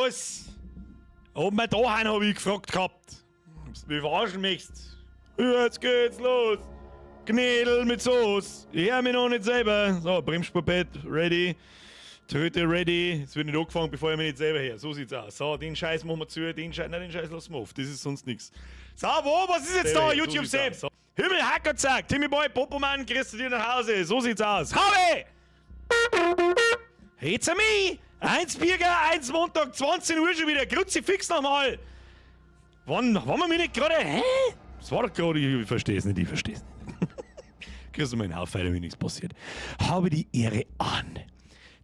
was? Ob wir da hin, hab ich gefragt gehabt. Ob du mich verarschen möchtest. Jetzt geht's los. Knädel mit Soße. Ich hör mich noch nicht selber. So, Bremsspurpad ready. Tröte ready. Es wird nicht angefangen, bevor ich mich nicht selber her. So sieht's aus. So, den Scheiß machen wir zu, den Scheiß, nein, den Scheiß lassen wir auf. Das ist sonst nichts. So, wo? Was ist jetzt da? YouTube Sepp. Himmel, Hackerzack, Timmy Boy, Popoman, kriegst du dir nach Hause. So sieht's aus. Habe! It's a me! Eins Birger, eins Montag, 20 Uhr schon wieder. Kruzifix nochmal. Wann, waren wir mir nicht gerade? Hä? Das war doch gerade, ich verstehe es nicht, ich verstehe es nicht. Kriegst du meinen Haufen, wenn nichts passiert. Habe die Ehre an.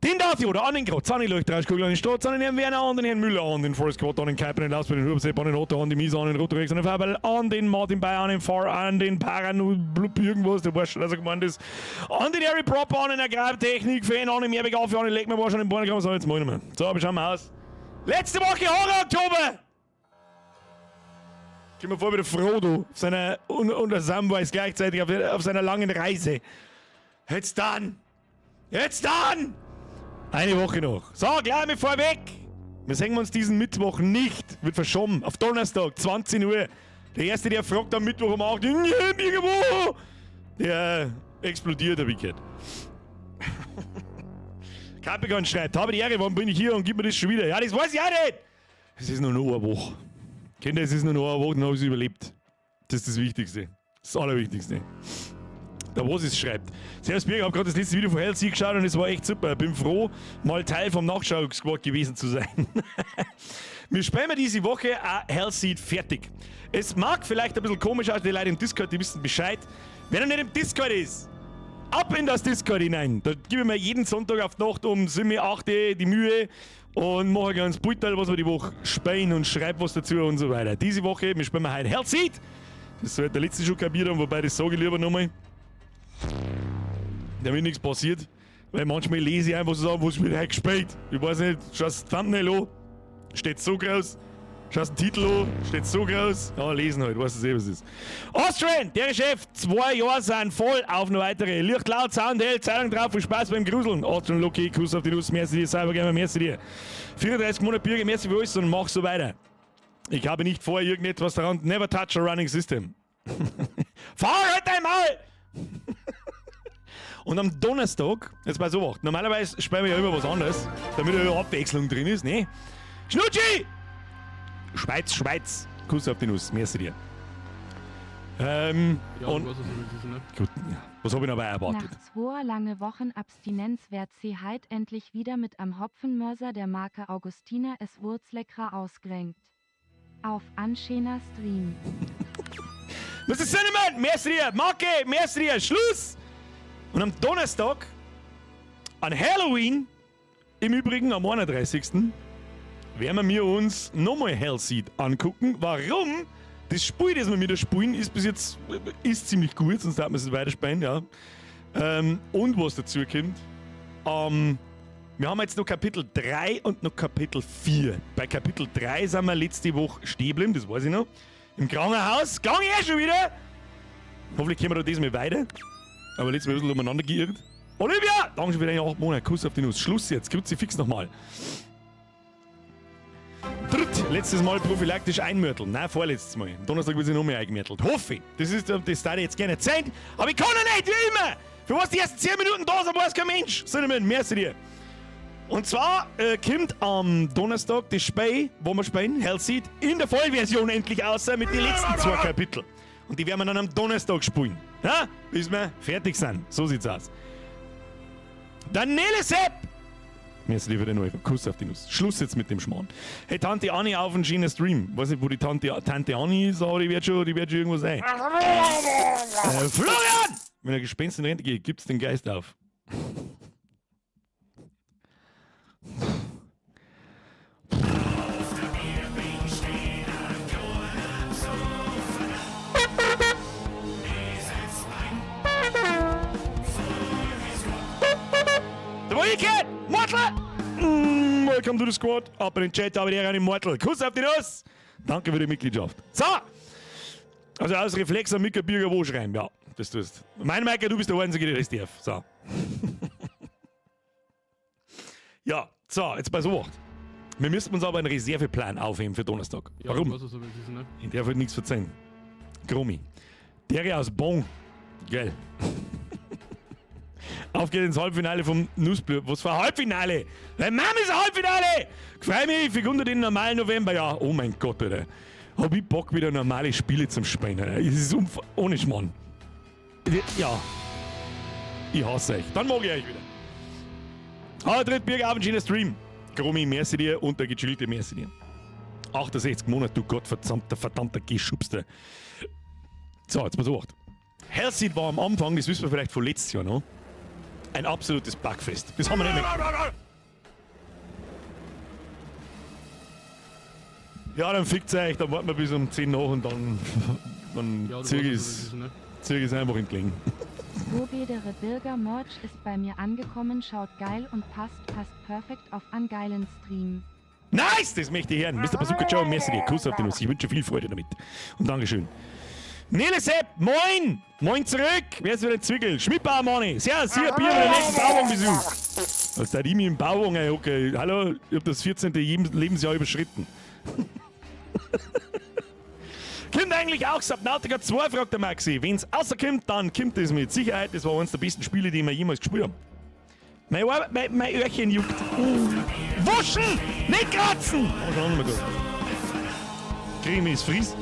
Den darf ich oder an den Grotz, an die Leuchtreichkugel, an den Stotz, an den Herrn Werner, an den Herrn Müller, an den Forest Quad, an den Kuiper, den Lausberg, den Hubsepp, an den Otto, an die Misa, an den Rotorex, an den Faberl, an den Martin Bayer, an den Far, an den Paranoblub, irgendwas, der weiß schon, dass er gemeint ist, an den Harry Proper, an den Agrartechnik-Fan, an den Meerbeck auf, an den Leck mir an den Borngramm, so, jetzt mal nicht mehr. So, aber schauen wir aus. Letzte Woche Horror Oktober! Komm mir vor wie der Frodo auf seiner, und der Samwise gleichzeitig auf seiner langen Reise. Jetzt dann! Jetzt dann! Eine Woche noch. So, gleich mal vorweg. Wir sehen uns diesen Mittwoch nicht. Wird verschoben. Auf Donnerstag, 20 Uhr. Der Erste, der fragt am Mittwoch um 8 Uhr, irgendwo, der explodiert, hab ich gehört. Capricorn schreibt, habe die Ehre, warum bin ich hier und gib mir das schon wieder? Ja, das weiß ich auch nicht. Es ist nur noch eine Woche. Kinder, es ist nur noch eine Woche, dann habe ich es überlebt. Das ist das Wichtigste. Das Allerwichtigste. Der Was ist schreibt. Servus Birger, ich habe gerade das letzte Video von Hell geschaut und es war echt super. Bin froh, mal Teil vom Nachschau-Squad gewesen zu sein. Wir spielen diese Woche auch Hellseed fertig. Es mag vielleicht ein bisschen komisch aussehen, die Leute im Discord, die wissen Bescheid. Wer noch nicht im Discord ist, ab in das Discord hinein. Da gebe ich mir jeden Sonntag auf die Nacht um 7, 8 die Mühe und mache ein ganz Beutel, was wir die Woche spielen und schreibe was dazu und so weiter. Diese Woche, wir spielen heute Hellseed. Das sollte der letzte schon kapiert haben, wobei das sage ich lieber nochmal. Damit nichts passiert. Weil manchmal lese ich einfach so Sachen, was wird heute gespielt. Ich weiß nicht, schau das Thumbnail an, steht so groß. Schau den Titel an, steht so groß. Ja, lesen halt, weißt du eh, was es ist. Austrian, der Chef, 2 Jahre sind voll auf noch weitere. Licht laut, Sound hell, Zeitung drauf, viel Spaß beim Gruseln. Austrian Loki, Kuss auf die Nuss, merci dir, Cybergamer, merci dir. 34 Monate Birger, merci für alles und mach so weiter. Ich habe nicht vor, irgendetwas daran. Never touch a running system. Fahr halt dein Maul! Und am Donnerstag, jetzt bei so normalerweise spielen wir ja immer was anderes, damit ja Abwechslung drin ist, ne? Schnutschi! Schweiz, Schweiz. Kuss auf die Nuss, merci dir. Ja, und du weißt, was du willst, ne? Gut, ja. Was hab ich noch erwartet? Nach 2 lange Wochen Abstinenz wird sie heit endlich wieder mit am Hopfenmörser der Marke Augustiner es Wurzleckerer ausgerenkt. Auf anschöner Stream. Mr. Cinnamon, merci dir, Marke, merci dir, Schluss! Und am Donnerstag, an Halloween, im Übrigen am 31. werden wir uns nochmal Hellseed angucken. Warum? Das Spiel, das wir wieder spielen, ist bis jetzt ist ziemlich gut, sonst darf man es nicht weiterspielen, ja. Und was dazu kommt, wir haben jetzt noch Kapitel 3 und noch Kapitel 4. Bei Kapitel 3 sind wir letzte Woche stehen geblieben, das weiß ich noch. Im Krankenhaus, gang ich eh schon wieder! Hoffentlich kommen wir da diesmal weiter. Aber letztes Mal ein bisschen umeinander geirrt. Olivia! Danke schon für deine 8 Monate. Kuss auf die Nuss. Schluss jetzt. Kruzifix nochmal. Dritt, letztes Mal prophylaktisch einmörteln. Nein, vorletztes Mal. Am Donnerstag wird sich noch mehr eingemörtelt. Hoffe ich. Das ist, das darf ich jetzt gerne zeigen. Aber ich kann ja nicht, wie immer. Für was die ersten 10 Minuten da sind, weiß kein Mensch. Cinnamon, merci dir. Und zwar kommt am Donnerstag das Spiel, wo wir spielen, Hellseed, in der Vollversion endlich raus mit den letzten 2 Kapiteln. Und die werden wir dann am Donnerstag spielen. Ja? Bis wir fertig sind. So sieht's aus. Daniele Sepp! Mir ist lieber den Euro. Kuss auf die Nuss. Schluss jetzt mit dem Schmarrn. Hey, Tante Anni auf einen schönen Stream. Weiß nicht, wo die Tante Anni ist, aber die wird schon irgendwo sein. Florian! Wenn ein Gespenst in Rente geht, gibt's den Geist auf. The Weekend! Mortal! Welcome to the squad. Ab in den Chat, aber die Ehre an den Mortal. Kuss auf die Nuss! Danke für die Mitgliedschaft. So! Also aus Reflex am Mika Birger wo schreiben, ja, das tust. Mein Michael, du bist der Einzige, der das darf. So. Ja, so, jetzt bei so. Wir müssen uns aber einen Reserveplan aufheben für Donnerstag. Ja, Warum? Ich weiß, was es ist, ne? Ich darf heute nichts verzeihen. Grummi. Der aus Bonn. Geil. Auf geht's ins Halbfinale vom Nussblü. Was für ein Halbfinale? Deine Mama ist ein Halbfinale! Freu mich, ich unter den normalen November. Ja, oh mein Gott, Alter. Hab ich Bock, wieder normale Spiele zum Spielen, Alter. Es ist ohne Schmarrn. Ja. Ich hasse euch. Dann mag ich euch wieder. Tritt Birger auf einen schönen Stream. Grummi, merci dir und der gechillte merci dir. 68 Monate, du Gottverdammter, verdammter Geschubster. So, jetzt pass auf. Hellseed war am Anfang, das wissen wir vielleicht von letztes Jahr noch, ein absolutes Bugfest. Das haben wir nicht mehr. Ja, dann fickt's euch, dann warten wir bis um 10 nach und dann Ja, du zieh weißt, was ich's, es ist, ne? zieh ich's einfach entgegen. Bobedere Birger Merch ist bei mir angekommen, schaut geil und passt perfekt auf an geilen Stream. Nice, das möchte ich hören. Mr. Bazooka Joe, merci dir. Kuss auf die Nuss. Ich wünsche viel Freude damit. Und Dankeschön. Nele Sepp, moin! Moin zurück! Wer ist wieder ein Zwickel? Schmidtbauer Mani! Servus, hier, Bier für den nächsten Bauwagenbesuch. Was da ich mich im Bauwagen einhocke? Hallo, ich hab das 14. Lebensjahr überschritten. Kommt eigentlich auch Subnautica 2, fragt der Maxi. Wenn's rauskommt, dann kommt es mit Sicherheit. Das war eines der besten Spiele, die wir jemals gespielt haben. Mein Öhrchen juckt. Wuschen! Nicht kratzen! Oh, schon nicht mehr gut. Krieg ich mich ins Fries?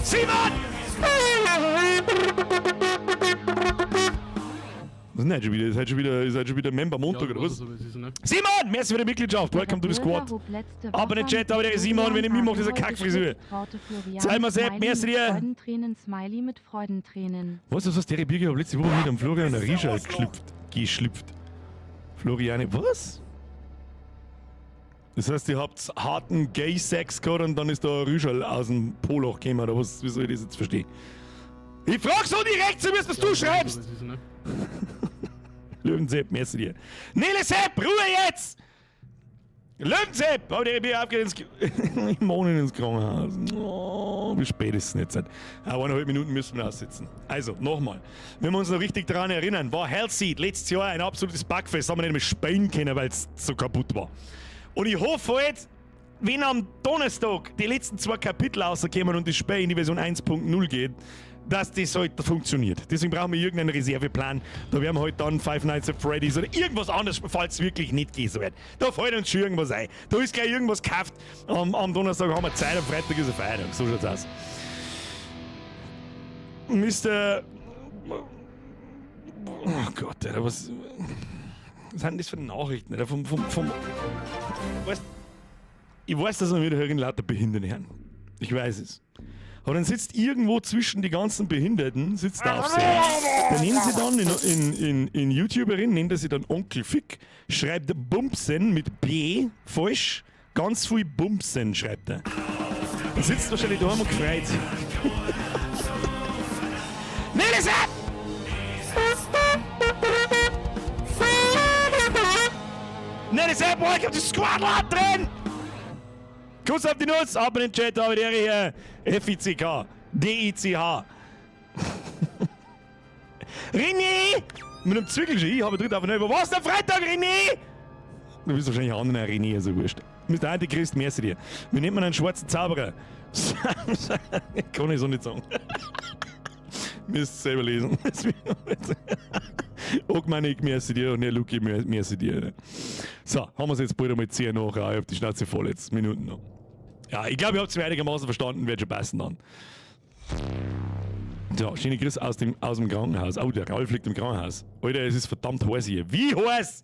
Simon! Was ist denn heute schon wieder? Ist heute schon wieder, ist heute schon wieder Member Montag, Ja, oder du was? weißt, was es ist, ne? Simon! Merci für die Mitgliedschaft. Welcome to the squad. Aber in den Chat, aber der Simon, wenn ich mitmache, ist eine Kackfrisur. Zeig mal, Sepp, merci dir. Freudentränen, Smiley mit Freudentränen. Weißt du was, der Birger hat letzte Woche mit dem Florian Riescher geschlüpft. Geschlüpft. Floriane, was? Das heißt, ihr habt harten Gay-Sex gehabt und dann ist da ein Rüschel aus dem Poloch gekommen, oder was? Wie soll ich das jetzt verstehen? Ich frag so direkt, so wie es, was du Ja, schreibst! was es ist, ne? Löwensepp, merci dir. Nele Sepp, Ruhe jetzt! Löwensepp! Hab ich dir aufgehört ins Ich wohne ins Krankenhaus. Oh, wie spät ist es denn jetzt? 1,5 Minuten müssen wir aussitzen. Also, nochmal. Wenn wir uns noch richtig daran erinnern, war Hellseed letztes Jahr ein absolutes Bugfest. Haben wir nicht mehr spielen können, weil es so kaputt war. Und ich hoffe halt, wenn am Donnerstag die letzten 2 Kapitel rauskommen und das Spiel in die Version 1.0 geht, dass das halt funktioniert. Deswegen brauchen wir irgendeinen Reserveplan. Da werden wir halt dann Five Nights at Freddy's oder irgendwas anderes, falls es wirklich nicht gehen soll. Da fällt uns schon irgendwas ein. Da ist gleich irgendwas gekauft. Am Donnerstag haben wir Zeit, am Freitag ist ein Feiertag. So schaut's aus. Mister... Oh Gott, Alter, was sind das für Nachrichten, Alter? Weißt, ich weiß, dass wir wieder hören lauter Behinderte hören. Ich weiß es. Aber dann sitzt irgendwo zwischen die ganzen Behinderten, sitzt der Aufseher. Der nennt sie dann in YouTuberin, nennt er sie dann Onkel Fick, schreibt Bumsen mit B, falsch, ganz viel Bumsen schreibt er. Dann sitzt wahrscheinlich daheim und gefreut. Nele Sepp! Nele Sepp, welcome to Squad Lab drin! Kuss auf die Nuss, ab in den Chat, aber der hier, F-I-C-K, D-I-C-H. René! Mit einem Zwickel, ich habe dritt auf den Wo warst du am Freitag, René? Du bist wahrscheinlich ein anderer René, so wurscht. Mister Antichrist, merci dir. Wie nennt man einen schwarzen Zauberer? Kann ich so nicht sagen. Müsst ihr selber lesen. Ogmanik, merci dir und der Luki, merci dir. So, haben wir's jetzt bald einmal 10 nach. Ich hab die Schnauze voll jetzt. Minuten noch. Ja, ich glaub, ihr habt's mir einigermaßen verstanden, wird schon passen dann. So, schöne Grüße aus dem Krankenhaus. Oh, der Ralf liegt im Krankenhaus. Alter, es ist verdammt heiß hier. Wie heiß?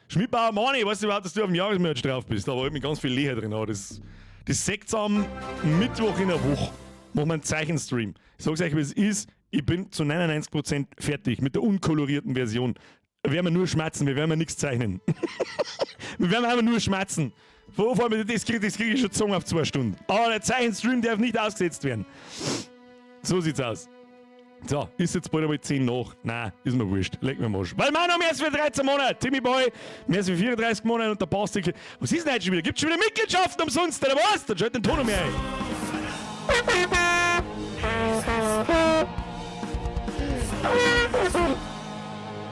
Schmidbauer Mani, weißt du überhaupt, dass du auf dem Jahresmerch drauf bist? Da war halt mit ganz viel Leer drin. Aber das seht's am Mittwoch in der Woche. Machen wir einen Zeichenstream. Ich sag's euch, wie es ist. Ich bin zu 99% fertig mit der unkolorierten Version. Wir werden nur schmerzen, wir werden nichts zeichnen. Wir werden einfach nur schmerzen. Vor allem, das krieg ich schon gezogen auf 2 Stunden. Aber der Zeichenstream darf nicht ausgesetzt werden. So sieht's aus. So, ist jetzt bald einmal 10 nach. Nein, ist mir wurscht. Leg mir mal. Weil mein Name ist für 13 Monate. Timmy Boy, mehr als für 34 Monate und der Basti. Was ist denn heute schon wieder? Gibt's schon wieder Mitgliedschaften umsonst, oder was? Dann schalt den Ton um mich ein.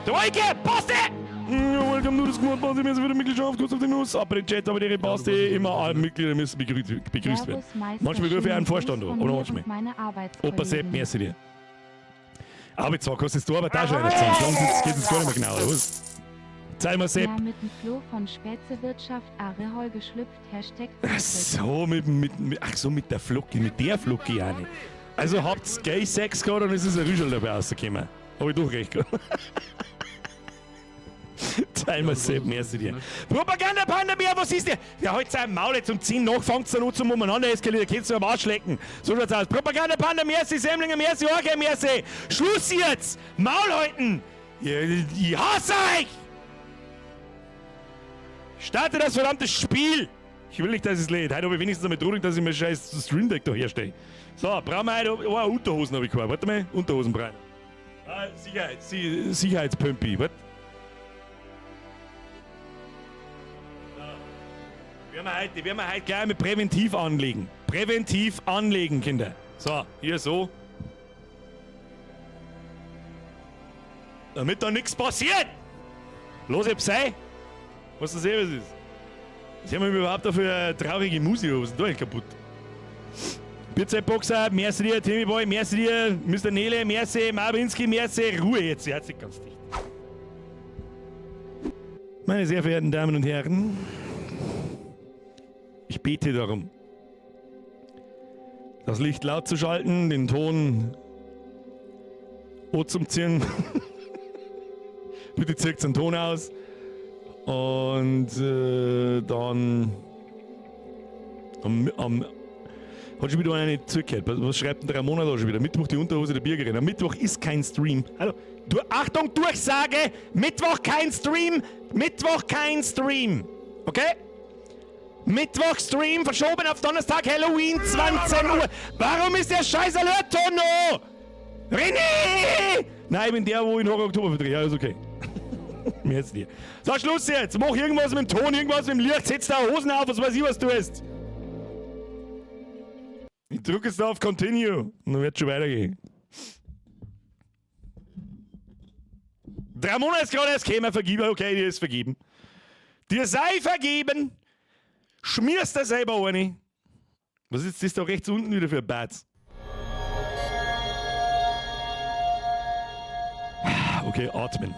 Der Wolke, Basti! Welcome, du das gemacht, was ich mir wieder Mitgliedschaft, kurz auf den Nuss. Aber den Chat, aber die Basti, immer alle Mitglieder müssen begrüßt werden. Servus Meister, Manchmal rufe ich schönen einen Vorstand Gruß an, von oder mir manchmal. und meine Opa Sepp, Arbeitskollegen. merci dir. Aber jetzt sag, hast du aber auch schon einer zusammen. Jetzt geht es gar nicht mehr genau, oder was? Zeig mal, Sepp. Ja, mit dem Flo von Spätzewirtschaft Arehol geschlüpft, Hashtag Ach so, ach so, mit der Flocke, mit der Flocke auch nicht. Also habt's Gay Sex gehabt und es ist ein Rüschel dabei rausgekommen. Hab ich doch recht gehabt. Zeig mal, Sepp, merci dir. Propaganda Pandemie, was ist der? Ja, halt sein Maul jetzt um 10 nach, fangt's dann an zum umeinander eskalieren, kannst du am Arsch lecken. So schaut's aus. Propaganda Panda, merci, Semlinger, merci, Orge, merci. Schluss jetzt! Maul halten! Ich hasse euch! Starte das verdammte Spiel! Ich will nicht, dass es lädt. Heute habe ich wenigstens damit Drohung, dass ich mir scheiß Stream Deck da herstelle. So, brauchen wir heute. Oh, Unterhosen habe ich gehabt. Warte mal, Unterhosen brauchen. Ah, Sicherheitspümpi. Warte. So. Werden wir heute gleich mit präventiv anlegen. Präventiv anlegen, Kinder. So, hier so. Damit da nichts passiert! Los, ich sei! Was das eh was ist? Was haben wir überhaupt da für eine traurige Musik? Was ist denn da eigentlich kaputt? Bierzeitboxer, merci dir, Timmy Boy, merci dir, Mr. Nele, merci, Marwinski, merci, Ruhe jetzt, sie hat sich ganz dicht. Meine sehr verehrten Damen und Herren, ich bete darum, das Licht laut zu schalten, den Ton zum Ziehen. Bitte zirkt den Ton aus. Und dann hat schon wieder einer nicht zugehört. Was schreibt denn der Ramona da schon wieder? Mittwoch die Unterhose der Birgerin. Am Mittwoch ist kein Stream. Hallo. Du, Achtung, Durchsage! Mittwoch kein Stream! Mittwoch kein Stream! Okay? Mittwoch Stream verschoben auf Donnerstag Halloween 20 Uhr. Warum ist der scheiß Alert-Ton noch? René! Nein, ich bin der, wo ich noch Oktober verdrehe. Ja, ist okay. Mir jetzt nicht. So, Schluss jetzt. Mach irgendwas mit dem Ton, irgendwas mit dem Licht. Setz da Hosen auf, was weiß ich, was du hast. Ich drücke jetzt da auf Continue. Und dann wird schon weitergehen. 3 Monate ist gerade erst gekommen, vergib. Okay, dir ist vergeben. Dir sei vergeben. Schmierst da selber eine. Was ist das da rechts unten wieder für ein Bad? Okay, atmen.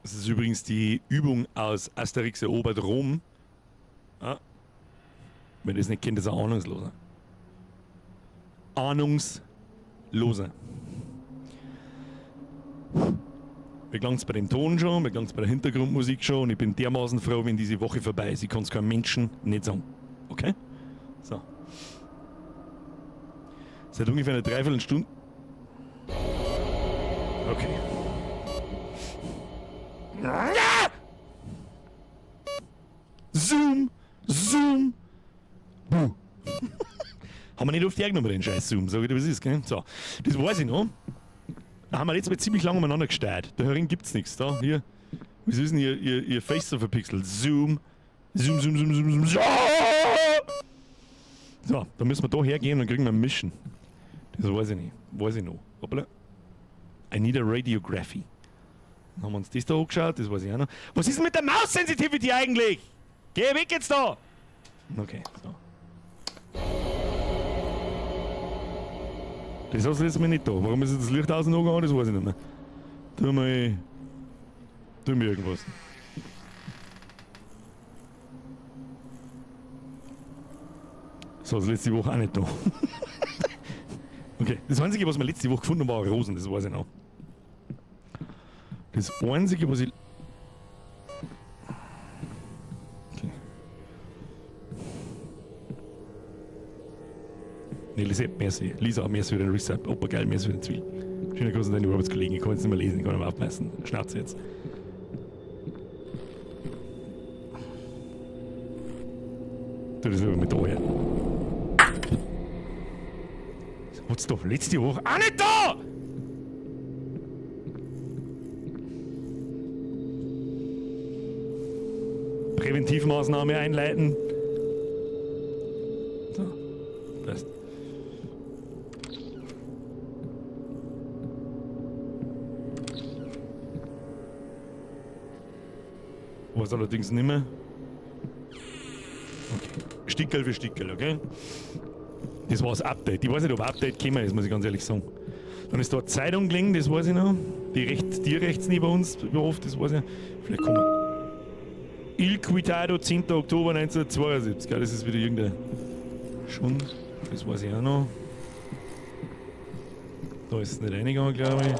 Das ist übrigens die Übung aus Asterix erobert Rom. Ah. Wer das nicht kennt, ist ein Ahnungsloser. Ahnungsloser. Mir klang's bei dem Ton schon, mir klang's bei der Hintergrundmusik schon und ich bin dermaßen froh, wenn diese Woche vorbei ist. Ich kann's keinem Menschen nicht sagen. Okay? So. Seit ungefähr einer Dreiviertelstunde. Okay. Ah! Zoom! Zoom! Buh. Haben wir nicht oft hergenommen, den scheiß Zoom, sag ich dir, was ist, gell? So, das weiß ich noch. Da haben wir letztes Mal ziemlich lange umeinander gesteuert. Da herin gibt's nichts. Da, hier. Wieso ist denn ihr Face so verpixelt? Zoom! Zoom, zoom, zoom, zoom, zoom, zoom. So, da müssen wir da hergehen und kriegen wir ein Mission. Das weiß ich nicht. Weiß ich noch. Hoppala. I need a radiography. Dann haben wir uns das da angeschaut, das weiß ich auch noch. Was ist denn mit der Maus-Sensitivity eigentlich? Geh weg jetzt da! Okay, so. Das hast du jetzt mal nicht da. Warum ist jetzt das Licht außen angegangen? Das weiß ich nicht mehr. Tu mal irgendwas. Das war letzte Woche auch nicht da. Okay, das Einzige, was wir letzte Woche gefunden haben, war Rosen, das weiß ich noch. Das Einzige, was ich... Okay. Nee, Lisette, merci. Lisa, merci für den Reset. Opa, geil, merci für den Zwiel. Schöner Gruß an deine Arbeitskollegen. Ich kann jetzt nicht mehr lesen, ich kann nicht mehr aufpassen. Schnauze jetzt. Tu das lieber mit da her. Hat's doch letzte Woche auch nicht da! Präventivmaßnahme einleiten. So, passt. Weiß allerdings nicht mehr. Okay. Stickerl für Stickerl, okay? Das war das Update. Ich weiß nicht, ob Update gekommen ist, muss ich ganz ehrlich sagen. Dann ist da eine Zeitung gelegen, das weiß ich noch. Die rechts, die rechts neben uns, oft, das weiß ich. Vielleicht kommen. Il Quitado, 10. Oktober 1972. Ja, das ist wieder irgendein Schund. Das weiß ich auch noch. Da ist es nicht reingegangen, glaube ich.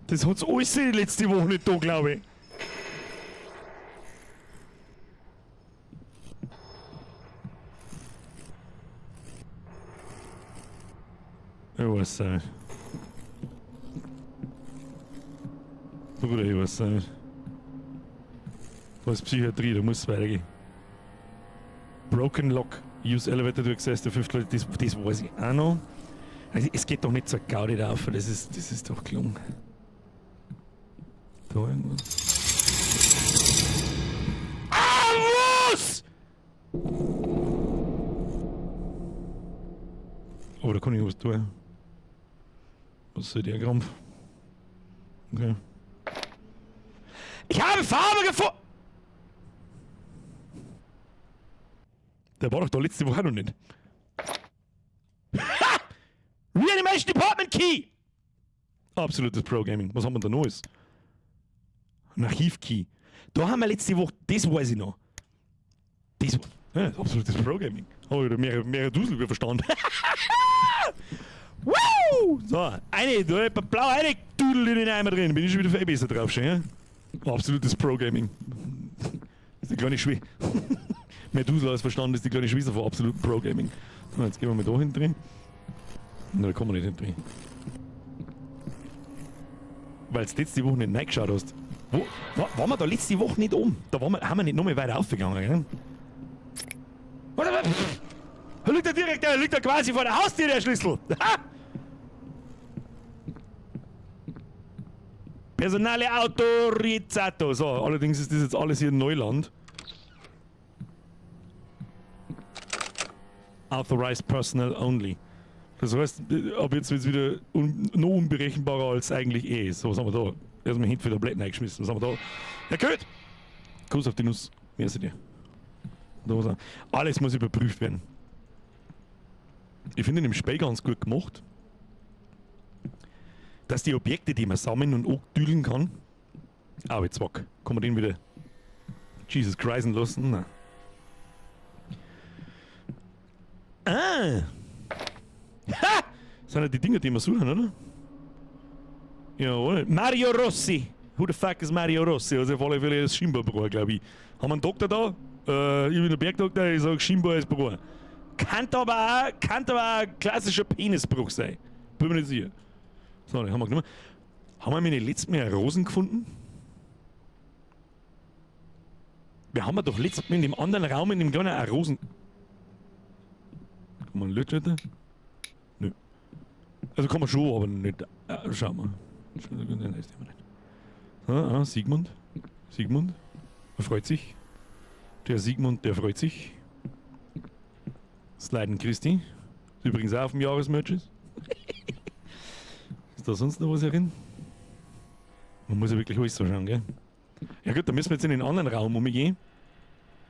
Das hat's alles die letzte Woche nicht da, glaube ich. Ich weiß nicht. Bruder, ich weiß nicht. Da ist Psychiatrie, da muss es weitergehen. Broken Lock. Use Elevator to access the fifth floor. Das weiß ich auch noch. Also, es geht doch nicht zur Gaudi da auf, das ist doch gelungen. Da irgendwas. Ah, was? Oh, da kann ich was tun. Was soll der Krampf? Okay. Ich habe Farbe gefunden! Der war doch da letzte Woche noch nicht. Ha! Reanimation Department Key! Absolutes Pro-Gaming. Was haben wir da Neues? Ein Archiv-Key. Da haben wir letzte Woche, das weiß ich noch. Das, ja, absolutes Pro-Gaming. Habe ich da mehrere Dusel wieder verstanden. Woo! So, eine, da ist blau eine Dudel in den Eimer drin. Bin ich schon wieder viel besser drauf, schon, ja? Absolutes Pro-Gaming. Das ist die kleine Schwester. Mehr Dusel als verstanden ist die kleine Schwester von absolutem Pro-Gaming. So, jetzt gehen wir mal da hinten drin. Na, da kommen wir nicht hinten drin. Weil du letzte Woche nicht reingeschaut hast. Wo, waren wir da letzte Woche nicht um? Da waren wir, haben wir nicht noch mal weiter aufgegangen, gell? Warte mal! Da liegt er direkt, da liegt er quasi vor der Haustür, der Schlüssel! Ha! Personale Autorizzato. So, allerdings ist das jetzt alles hier Neuland. Authorized Personnel Only. Das heißt, ab jetzt wird es wieder noch unberechenbarer als eigentlich eh ist. So, was haben wir da? Erstmal hinten für Tabletten eingeschmissen. Was haben wir da? Herr Köth! Kuss auf die Nuss. Merci dir. Da was auch. Alles muss überprüft werden. Ich finde in dem Spiel ganz gut gemacht, dass die Objekte, die man sammeln und andüdeln kann, aber jetzt wack, kann man den wieder Jesus Christ lassen? Nein. Ah! Ha! Das sind ja die Dinger, die wir suchen, oder? Jawohl. Mario Rossi! Who the fuck is Mario Rossi? Also auf alle Fälle ist Schimba Bruder, glaube ich. Haben wir einen Doktor da? Ich bin der Bergdoktor, ich sag Schimba ist Bruder. Kann aber auch ein klassischer Penisbruch sein. Bin mir nicht sicher. So, den haben wir genommen. Haben wir meine letzten Mal Rosen gefunden? Wir haben doch letztes Mal in dem anderen Raum, in dem kleinen auch Rosen. Kann man Lichtschalter? Nö. Also kann man schon, aber nicht. Schauen wir. Nein, das nehmen wir nicht. Ah, Sigmund. Sigmund. Er freut sich. Der Sigmund, der freut sich. Das Leiden Christi. Ist übrigens auch auf dem Jahresmerch. Ist da sonst noch was herin? Man muss ja wirklich alles so schauen, gell? Ja gut, dann müssen wir jetzt in den anderen Raum umgehen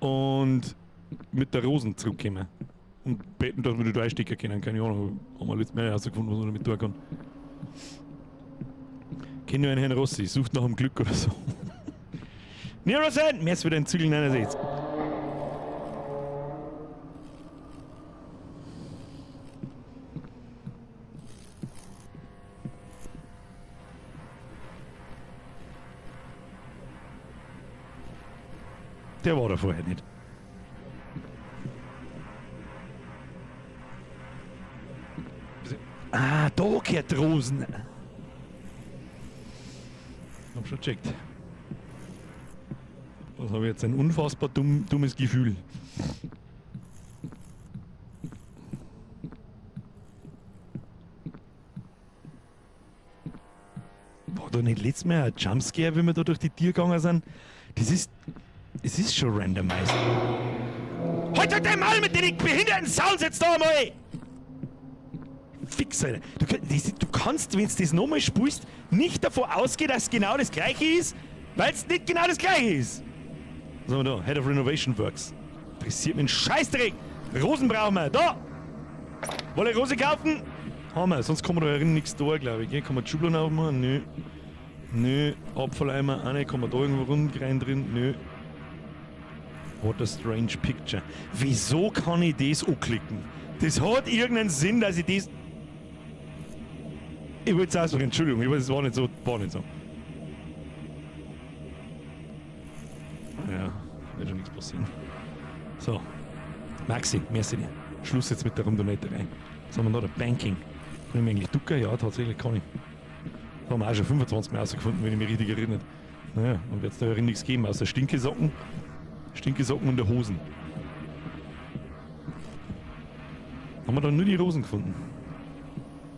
und mit der Rosen zurückkommen. Und beten, dass wir die drei Stecker kennen. Keine Ahnung, haben wir letztes Mal herausgefunden, was man damit tun kann. Kenn nur einen Herrn Rossi, sucht nach dem Glück oder so. Nirosen! Mehr ist wieder ein Zügel 69. Der war da vorher nicht. Ah, da gehört Rosen. Hab schon gecheckt. Was habe ich jetzt? Ein unfassbar dummes Gefühl. War da nicht letztes Mal ein Jumpscare, wenn wir da durch die Tür gegangen sind? Das ist. Es ist schon randomized. Halt doch dein Maul mit den behinderten Sounds jetzt da einmal! Fix, Alter. Du kannst, wenn du das nochmal spielst, nicht davon ausgehen, dass es genau das gleiche ist, weil es nicht genau das gleiche ist. Was haben wir da? Head of Renovation Works. Interessiert mich ein Scheißdreck! Rosen brauchen wir. Da! Wolle Rose kaufen? Haben wir, sonst kann man da herin nichts da, glaube ich. Kann man die Schubladen aufmachen? Nö. Nö. Abfalleimer auch nicht. Kann man da irgendwo rund rein drin? Nö. What a strange picture. Wieso kann ich das anklicken? Das hat irgendeinen Sinn, dass ich das. Ich wollte es auch sagen, Entschuldigung, ich weiß, es war nicht so. War nicht so. Ja, wird schon nichts passieren. So. Maxi, merci dir. Schluss jetzt mit der Rundonaterei. Was haben wir noch? Banking. Kann ich mir eigentlich ducken? Ja, tatsächlich kann ich. Das haben wir auch schon 25 Mal rausgefunden, wenn ich mich richtig erinnere. Naja, dann wird es da ja nichts geben, außer Stinkesocken. Stinkesocken und der Hosen. Haben wir da nur die Rosen gefunden?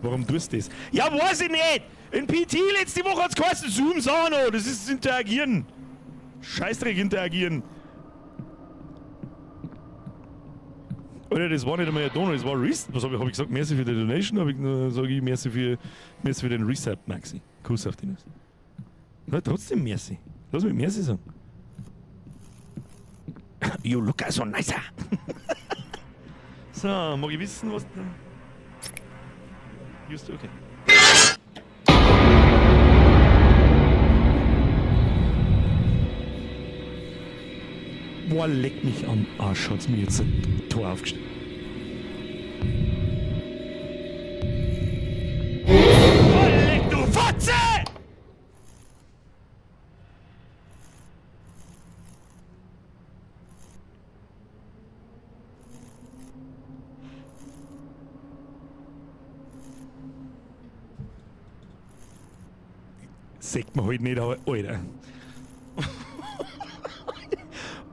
Warum tust du das? Ja, weiß ich nicht! In PT letzte Woche hat's geheißen, Zoom Sano, das ist Interagieren. Scheißdreck interagieren. Alter, das war nicht einmal ein Donor, das war Reset. Was hab ich gesagt? Merci für die Donation, hab ich, sag ich, merci für den Resub, Maxi. Kuss auf die Nuss. Na, trotzdem merci. Lass mich merci sagen. You look so nicer. So, mag ich wissen, was. Just, okay. Boah, leck mich am Arsch, hat's mir jetzt ein Tor aufgestellt. Boah, leck du Fotze! Sagt man halt nicht, aber Alter.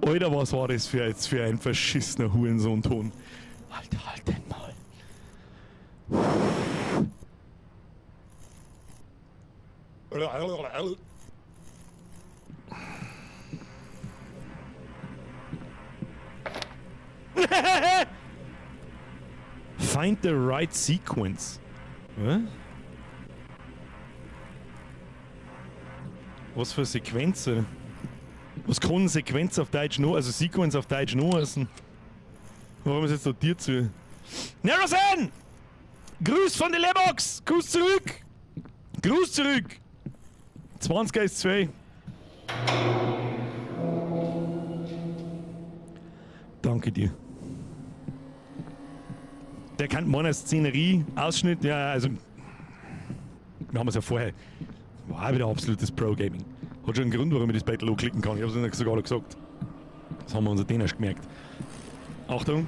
Alter, was war das für, jetzt für ein verschissener Hurensohn-Ton? Alter, halt dein Maul. Find the right sequence. Was? Was für Sequenzen? Was kann Sequenz auf Deutsch noch? Also Sequence auf Deutsch noch heißen? Warum ist jetzt noch dir zu? Nerosen! Gruß von der Lebox! Gruß zurück! Gruß zurück! 20 ist 2. Danke dir. Der kennt meine Szenerie, Ausschnitt, ja, also. Wir haben es ja vorher. War wieder absolutes Pro-Gaming. Hat schon einen Grund, warum ich das Battle klicken kann. Ich hab's ihnen sogar noch gesagt. Das haben wir unser Dänisch gemerkt. Achtung.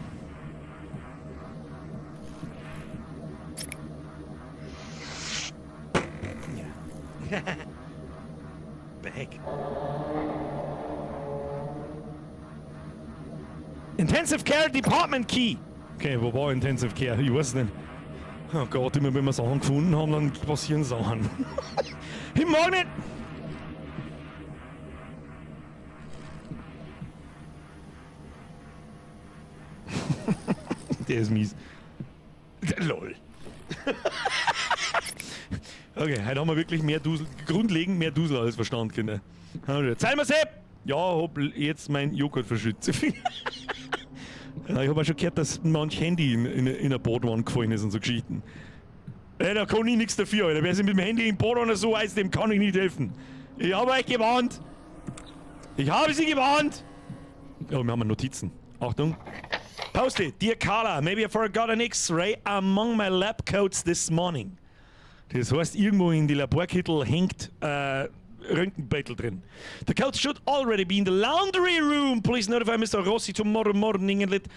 Ja. Back. Intensive Care Department Key. Okay, wo war Intensive Care? Ich weiß nicht. Oh Gott, immer wenn wir Sachen gefunden haben, dann passieren Sachen. Ich mag nicht! Der ist mies. Lol. Okay, heute haben wir wirklich mehr Dusel, grundlegend mehr Dusel als Verstand, Kinder. Zeig mir Sepp! Ja, hab jetzt mein Joghurt verschüttet. Ja, ich hab auch schon gehört, dass manch Handy in eine Badwanne gefallen ist und so Geschichten. Ey, da kann ich nichts dafür, Alter. Wer sich mit dem Handy im Badwanne so weiß, dem kann ich nicht helfen. Ich habe euch gewarnt. Ich habe sie gewarnt. Oh, wir haben Notizen. Achtung. Post-it. Dear Carla, maybe I forgot an X-ray among my lab coats this morning. Das heißt, irgendwo in die Laborkittel hängt Röntgenbeutel drin. The coats should already be in the laundry room. Please notify Mr. Rossi tomorrow morning and let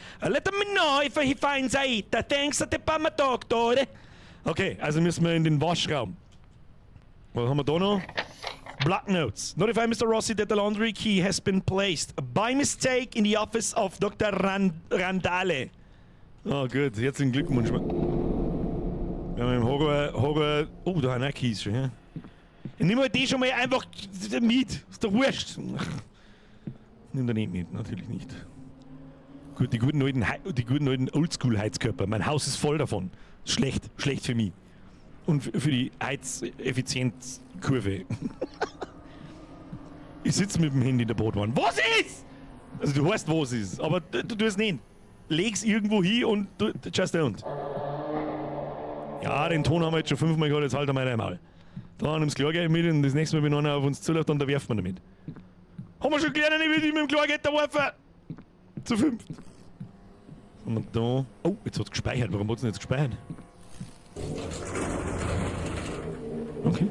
him know if he finds it. Thanks, the doctor. Okay, also müssen wir in den Waschraum. Was haben wir da noch? Block notes. Notify Mr. Rossi that the laundry key has been placed by mistake in the office of Dr. Randale. Oh, gut. Herzlichen Glückwunsch. Wir haben im Horror. Oh, da haben wir auch Keys schon, ja. Ich nehme halt die schon mal einfach mit. Ist doch wurscht. Nimm da nicht mit, natürlich nicht. Gut, die guten alten, die guten alten Oldschool-Heizkörper. Mein Haus ist voll davon. Schlecht, schlecht für mich. Und für die Heizeffizienzkurve. Ich sitze mit dem Handy in der Botwanne. Was ist? Also du weißt, was ist, aber du tust nicht. Leg's irgendwo hin und du, just don't. Ja, den Ton haben wir jetzt schon 5-mal gehabt, jetzt halt einmal einmal. Da nimm's Klargeld mit und das nächste Mal, wenn einer auf uns zuläuft, dann da werfen wir damit. Haben wir schon gelernt, wie die mit dem Klargeld da werfen? Zu 5. Und da. Oh, jetzt hat's gespeichert. Warum hat's denn jetzt gespeichert? Okay.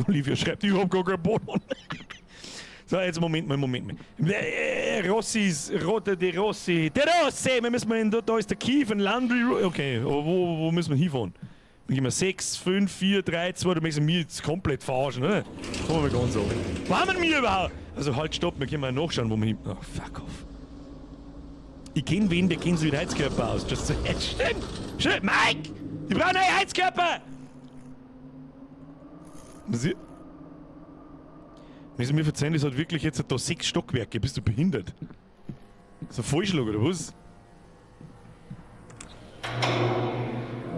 Olivia schreibt, ich hab gar keinen Boden. So, jetzt Moment mal, Moment mal. Rossis, Rote de Rossi. De Rossi! Wir müssen mal in, da ist der Key von Landry. Okay, aber wo müssen wir hinfahren? Dann gehen wir 6, 5, 4, 3, 2, da müssen wir jetzt komplett verarschen, oder? Kommen wir ganz runter. Wo haben wir überhaupt? Also halt, stopp, wir können mal nachschauen, wo wir hin. Oh, fuck off. Ich kenn wen, der kennt sich mit Heizkörper aus. Just so, stimmt! Stimmt! Mike! Die brauchen neue Heizkörper! Sie müssen mir verzeihen, das hat wirklich jetzt da 6 Stockwerke. Bist du behindert? Das ist ein Vollschlag, oder was?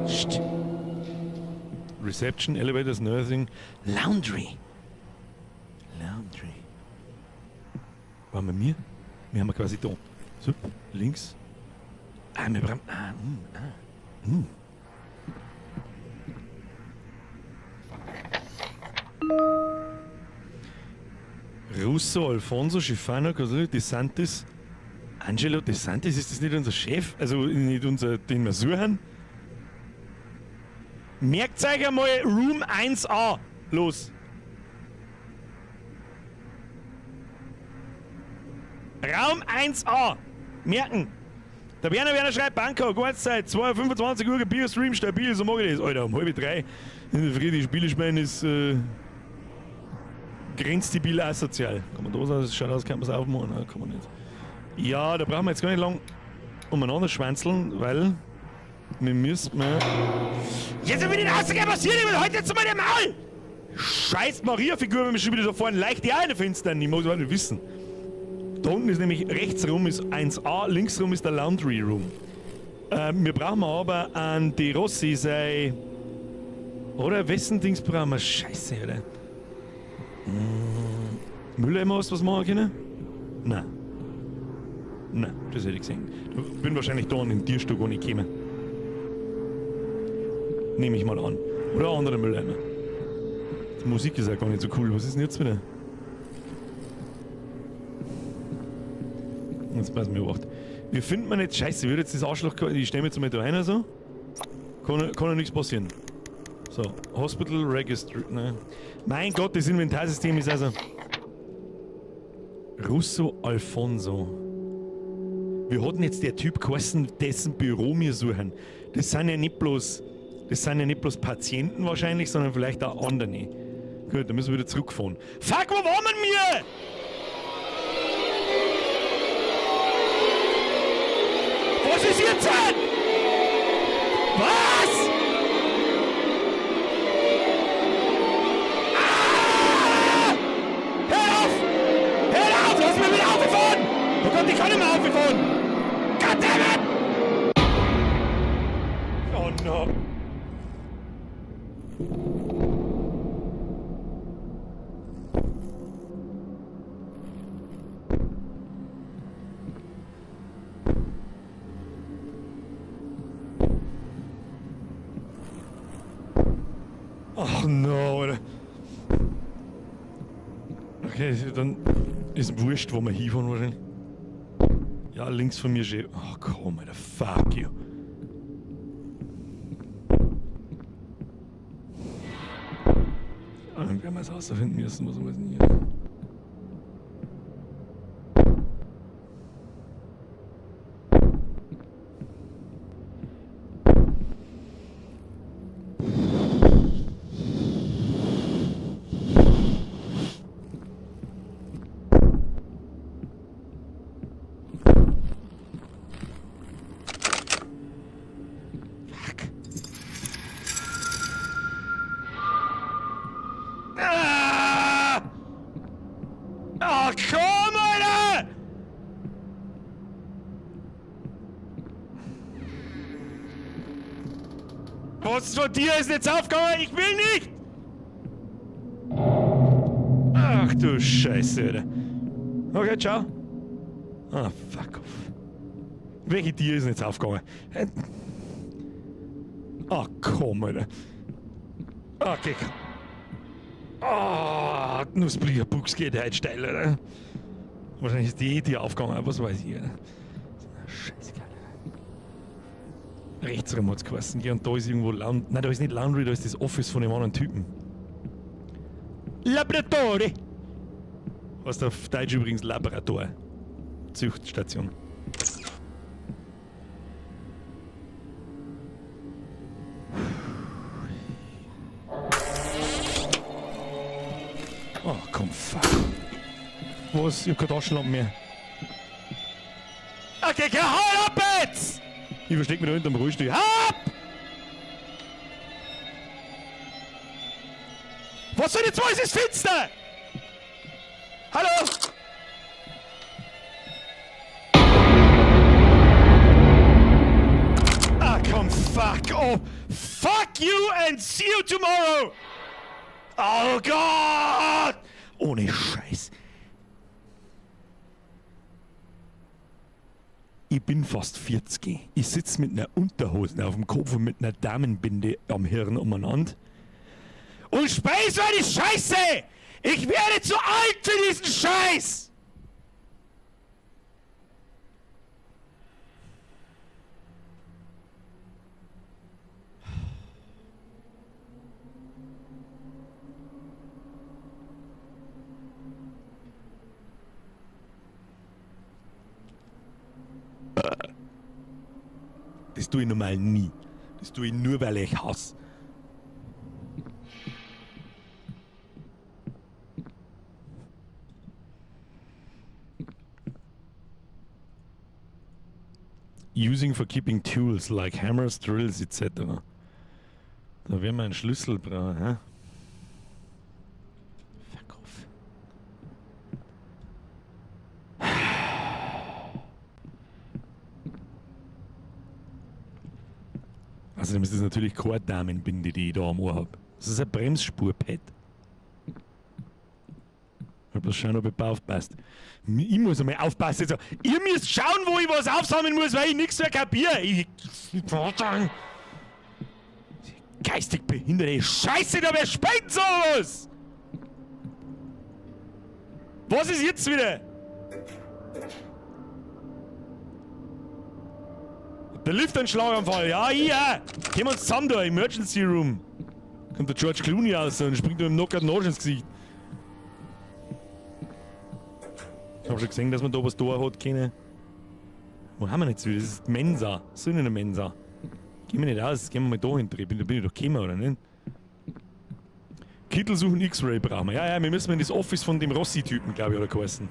Psst. Reception, Elevators, Nursing, Laundry. Laundry. Wo haben wir mir? Wir haben quasi da. So, links. Ah, wir brauchen. Ah, ah. Russo, Alfonso, Schifano, Così, De Santis. Angelo De Santis, ist das nicht unser Chef? Also nicht unser, den wir suchen? Merkt euch einmal Room 1A. Los. Raum 1A. Merken. Der Werner schreibt, Bangkok, Ortszeit, 2:25 Uhr, Bierstream, stabil, so mag ich das. Alter, um halb drei in der Früh die Spiele spielen ist grenzdebil asozial. Kann man da sagen, das schaut aus, kann man es aufmachen? Nein, kann man nicht. Ja, da brauchen wir jetzt gar nicht lang umeinander schwänzeln, weil wir müssen mal. Jetzt bin ich rausgegangen, was hier? Ich will heute jetzt mal den Maul! Scheiß Maria-Figur, wenn wir schon wieder da vorne leicht die eine Fenster. Ich muss nicht wissen. Da unten ist nämlich rechts rum ist 1A, links rum ist der Laundry Room. Wir brauchen aber an die Rossi sei. Oder wessen Dings brauchen wir? Scheiße, oder? Mülleimer hast du was machen können? Nein. Nein, das hätte ich gesehen. Ich bin wahrscheinlich da an den Tierstuhl gar nicht gekommen. Nehme ich mal an. Oder ein anderer Mülleimer. Die Musik ist ja gar nicht so cool. Was ist denn jetzt wieder? Jetzt passen wir auf. Wir finden wir nicht. Scheiße, wird jetzt das Arschloch. Ich stelle mir jetzt mal da rein, so. Kann ja nichts passieren. So, Hospital Registry. Ne. Mein Gott, das Inventarsystem ist also. Russo Alfonso. Wie hat denn jetzt der Typ geheißen, dessen Büro wir suchen? Das sind ja nicht bloß, das sind ja nicht bloß Patienten wahrscheinlich, sondern vielleicht auch andere. Gut, dann müssen wir wieder zurückfahren. Fuck, wo waren wir? Was ist jetzt denn? Was? Ah! Hör auf! Hör auf! Lass mich wieder aufgefahren! Oh Gott, ich kann nicht mehr aufgefahren! Goddammit! Oh no! Ach no, Alter. Okay, dann ist wurscht, wo wir hinfahren wahrscheinlich. Ja, links von mir steht. Ach komm, Alter, fuck you. Dann werden wir es rausfinden müssen, was wir denn hier. Ah! Was von dir ist jetzt aufgegangen? Ich will nicht! Ach du Scheiße, Alter. Okay, ciao. Ah, fuck off. Welche Tier ist denn jetzt aufgegangen? Ah, komm, Alter. Okay. Ah, Nussblücherbuchs geht heute steil, Alter. Wahrscheinlich ist die Tür aufgegangen, was weiß ich, Alter. Scheißegal. Rechts rum hat's geheißen, gell, und da ist irgendwo Laundry. Nein, da ist nicht Laundry, da ist das Office von dem anderen Typen. Laboratore! Heißt auf Deutsch übrigens Labrador. Zuchtstation. Oh, komm, fuck. Was? Ich hab keine Taschenlampe mehr. Okay, okay, hau ab jetzt! Ich versteck mich da hinterm Rollstuhl. Hau ab! Was soll jetzt? Was ist finster? Hallo? Ah, komm, fuck off. Fuck you and see you tomorrow! Oh Gott! Ohne Scheiß. Ich bin fast 40. Ich sitz mit einer Unterhose auf dem Kopf und mit einer Damenbinde am Hirn umeinander. Und speis eine Scheiße! Ich werde zu alt für diesen Scheiß! Das tue ich normal nie. Das tue ich nur, weil ich hasse. Using for keeping tools like hammers, drills etc. Da werden wir einen Schlüssel brauchen, hä? Fuck off. Außerdem ist das natürlich keine Damenbinde, die ich da am Ohr hab. Das ist ein Bremsspurpad. Ich bloß schauen, ob ich aufpasst. Ich muss einmal aufpassen. Also, ihr müsst schauen, wo ich was aufsammeln muss, weil ich nichts mehr kapiere. Ich geistig behinderte Scheiße, da wer spinnt sowas? Was ist jetzt wieder? Der Lift ein Schlaganfall. Ja, ja. Gehen wir uns zusammen da, Emergency Room. Kommt der George Clooney raus und springt ihm Knockout den Arsch ins Gesicht. Ich hab schon gesehen, dass man da was da hat können. Wo haben wir jetzt wieder? Das ist die Mensa. So in der Mensa. Gehen wir nicht aus, gehen wir mal da hin. Bin ich doch gekommen, oder nicht? Kittel suchen, X-Ray brauchen wir. Ja, ja, wir müssen in das Office von dem Rossi-Typen, glaube ich, oder geheißen.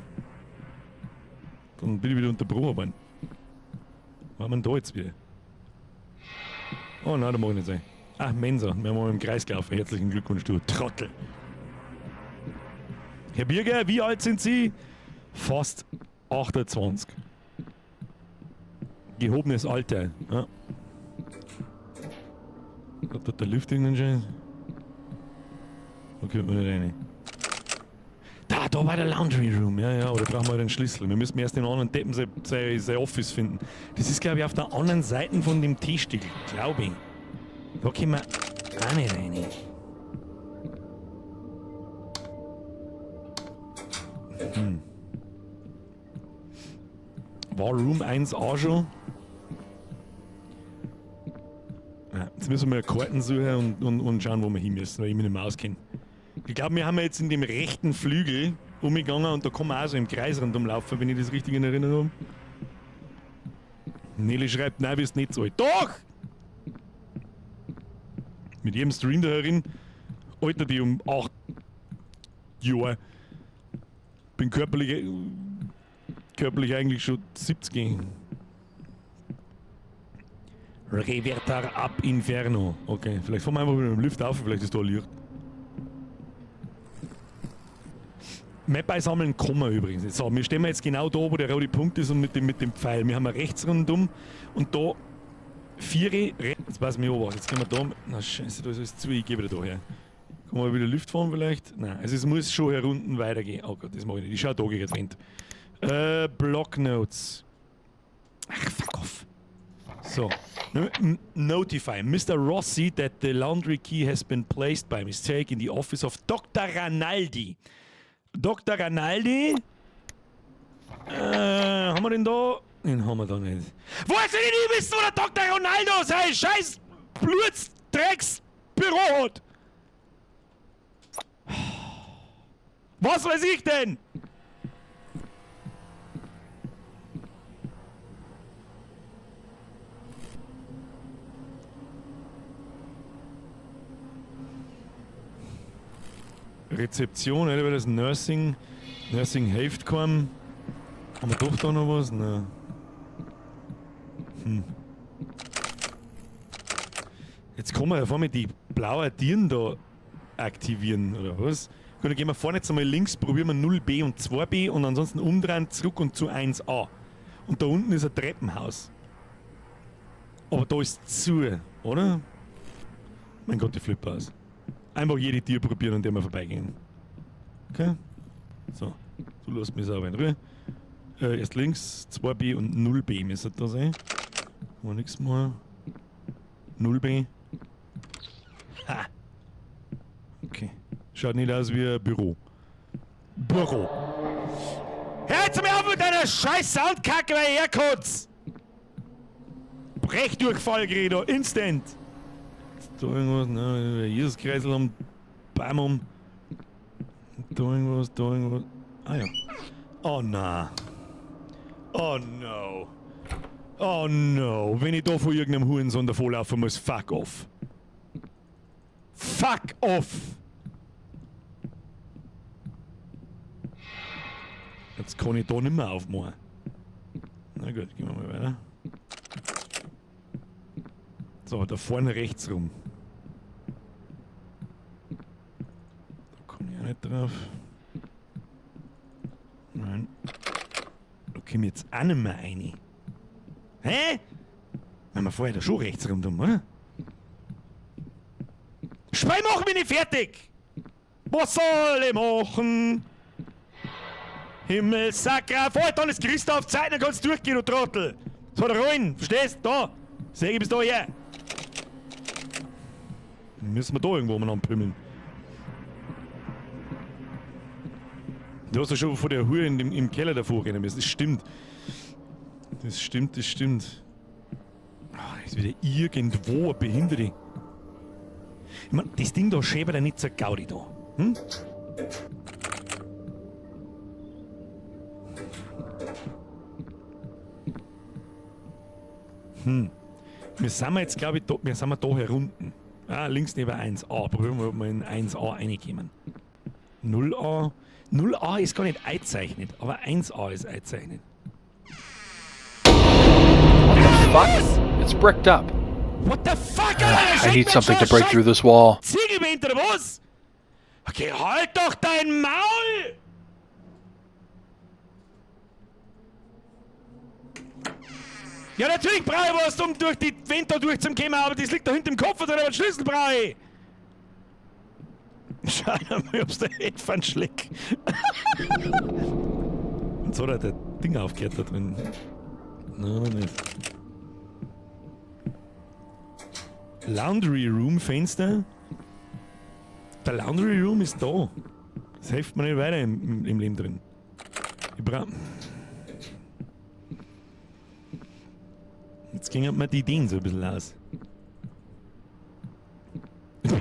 Dann bin ich wieder unterbrochen worden. Wo haben wir denn da jetzt wieder? Oh nein, da mag ich nicht sein. Ach, Mensa. Wir haben mal im Kreis gelaufen. Herzlichen Glückwunsch, du Trottel. Herr Birger, wie alt sind Sie? Fast 28. Gehobenes Alter. Ja. Hat der Lift irgendeinen Scheiß? Da kommt man nicht rein. Da war der Laundry Room. Ja, ja, oder brauchen wir den Schlüssel? Wir müssen erst den anderen Deppen sein Office finden. Das ist, glaub ich, auf der anderen Seite von dem Tischstickel, glaub ich. Da können wir auch nicht rein. War Room 1A schon? Ja, jetzt müssen wir Karten suchen und schauen, wo wir hin müssen, weil ich mich nicht mehr auskenne. Ich glaub, wir haben jetzt in dem rechten Flügel umgegangen und da kann man auch so im Kreis rundum laufen, wenn ich das richtig in Erinnerung habe. Nelly schreibt, nein, wirst nicht so alt. Doch! Mit jedem Stream da herin altert ich um 8 Jahre. Bin körperlich eigentlich schon 70. Revertar ab Inferno. Okay, vielleicht fahren wir einfach mit dem Lift auf, vielleicht ist da Licht. Map einsammeln kann man übrigens. So, wir stehen jetzt genau da, wo der rote Punkt ist und mit dem Pfeil. Wir haben rechts rundum und da 4, jetzt pass mir auf, jetzt gehen wir da. Na scheiße, da ist alles zu, ich gebe da her. Kann man wieder Lüft fahren vielleicht? Nein, also es muss schon hier unten weitergehen. Oh Gott, das mache ich nicht. Ich schaue da gegen die Wand. Blocknotes. Ach, fuck off. So. Notify Mr. Rossi that the laundry key has been placed by mistake in the office of Dr. Ranaldi. Dr. Ranaldi? Haben wir den da? Den haben wir da nicht. Woher soll ich nicht wissen, wo der Dr. Ronaldo sein scheiß Blutdrecksbüro hat? Was weiß ich denn? Rezeption, oder das Nursing. Nursing hilft keinem. Haben wir doch da noch was? Nein. Jetzt kann man ja vor allem die blauen Tieren da aktivieren, oder was? Gut, dann gehen wir vorne jetzt einmal links, probieren wir 0B und 2B und ansonsten umdrehen, zurück und zu 1A. Und da unten ist ein Treppenhaus. Aber da ist zu, oder? Mein Gott, die flippen aus. Einfach jede Tür probieren und der mal vorbeigehen. Okay? So. Du lässt mich sauber in Ruhe. Erst links, 2B und 0B müsste da sein. Kann man nichts mehr. 0B. Ha! Okay. Schaut nicht aus wie ein Büro. Büro! Hör jetzt mal auf mit deiner scheiß Soundkacke, weil ich herkotz! Brechdurchfall, Gredo, instant! Da irgendwas, ne? Jesus-Kreisel am Baum um. Da irgendwas, da irgendwas. Ah ja. Oh na. Oh no. Oh no. Wenn ich da vor irgendeinem Hurensohn davonlaufen muss, fuck off. Fuck off! Jetzt kann ich da nicht mehr aufmachen. Na gut, gehen wir mal weiter. So, da vorne rechts rum. Da komme ich auch nicht drauf. Nein. Da komme ich jetzt auch nicht mehr rein. Hä? Wenn wir vorher da schon rechts rum tun, oder? Spiel, mach mich nicht fertig! Was soll ich machen? Himmel, Sakra, fahr dann das Christ auf Zeit, dann kannst du durchgehen, du Trottel! So, da rein, verstehst? Da! Seh ich bis da her! Dann müssen wir da irgendwo umeinander pümmeln. Du hast ja schon vor der Hure im Keller davor rennen müssen. Das stimmt. Das stimmt, das stimmt. Ah, da ist wieder irgendwo eine Behinderte. Ich mein, das Ding da schäbert ja nicht zur Gaudi da. Hm? Wir sind jetzt, glaub ich, da, wir sind da herunten. Ah, links neben 1A. Probieren wir, ob wir in 1A reinkommen. 0A. 0A ist gar nicht eingezeichnet, aber 1A ist eingezeichnet. What the fuck? It's bricked up. What the fuck, Alter? I need something to break through this wall. Ziegelbein oder was? Okay, halt doch dein Maul! Ja, natürlich brauche ich was, um durch die Wände da durchzukommen, aber das liegt da hinten im Kopf, oder einen Schlüssel brauche ich. Schau mal, ob's der Elfan schlägt. Und so hat der Ding aufgehört da drin. Nein, noch nicht. Laundry Room Fenster. Der Laundry Room ist da. Das hilft mir nicht weiter im Leben drin. Ich brauch. Jetzt gingen mir die Ideen so ein bisschen aus.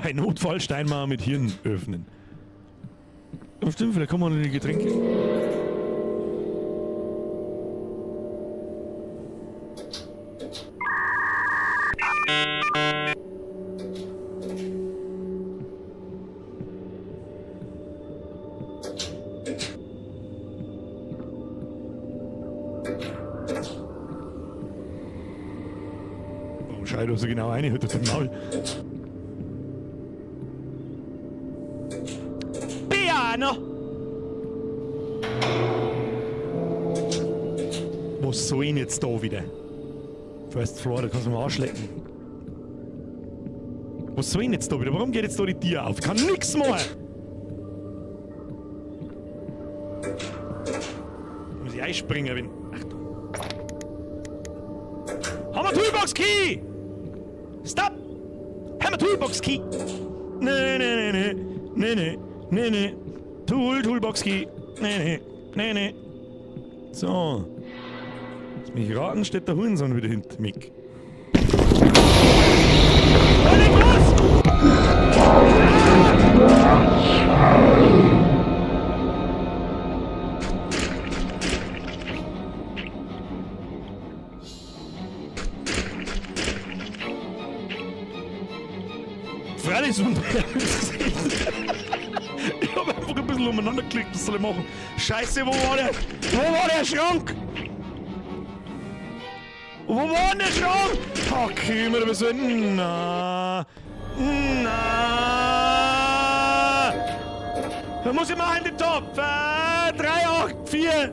Bei Notfall Steinmauer mit Hirn öffnen. Oh, stimmt, vielleicht kommen wir noch die Getränke. Warum schau ich da so genau rein? Halt doch den Maul. Piano! Was soll ich denn jetzt da wieder? First Floor, da kannst du mal anschlecken. Was soll ich denn jetzt da wieder? Warum geht jetzt da die Tür auf? Ich kann nix machen! Muss ich einspringen, wenn. Achtung. Hammer Toolbox Key! Stop! Hammer Toolbox Key! Nee, nee, nee, nee. Nee, nee. Nee, nee. Toolbox Key. Nee, nee. Nee, nee. So. Lass mich raten, steht der Hurensohn wieder hinter mich. Oh, leg los! Freilich so ein Ich hab einfach ein bisschen umeinander geklickt, was soll ich machen? Scheiße, wo war der? Wo war der Schrank? Wo war denn der Schrank? Oh, kümmere mich so. Na. Na. Da muss ich machen den Topf. 3, 8, 4.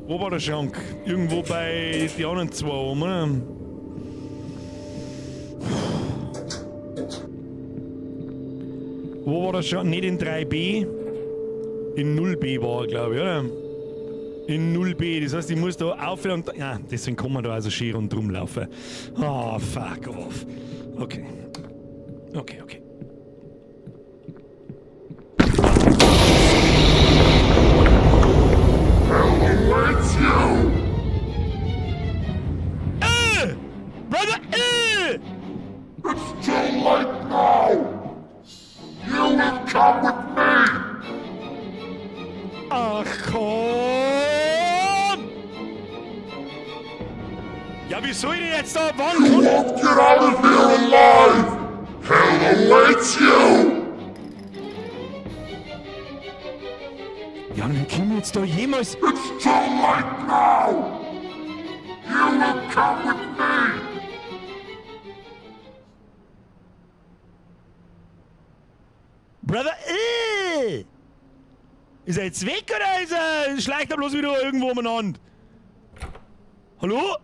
Wo war der Schrank? Irgendwo bei die anderen zwei oben, oder? Wo war der Schrank? Nicht in 3B. In 0B war er, glaube ich, oder? In 0B. Das heißt, ich muss da aufhören und. Ja, deswegen kann man da also schön rundherum laufen. Oh, fuck off. Okay. Okay, okay. Awaits you! Brother! It's too late now! You will come with me! Ach komm! Ja, wie soll ich denn jetzt da? Wann You kommt. won't get out of here alive! Hell awaits you! Ja, und wie kommen wir jetzt da jemals. It's too late now! You will come with me! Brother! Ist er jetzt weg oder ist er, schleicht er bloß wieder irgendwo umeinander? Hallo?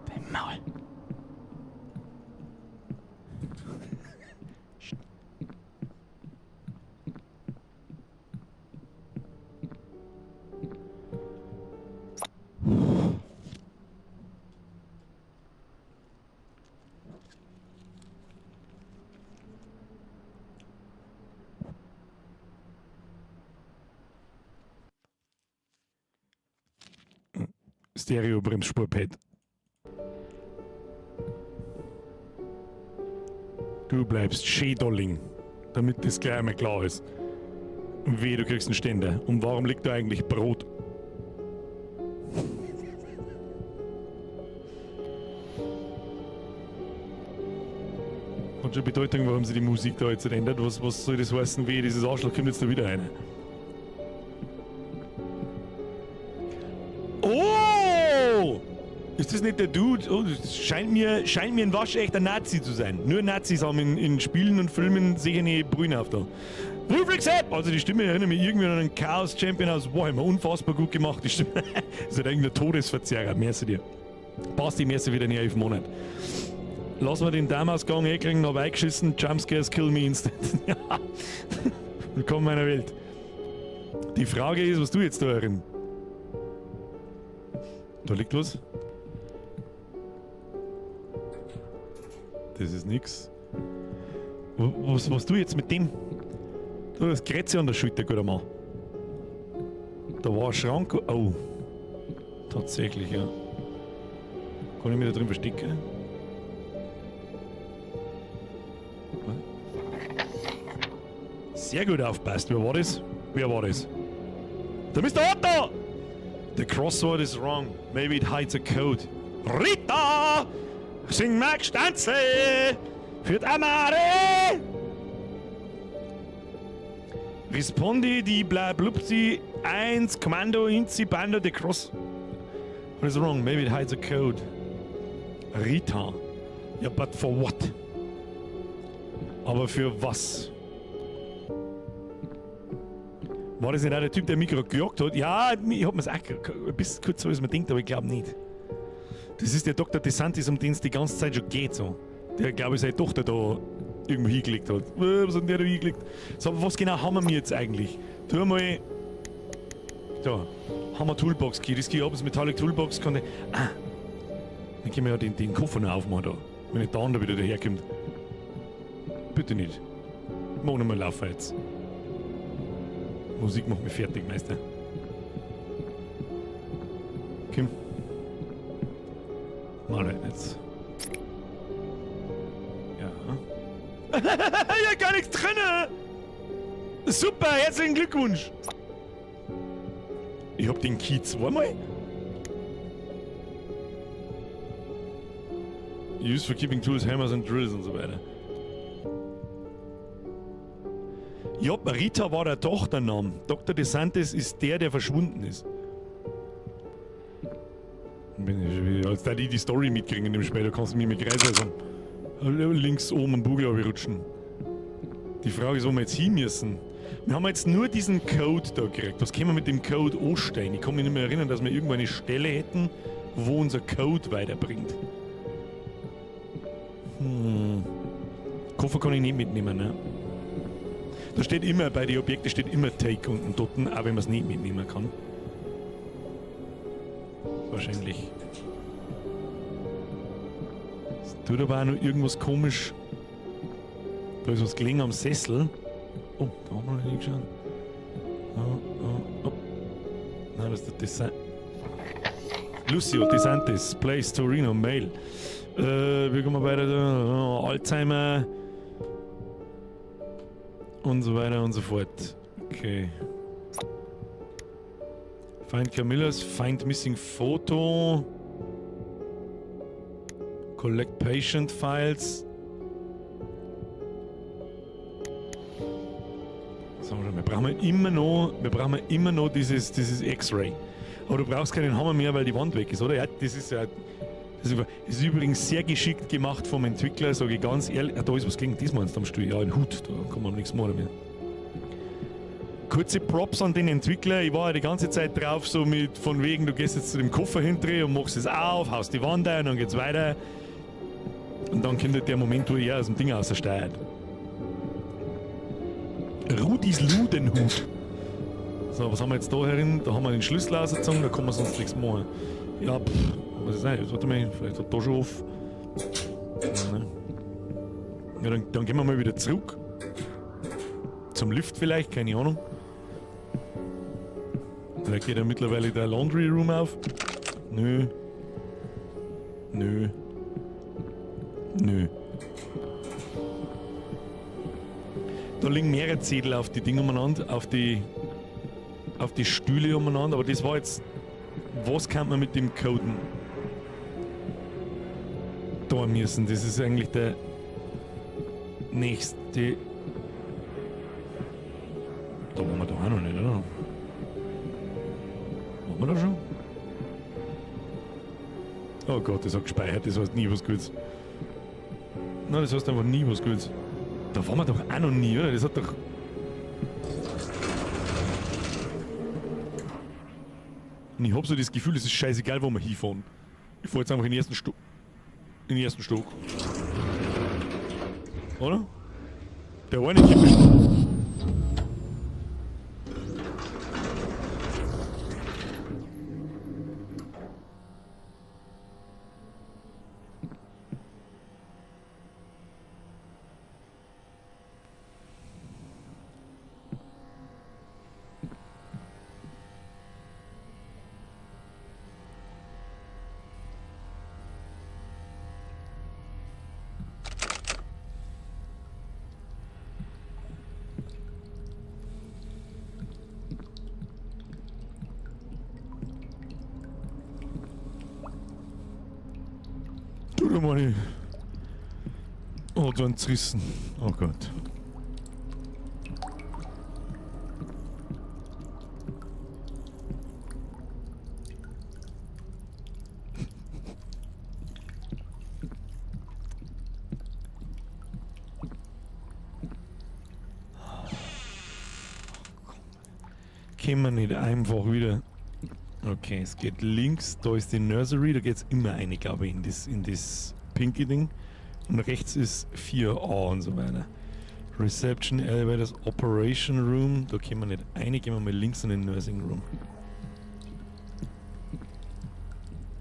Dein Maul. Stereo-Bremsspurpad. Du bleibst schön da liegen, damit das gleich einmal klar ist. Und wehe, du kriegst einen Ständer. Und warum liegt da eigentlich Brot? Hat schon Bedeutung, warum sich die Musik da jetzt ändert. Was soll das heißen? Wehe, dieses Arschloch kommt jetzt da wieder rein. Oh! Ist das nicht der Dude? Oh, das scheint mir ein waschechter Nazi zu sein. Nur Nazis haben in Spielen und Filmen sicher eine Brüne auf da. Wolfric Sepp! Also die Stimme erinnert mich irgendwie an einen Chaos Champion aus Warhammer. Unfassbar gut gemacht, die Stimme. Das ist halt irgendein Todesverzerrer. Merci dir. Passt die Merci wieder in 11 Monaten. Lass mal den Damausgang eh kriegen, hab eingeschissen. Jumpscares kill me instant. Ja. Willkommen in meiner Welt. Die Frage ist, was du jetzt da drin? Da liegt was. Das ist nix. Was du jetzt mit dem? Du hast Krätze an der Schulter, guter Mann. Da war ein Schrank. Oh. Tatsächlich, ja. Kann ich mich da drin verstecken? Was? Sehr gut aufpasst. Wer war das? Wer war das? Der Mr. Otto! The crossword is wrong. Maybe it hides a code. Rita! Sing mal Gstanzl! Für die Amare! Rispondi di bla blupsi 1 Kommando inzi bando the cross. What is wrong? Maybe it hides a code. Rita. Ja, but for what? Aber für was? War das nicht auch der Typ, der mich gerade gejagt hat? Ja, ich hab mir's auch ein bisschen kurz so, als man denkt, aber ich glaube nicht. Das ist der Dr. DeSantis, um den es die ganze Zeit schon geht. So. Der, glaube ich, seine Tochter da irgendwo hingelegt hat. Was hat denn der da hingelegt? So, aber was genau haben wir jetzt eigentlich? Tu mal. Da, haben wir Toolbox Key. Das Key das Metallic Toolbox kann ich. Ah! Dann können wir ja den Koffer noch aufmachen da. Wenn nicht der andere wieder daherkommt. Bitte nicht. Mach noch mal laufen jetzt. Musik macht mich fertig, Meister. Komm. Mal halt jetzt. Ja. Ja, gar nichts drinne! Super, herzlichen Glückwunsch! Ich hab den Key zweimal. Used for keeping tools, hammers and drills und so weiter. Ja, Rita war der Tochtername. Dr. DeSantis ist der, der verschwunden ist. Bin ich, als da die Story mitkriegen in dem Spiel, da kannst du mich mit Kreis haben. Links oben am Bugel rutschen. Die Frage ist, wo wir jetzt hin müssen. Wir haben jetzt nur diesen Code da gekriegt. Was können wir mit dem Code anstellen? Ich kann mich nicht mehr erinnern, dass wir irgendwo eine Stelle hätten, wo unser Code weiterbringt. Koffer kann ich nicht mitnehmen, ne? Da steht immer, bei den Objekten steht immer Take unten dort, auch wenn man es nicht mitnehmen kann. Wahrscheinlich. Es tut aber auch noch irgendwas komisch. Da ist was gelegen am Sessel. Oh, da haben wir noch nicht geschaut. Oh, oh, oh. Nein, das ist der Design. Lucio DeSantis, Place Torino, Mail. Wir kommen weiter da. Oh, Alzheimer. Und so weiter und so fort. Okay. Find Camillas, find missing photo. Collect patient files. Was haben wir schon? Wir brauchen immer noch, wir brauchen immer noch dieses X-Ray. Aber du brauchst keinen Hammer mehr, weil die Wand weg ist, oder? Ja, das ist ja. Das ist übrigens sehr geschickt gemacht vom Entwickler, sage ich ganz ehrlich. Ah, da ist was gegen das meinst du am Stuhl. Ja, ein Hut, da kann man nichts machen mehr. Kurze Props an den Entwickler. Ich war ja die ganze Zeit drauf, so mit von wegen, du gehst jetzt zu dem Koffer hinterher und machst es auf, haust die Wand ein und dann geht's weiter. Und dann kommt halt der Moment, wo er aus dem Ding raussteigt. Rudis Ludenhut. So, was haben wir jetzt da herin? Da haben wir den Schlüssel rausgezogen, da kann man sonst nichts machen. Ja, pff, was ist das? Warte mal, vielleicht hat da schon auf. Ne. Ja, dann gehen wir mal wieder zurück. Zum Lift vielleicht, keine Ahnung. Vielleicht geht ja mittlerweile der Laundry Room auf. Nö. Nö. Nö. Da liegen mehrere Zettel auf die Dinge umeinander, auf die Stühle umeinander, aber das war jetzt. Was kann man mit dem Coden da müssen? Das ist eigentlich der nächste. Da waren wir doch auch noch nicht, oder? Waren wir da schon? Oh Gott, das hat gespeichert, das heißt nie was Gutes. Nein, das heißt einfach nie was Gutes. Da waren wir doch auch noch nie, oder? Das hat doch. Und ich hab so das Gefühl, es ist scheißegal, wo wir hinfahren. Ich fahr jetzt einfach in den ersten Stock. In den ersten Stock. Oder? Der eine kommt bestimmt. Oder meine. Oh, dann zerrissen. Oh Gott. Können wir nicht einfach wieder. Okay, es geht links, da ist die Nursery, da geht's immer eine, glaube ich, in das pinke Ding. Und rechts ist 4A und so weiter. Reception, Elevators, Operation Room, da können wir nicht rein, gehen wir mal links in den Nursing Room.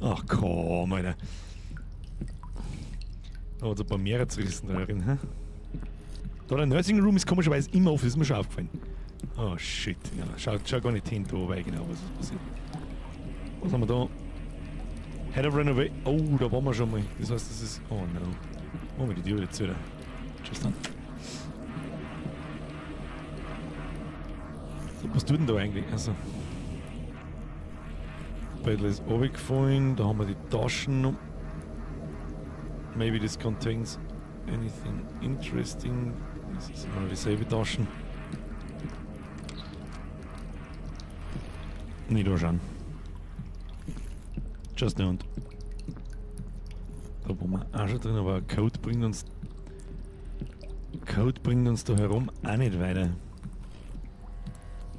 Ach komm, Alter. Da hat's ein paar mehrere zerrissen da drin, hä? Da der Nursing Room ist komischerweise immer offen, ist mir schon aufgefallen. Oh shit, ja, schau gar nicht hin, da weil genau was ist passiert. Was haben wir da? Head of Renovation. Oh, da waren wir schon mal. Das heißt, das ist. Oh no. Machen wir die Tür wieder zu, oder? Tschüss dann. So, was tut denn da eigentlich? Also. Battle ist runtergefallen, da haben wir die Taschen noch. Maybe this contains anything interesting. Das ist immer noch dieselbe Taschen. Nicht anschauen. Just don't. Da waren wir auch schon drin, aber Code bringt uns da herum auch nicht weiter.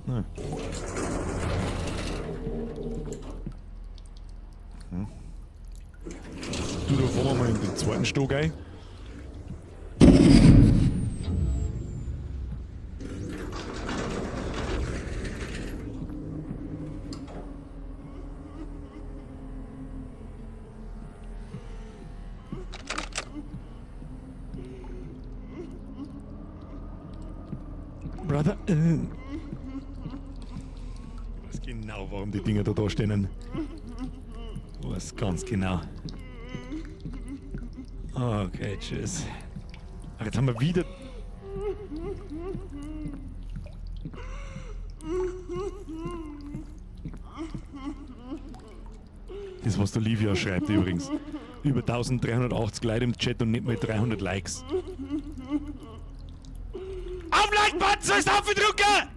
Nein. Du, da fahren wir mal in den zweiten Stock ein. Brother. Ich weiß genau, warum die Dinger da stehen. Ich weiß ganz genau. Okay, tschüss. Ach, jetzt haben wir wieder. Das, was der Livia schreibt übrigens. Über 1380 Leute im Chat und nicht mal 300 Likes. Auf Like-Button, sollst du aufdrücken!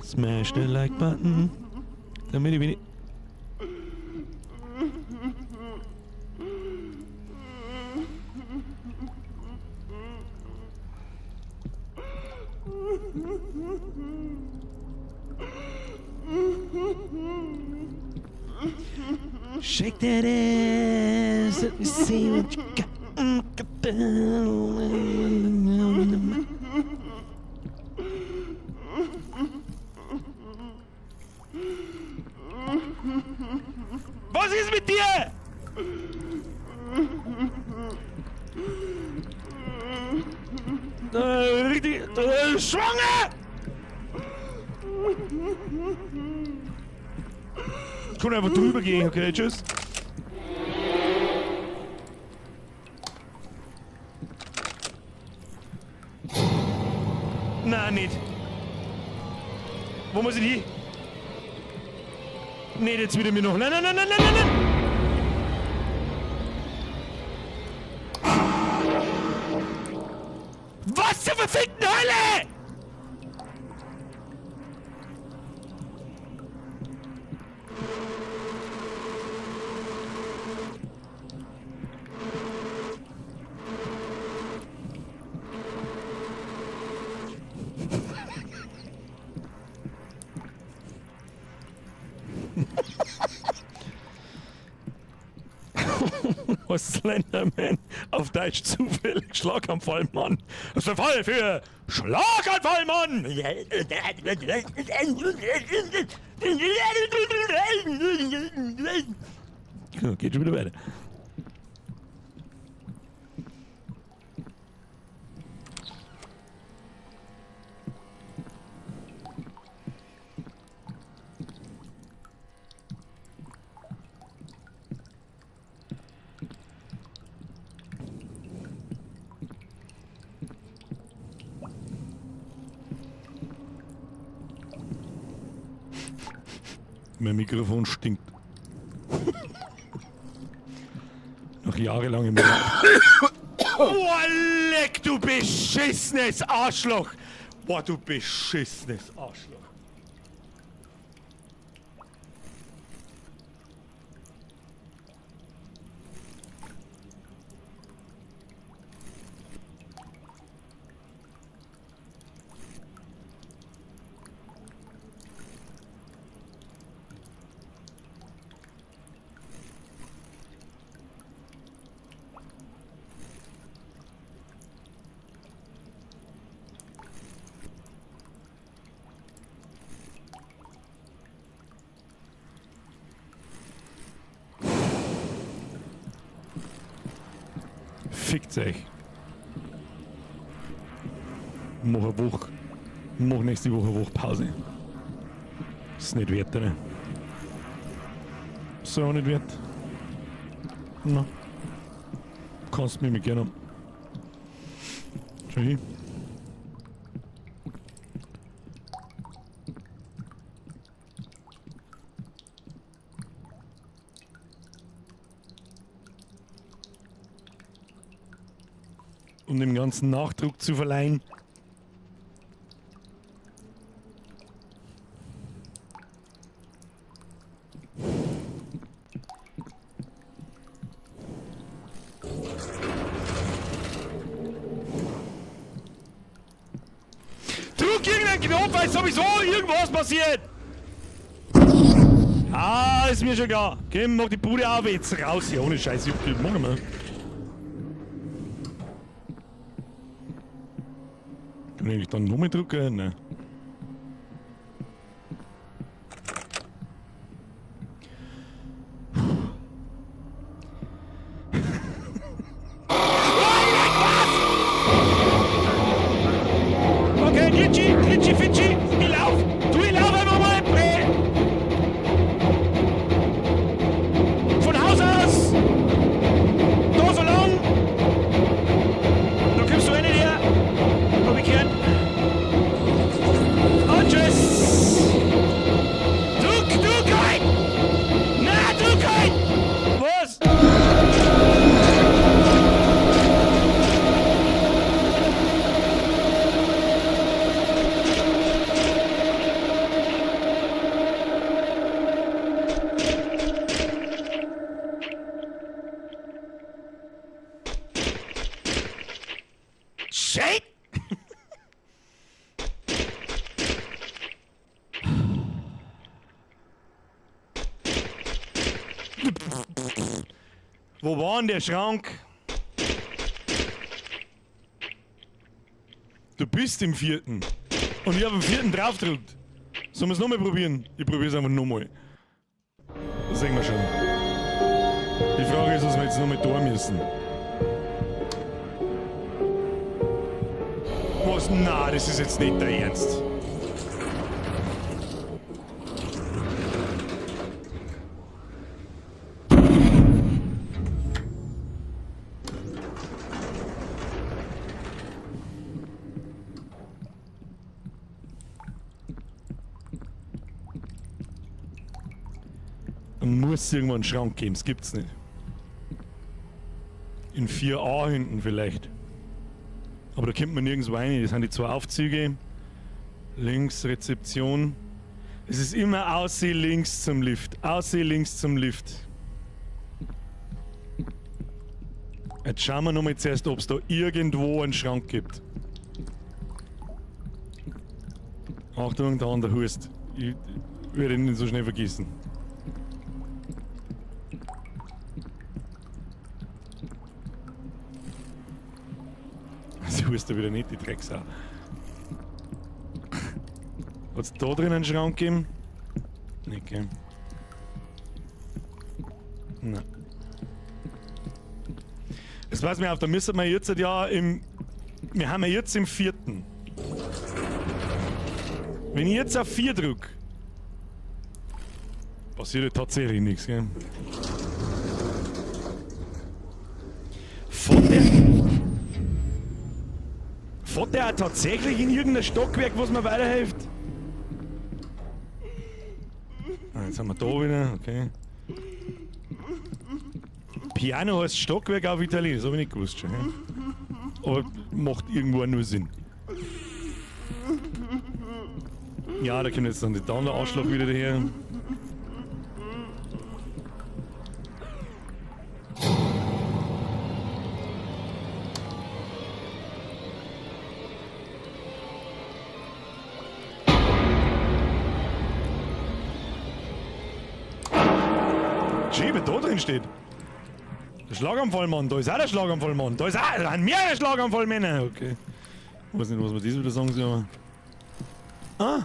Smash the Like-Button. Damit ich wenig. Shake that ass, let me see what you got. Was ist mit dir? Richtig, schwanger! Ich kann einfach drüber gehen, okay, tschüss. Nein, nicht. Wo muss ich hin? Nicht jetzt wieder mir noch. Nein, nein, nein, nein, nein, nein, nein! Was zur verfickten Hölle? Was Slenderman auf Deutsch zufällig Schlaganfall, Mann. Das ist der Fall für Schlaganfall, Mann! Ja, geht schon wieder weiter. Mein Mikrofon stinkt. Nach jahrelangem. Boah, leck, du beschissenes Arschloch! Boah, du beschissenes Arschloch. Fickt euch. Mach eine Woche. Mach nächste Woche eine Woche Pause. Ist nicht wert, ne? Ist auch nicht wert. Na. Kannst mich mit gerne. Schau hin. Um dem ganzen Nachdruck zu verleihen. Druck irgendeinen Knopf, weil sowieso irgendwas passiert! Ah, ist mir schon klar. Komm, mach die Bude auf, jetzt raus hier, ohne Scheiß. Ich mach mal. Kann ich dann nochmal drücken? Nein. Okay, Glitschi, Glitschi, Fitschi, ich lauf! Du, ich lauf einfach mal! Bre. Von Haus aus! Da so lang! Da kommst du rein her! Hab ich gehört! Und tschüss! Druck, druck halt! Na, druck halt! Was? Shit! Wo war denn der Schrank? Du bist im vierten. Und ich habe im vierten draufgedrückt. Sollen wir es nochmal probieren? Ich probiere es einfach nochmal. Das sehen wir schon. Die Frage ist, was wir jetzt nochmal tun müssen. Was? Na, das ist jetzt nicht der Ernst. Dann muss es irgendwo einen Schrank geben, das gibt's nicht. In 4a hinten vielleicht. Aber da kommt man nirgendwo rein. Das sind die zwei Aufzüge. Links Rezeption. Es ist immer Ausseh links zum Lift. Ausseh links zum Lift. Jetzt schauen wir nochmal zuerst, ob es da irgendwo einen Schrank gibt. Achtung, da an der Hust. Ich werde ihn nicht so schnell vergessen. Sie hust da wieder nicht, die Drecksau. Hat's da drin einen Schrank gegeben? Nicht, gell? Nein. Das weiß mir auf, da müssen wir jetzt ja im. Wir haben ja jetzt im vierten. Wenn ich jetzt auf 4 drück, passiert ja tatsächlich nichts, gell? Fährt der auch tatsächlich in irgendein Stockwerk, was mir weiterhilft? Ah, jetzt sind wir da wieder, okay. Piano heißt Stockwerk auf Italienisch, das habe ich nicht gewusst schon. Ja? Aber macht irgendwo auch nur Sinn. Ja, da kommt jetzt dann der Arschloch wieder daher. Schön, wer da drin steht. Der Schlaganfallmann, da ist auch der Schlaganfallmann. Da ist auch, da sind mehrere Schlaganfallmänner. Okay. Ich weiß nicht, was wir das wieder sagen sollen. Ah.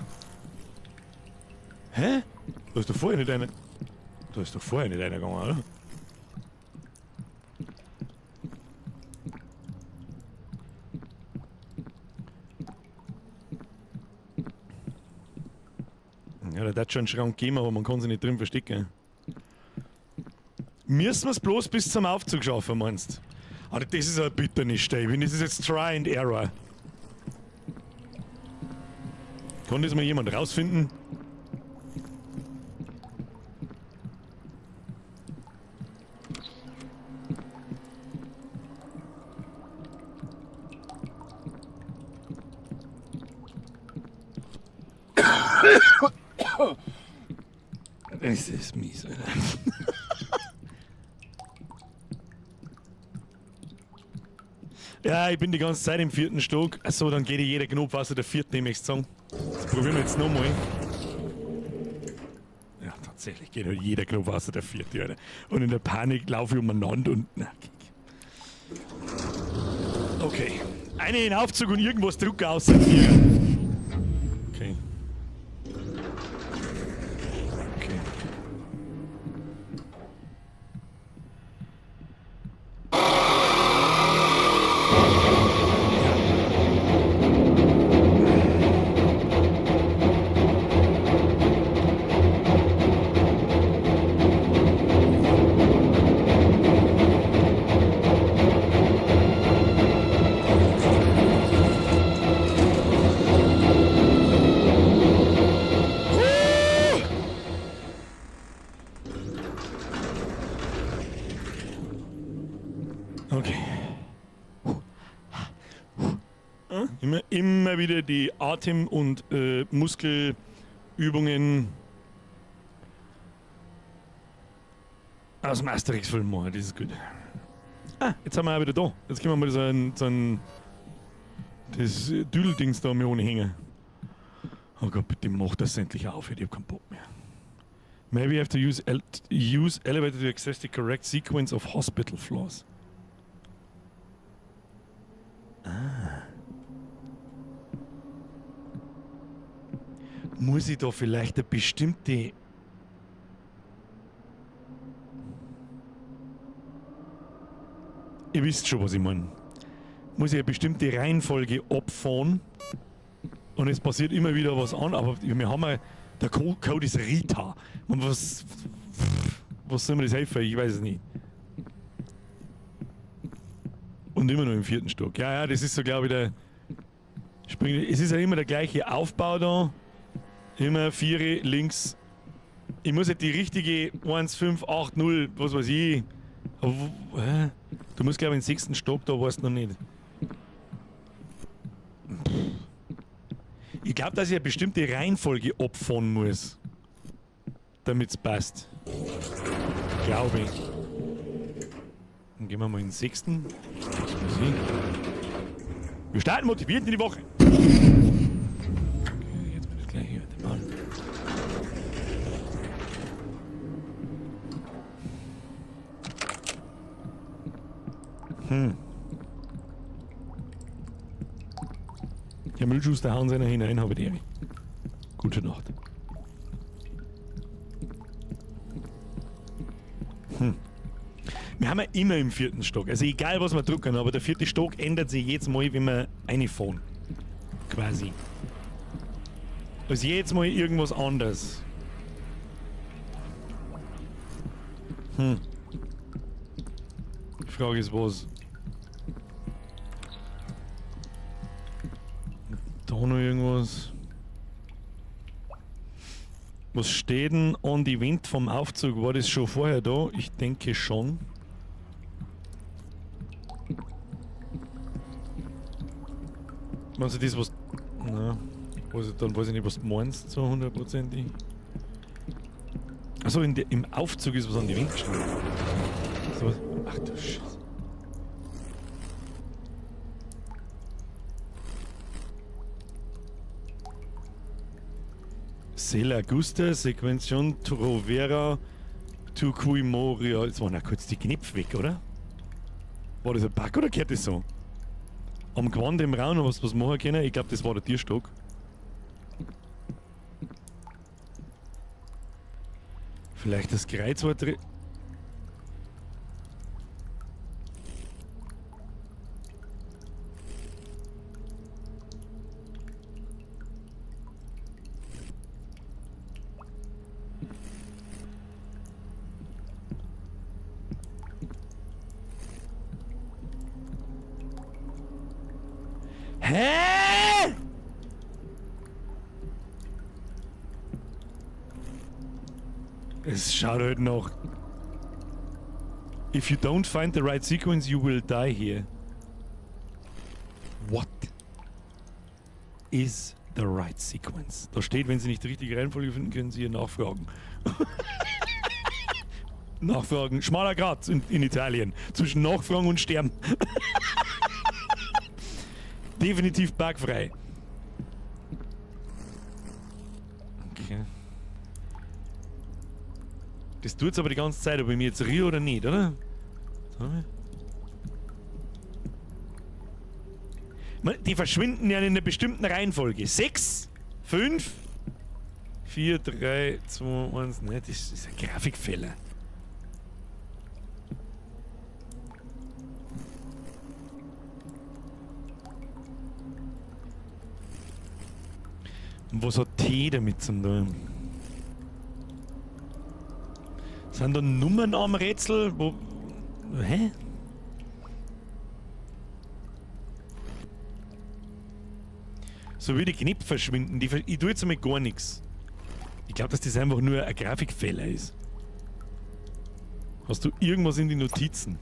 Hä? Da ist doch vorher nicht einer. Da ist doch vorher nicht einer gegangen, oder? Ja, da hat schon einen Schrank gegeben, aber man kann sich nicht drin verstecken. Müssen wir es bloß bis zum Aufzug schaffen, meinst du? Aber das ist ein bitternis, Steven. Das ist jetzt Try and Error. Kann das mal jemand rausfinden? Es ist mies, Alter. Ja, ich bin die ganze Zeit im vierten Stock. Achso, dann geht jeder Knopf außer der vierten, nehme ich sagen. Das probieren wir jetzt nochmal. Ja, tatsächlich geht halt jeder Knopf außer der vierte, Alter. Und in der Panik laufe ich umeinander und. Na, kick. Okay. Eine in den Aufzug und irgendwas drucken außer vier. Okay. Okay. Okay. Immer wieder die Atem- und Muskelübungen aus dem Asterix-Film machen, das ist gut. Ah, jetzt sind wir auch wieder da. Jetzt können wir mal so ein das Düdeldings da mir ohne hängen. Oh Gott, bitte mach das endlich auf, ich hab keinen Bock mehr. Maybe you have to use elevator to access the correct sequence of hospital floors. Ah. Muss ich da vielleicht eine bestimmte... Ihr wisst schon, was ich meine. Muss ich eine bestimmte Reihenfolge abfahren und es passiert immer wieder was an, aber wir haben ja, der Code ist Rita. Und was soll mir das helfen? Ich weiß es nicht. Und immer noch im vierten Stock. Ja, ja, das ist so, glaube ich, der Spring. Es ist ja immer der gleiche Aufbau da. Immer 4 links. Ich muss halt die richtige 1, 5, 8, 0, was weiß ich. Aber wo, hä? Du musst, glaube ich, im 6. Stock, da weißt du noch nicht. Ich glaub, dass ich eine bestimmte Reihenfolge abfahren muss, damit's passt. Glaube ich. Dann gehen wir mal in den 6. Mal sehen. Wir starten motiviert in die Woche. Okay, jetzt bin ich gleich hier mit dem Mann. Herr Müllschuster, hauen Sie hinein, habe die Ehre. Gute Nacht. Wir haben ja immer im 4. Stock. Also egal, was wir drücken, aber der 4. Stock ändert sich jedes Mal, wenn wir reinfahren. Quasi. Also jedes Mal irgendwas anderes. Die Frage ist, was? Da noch irgendwas? Was steht denn an die Wand vom Aufzug? War das schon vorher da? Ich denke schon. Meinst du das, was... Na, weiß ich, dann weiß ich nicht, was du meinst, so hundertprozentig. Achso, im Aufzug ist was an die Wand gestanden. So was. Ach du Scheiße. Sela Gusta, Sequenzion Trovera tu cui moria. Jetzt waren ja kurz die Knöpfe weg, oder? War das ein Bug oder gehört das so? Am Gewand im Raum noch was machen können? Ich glaub, das war der Tierstock. Vielleicht das Kreuzwort drin. Hä? Es schaut halt noch. If you don't find the right sequence, you will die here. What is the right sequence? Da steht, wenn Sie nicht die richtige Reihenfolge finden, können Sie hier nachfragen. Nachfragen. Schmaler Grat in Italien. Zwischen Nachfragen und Sterben. Definitiv bugfrei. Okay. Das tut's aber die ganze Zeit, ob ich mir jetzt rühre oder nicht, oder? Die verschwinden ja in einer bestimmten Reihenfolge. 6, 5, 4, 3, 2, 1. Ne, das ist ein Grafikfehler. Und was hat T damit zu tun? Sind da Nummern am Rätsel? Wo, hä? So wie die Knöpfe verschwinden. Ich tue jetzt einmal gar nichts. Ich glaub, dass das einfach nur ein Grafikfehler ist. Hast du irgendwas in den Notizen?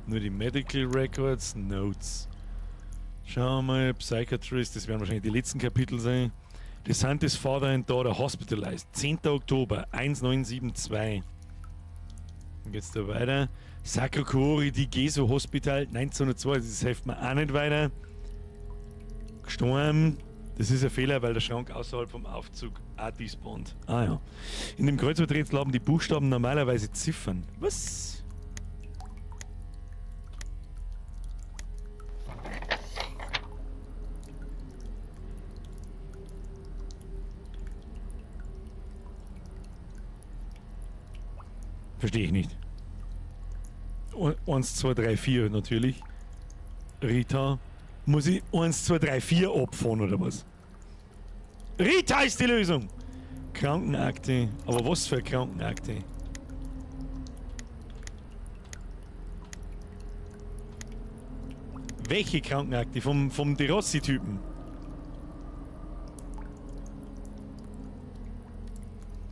Nur die Medical Records, Notes. Schauen wir mal, Psychiatrist, das werden wahrscheinlich die letzten Kapitel sein. DeSantis Father and Daughter Hospitalized, 10. Oktober 1972. Dann geht's da weiter. Sacro Cuore di Gesù Hospital 1902, das hilft mir auch nicht weiter. Gestorben. Das ist ein Fehler, weil der Schrank außerhalb vom Aufzug auch despawnt. Ah ja. In dem Kreuzworträtsel haben die Buchstaben normalerweise Ziffern. Was? Verstehe ich nicht. 1, 2, 3, 4 natürlich. Rita. Muss ich 1, 2, 3, 4 abfahren oder was? Rita ist die Lösung! Krankenakte. Aber was für eine Krankenakte? Welche Krankenakte? Vom De Rossi-Typen?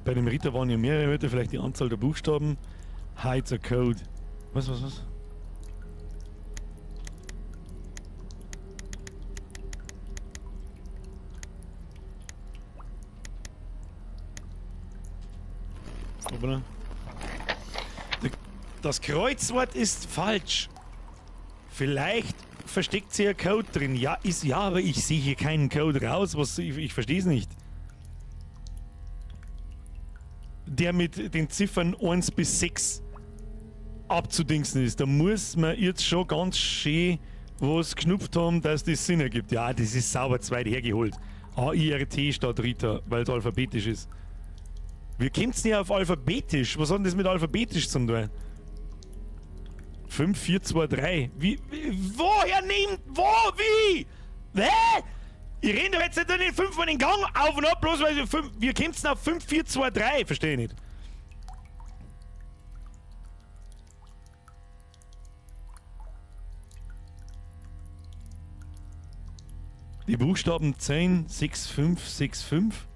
Bei dem Ritter waren ja mehrere Wörter, vielleicht die Anzahl der Buchstaben. Hides a Code. Was, was, was? Hoppala. Das Kreuzwort ist falsch. Vielleicht versteckt sie ja Code drin. Ja, ist ja, aber ich sehe hier keinen Code raus. Ich verstehe es nicht. Der mit den Ziffern 1 bis 6 abzudingsen ist. Da muss man jetzt schon ganz schön was geschnupft haben, dass das Sinn ergibt. Ja, das ist sauber zweit hergeholt. AIRT statt Rita, weil es alphabetisch ist. Wie kommt's denn auf alphabetisch? Was hat denn das mit alphabetisch zu tun? 5, 4, 2, 3. Wie, wie, woher nimmt, wo, wie? Hä? Ich renne doch jetzt nicht in 5 Mal den Gang auf und ab, bloß weil wir 5. Wie kommt's denn auf 5, 4, 2, 3? Verstehe ich nicht. Die Buchstaben 10, 6, 5, 6, 5.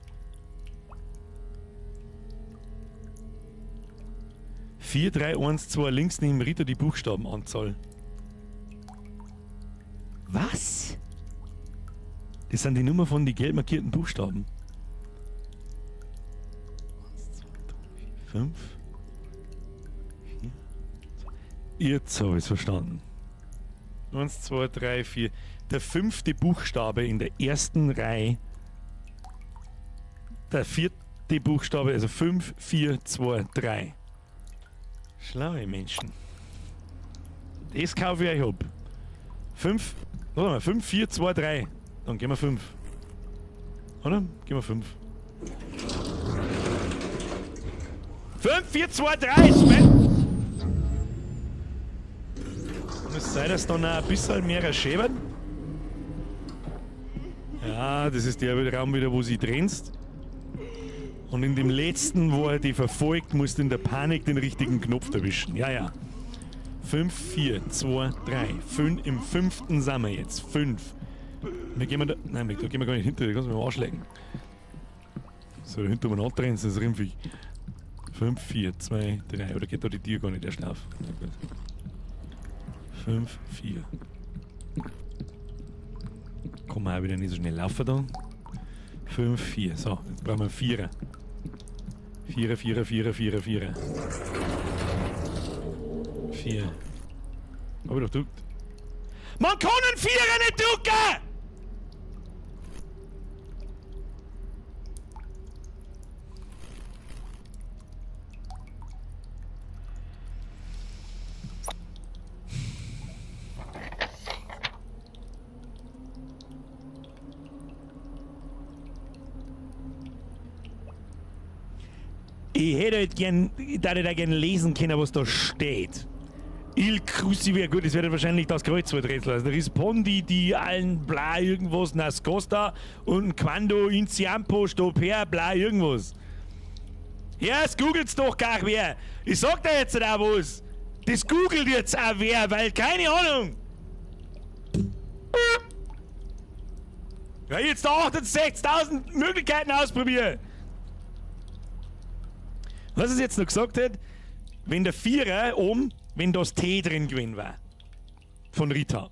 4, 3, 1, 2, links neben Rita die Buchstabenanzahl. Was? Das sind die Nummer von den gelb markierten Buchstaben. 1, 2, 3, 4, 5. 4. Jetzt habe ich es verstanden. 1, 2, 3, 4. Der fünfte Buchstabe in der ersten Reihe. Der vierte Buchstabe, also 5, 4, 2, 3. Schlaue Menschen. Das kaufe ich euch ab. 5, warte mal, 5, 4, 2, 3. Dann gehen wir 5. Oder? Gehen wir 5. 5, 4, 2, 3, Sven! Kann es sein, dass da noch ein bisschen mehr schäbern? Ja, das ist der Raum wieder, wo sie trennst. Und in dem letzten, wo er die verfolgt, musst du in der Panik den richtigen Knopf erwischen. Ja, ja. 5, 4, 2, 3. 5, im fünften sind wir jetzt. 5. Wir gehen wir da. Nein, da gehen wir gar nicht hinter, da kannst du mir am Arsch lecken. So, da hinten umeinander rennen, das ist rimpfig. 5, 4, 2, 3. Oder geht da die Tür gar nicht erst auf? Na gut. 5, 4. Kann man auch wieder nicht so schnell laufen da. 5, 4. So, jetzt brauchen wir einen Vierer. 4, 4, 4, 4, 4. 4. Hab ich doch gedrückt. Man kann einen Vierer nicht drucken! Ich hätte halt gern, ich würde da gern lesen können, was da steht. Il Crucifié, gut, das wird wahrscheinlich das Kreuzworträtsel. Also Rispondi, die allen bla irgendwas, Nascosta und Quando Inciampo, Stoper, bla irgendwas. Ja, es googelt's doch gar wer. Ich sag dir jetzt auch was. Das googelt jetzt auch wer, weil keine Ahnung. Ja, jetzt da 68.000 Möglichkeiten ausprobieren. Was es jetzt noch gesagt hat, wenn der Vierer oben, wenn das T drin gewesen war. Von Rita.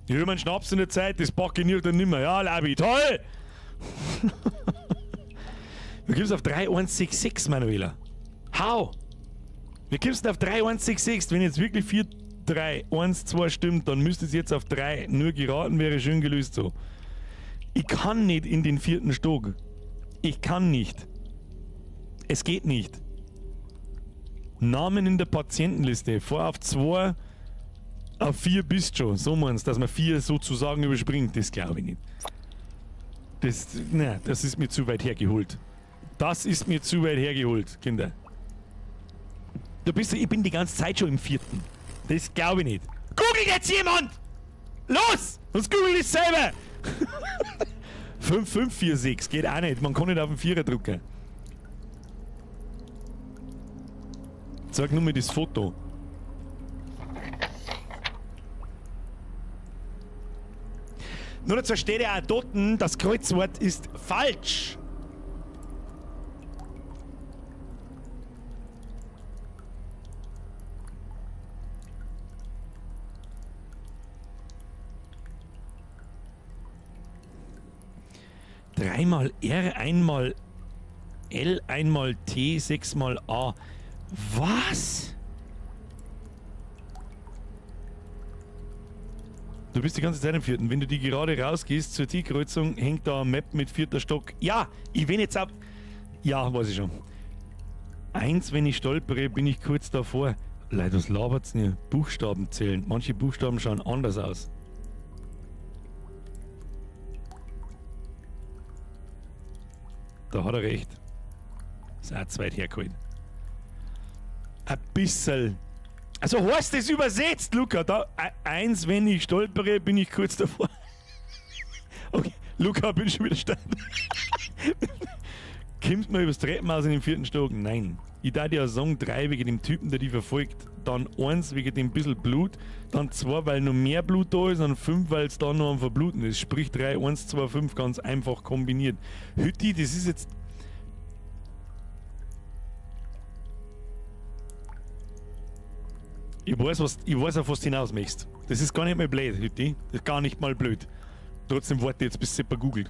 Ich höre meinen Schnaps in der Zeit, das packe ich dann nimmer. Ja, Labi, toll! Wir kommst auf 3, 1, 6, 6, Manuela. How? Wir kommst auf 3, 1, 6, 6. Wenn jetzt wirklich 4, 3, 1, 2 stimmt, dann müsste es jetzt auf 3. Nur geraten wäre schön gelöst so. Ich kann nicht in den vierten Stock. Ich kann nicht. Es geht nicht. Namen in der Patientenliste. Vor auf 2, auf 4 bist schon. So meinst du, dass man 4 sozusagen überspringt. Das glaube ich nicht. Das, na, das ist mir zu weit hergeholt. Das ist mir zu weit hergeholt, Kinder. Da bist du, ich bin die ganze Zeit schon im vierten. Das glaube ich nicht. Googelt jetzt jemand! Los! Sonst googelt ich selber! 5, 5, 4, 6 geht auch nicht. Man kann nicht auf den Vierer drücken. Zeig nur mal das Foto. Nur dazu steht ja auch dort, das Kreuzwort ist falsch. Dreimal R, einmal L, einmal T, sechsmal A. Was? Du bist die ganze Zeit im vierten. Wenn du die gerade rausgehst zur T-Kreuzung, hängt da ein Map mit vierter Stock. Ja, ich bin jetzt ab. Ja, weiß ich schon. Eins, wenn ich stolpere, bin ich kurz davor. Leute, was labert's denn hier? Buchstaben zählen. Manche Buchstaben schauen anders aus. Da hat er recht. Ist auch zu weit hergeholt. Ein bisschen. Also heißt das übersetzt, Luca? Da, eins, wenn ich stolpere, bin ich kurz davor. Okay, Luca, bin schon wieder stark. Kommt man übers Treppenhaus in den vierten Stock? Nein. Ich darf ja sagen, 3 wegen dem Typen, der die verfolgt. Dann 1 wegen dem bisschen Blut. Dann 2, weil noch mehr Blut da ist. Und 5, weil es da noch am Verbluten ist. Sprich 3, 1, 2, 5, ganz einfach kombiniert. Hütti, das ist jetzt... Ich weiß, was, ich weiß, auf was du hinaus möchtest. Das ist gar nicht mal blöd, Hütti. Das ist gar nicht mal blöd. Trotzdem warte ich jetzt, bis Seppa googelt.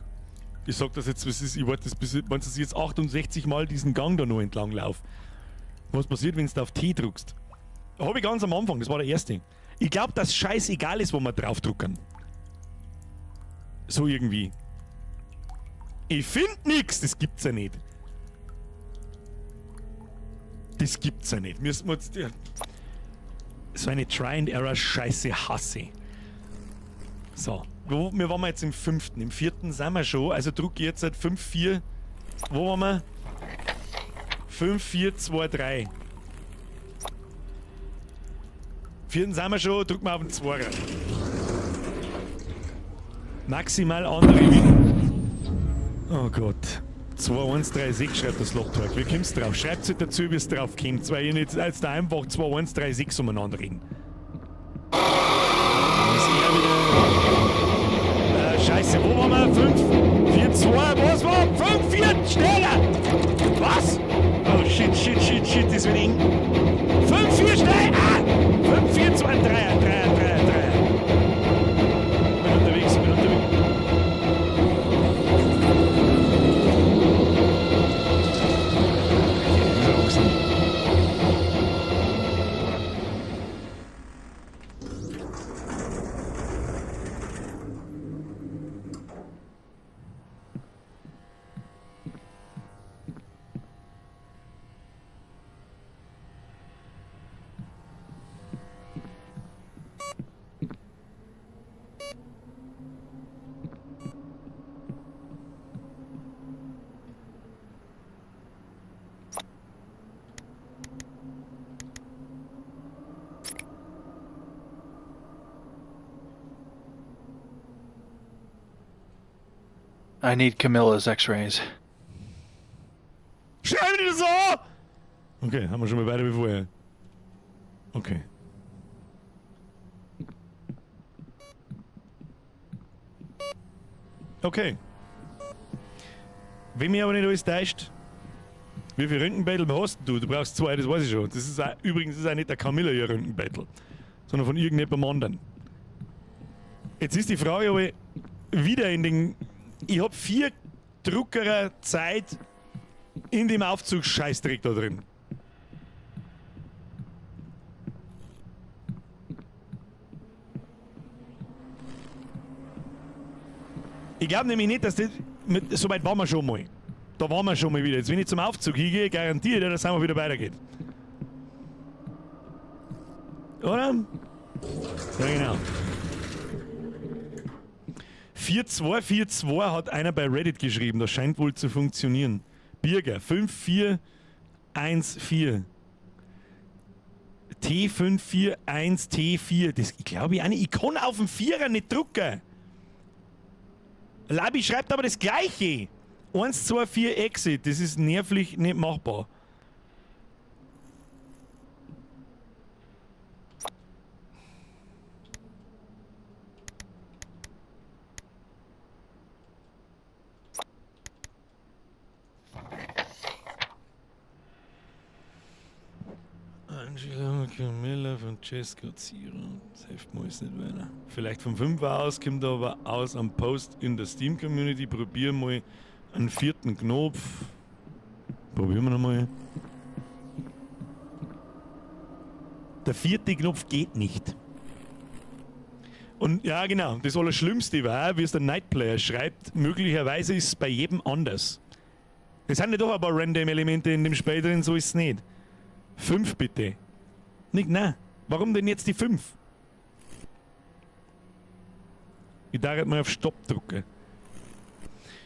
Ich sag das jetzt, was ist, ich warte das bis, wenn du jetzt 68 Mal diesen Gang da noch entlang lauf. Was passiert, wenn du auf T drückst? Hab ich ganz am Anfang, das war der erste. Ich glaube, dass scheißegal ist, wo wir draufdrucken. So irgendwie. Ich find nix, das gibt's ja nicht. Das gibt's ja nicht. Müssen wir jetzt, so eine Try-and-Error-Scheiße hasse ich. So, wo, wir waren jetzt im fünften. Im vierten sind wir schon. Also drucke ich jetzt seit 5, 4. Wo waren wir? 5, 4, 2, 3. Vierten sind wir schon, drücken wir auf den Zweier. Maximal andere wie. Oh Gott. 2, 1, 3, 6 schreibt das Lobtalk. Wie kommst du drauf? Schreibt es dazu, wie es drauf kommt, weil ich nicht jetzt da einfach 2, 1, 3, 6 umeinander reden. Das ist er wieder. Scheiße, wo waren wir? 5, 4, 2, was war? 5, 4, schneller! Was? Oh shit, shit, shit, shit, das wird eng. 5, 4, schnell! Ah! 5, 4, 2, 3, 3, 3, 3. Bin unterwegs, bin unterwegs. I need Camilla's x-rays. Schreib mir das an! Okay, haben wir schon mal weiter wie vorher. Okay. Okay. Wenn mich aber nicht alles täuscht, wie viele Röntgenbettel hast du? Du brauchst zwei, das weiß ich schon. Das ist auch, übrigens ist auch nicht der Camilla ihr Röntgenbettel, sondern von irgendjemandem anderen. Jetzt ist die Frage, ob ich wieder in den. Ich hab 4 Druckerer Zeit in dem Aufzug Scheißdreck da drin. Ich glaub nämlich nicht, dass das. Mit, so weit waren wir schon mal. Da waren wir schon mal wieder. Jetzt, wenn ich zum Aufzug hingehe, garantiere ich dir, dass es einfach wieder weitergeht. Oder? Ja, genau. 4242 hat einer bei Reddit geschrieben. Das scheint wohl zu funktionieren. Birger, 5414. T541T4. Das glaube ich auch nicht. Ich kann auf dem Vierer nicht drucken. Labi schreibt aber das Gleiche. 1, 2, 4, Exit. Das ist nervlich nicht machbar. Angela, Camilla, Francesco, Ciro. Das hilft mir alles nicht weiter. Vielleicht vom 5er aus, kommt aber aus am Post in der Steam Community. Probier mal einen vierten Knopf. Probieren wir nochmal. Der vierte Knopf geht nicht. Und ja, genau, das Allerschlimmste war, wie es der Nightplayer schreibt, möglicherweise ist es bei jedem anders. Es sind ja doch ein paar Random-Elemente in dem Spiel drin, so ist es nicht. 5 bitte. Nicht, nein. Warum denn jetzt die 5? Ich darf mal auf Stopp drücken.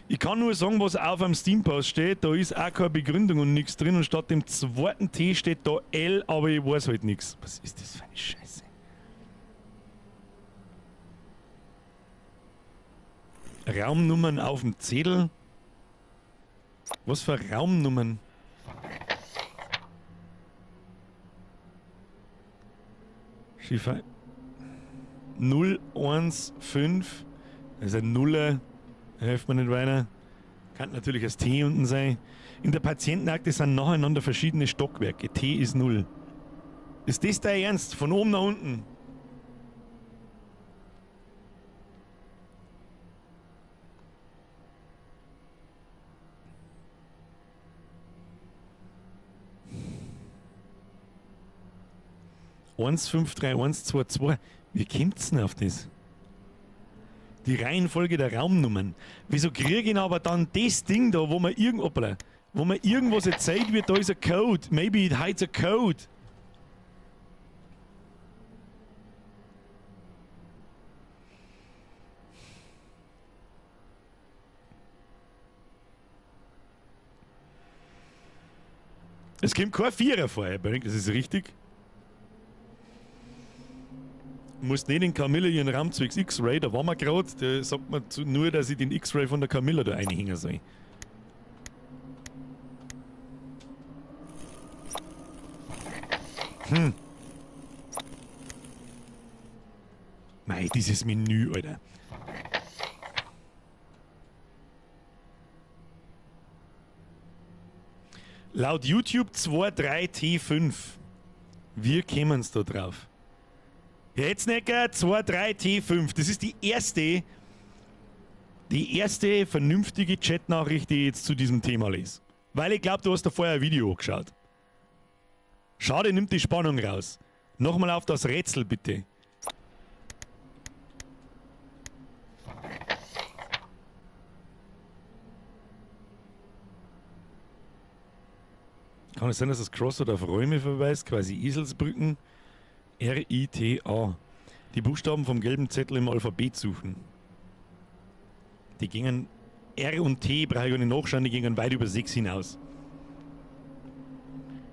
Ich kann nur sagen, was auf einem Steam-Post steht. Da ist auch keine Begründung und nichts drin. Und statt dem zweiten T steht da L, aber ich weiß halt nichts. Was ist das für eine Scheiße? Raumnummern auf dem Zettel? Was für Raumnummern? Schiffer 0, 1, 5. Das ist ein Nuller. Da hilft mir nicht weiter. Kann natürlich das T unten sein. In der Patientenakte sind nacheinander verschiedene Stockwerke. T ist 0. Ist das dein Ernst? Von oben nach unten? Eins, fünf, drei, eins, zwei, zwei. Wie kommt's denn auf das? Die Reihenfolge der Raumnummern. Wieso kriege ich aber dann das Ding da, hoppla, wo mir irgendwas erzählt wird, da ist ein Code. Maybe it hides a code. Es kommt kein Vierer vor, Herr Bönig, das ist richtig. Du musst nicht in Camilla ihren Raum zwecks X-Ray, da waren wir gerade, der sagt mir nur, dass ich den X-Ray von der Camilla da reinhängen soll. Mei, dieses Menü, Alter. Laut YouTube 23T5. Wir kämen's da drauf. Hetznecker 23T5. Das ist die erste vernünftige Chatnachricht, die ich jetzt zu diesem Thema lese. Weil ich glaub, du hast da vorher ein Video angeschaut. Schade, nimmt die Spannung raus. Nochmal auf das Rätsel, bitte. Kann es sein, dass das Crossword auf Räume verweist, quasi Eselsbrücken? R-I-T-A. Die Buchstaben vom gelben Zettel im Alphabet suchen. Die gingen R und T, brauche ich gar nicht nachschauen, die gingen weit über 6 hinaus.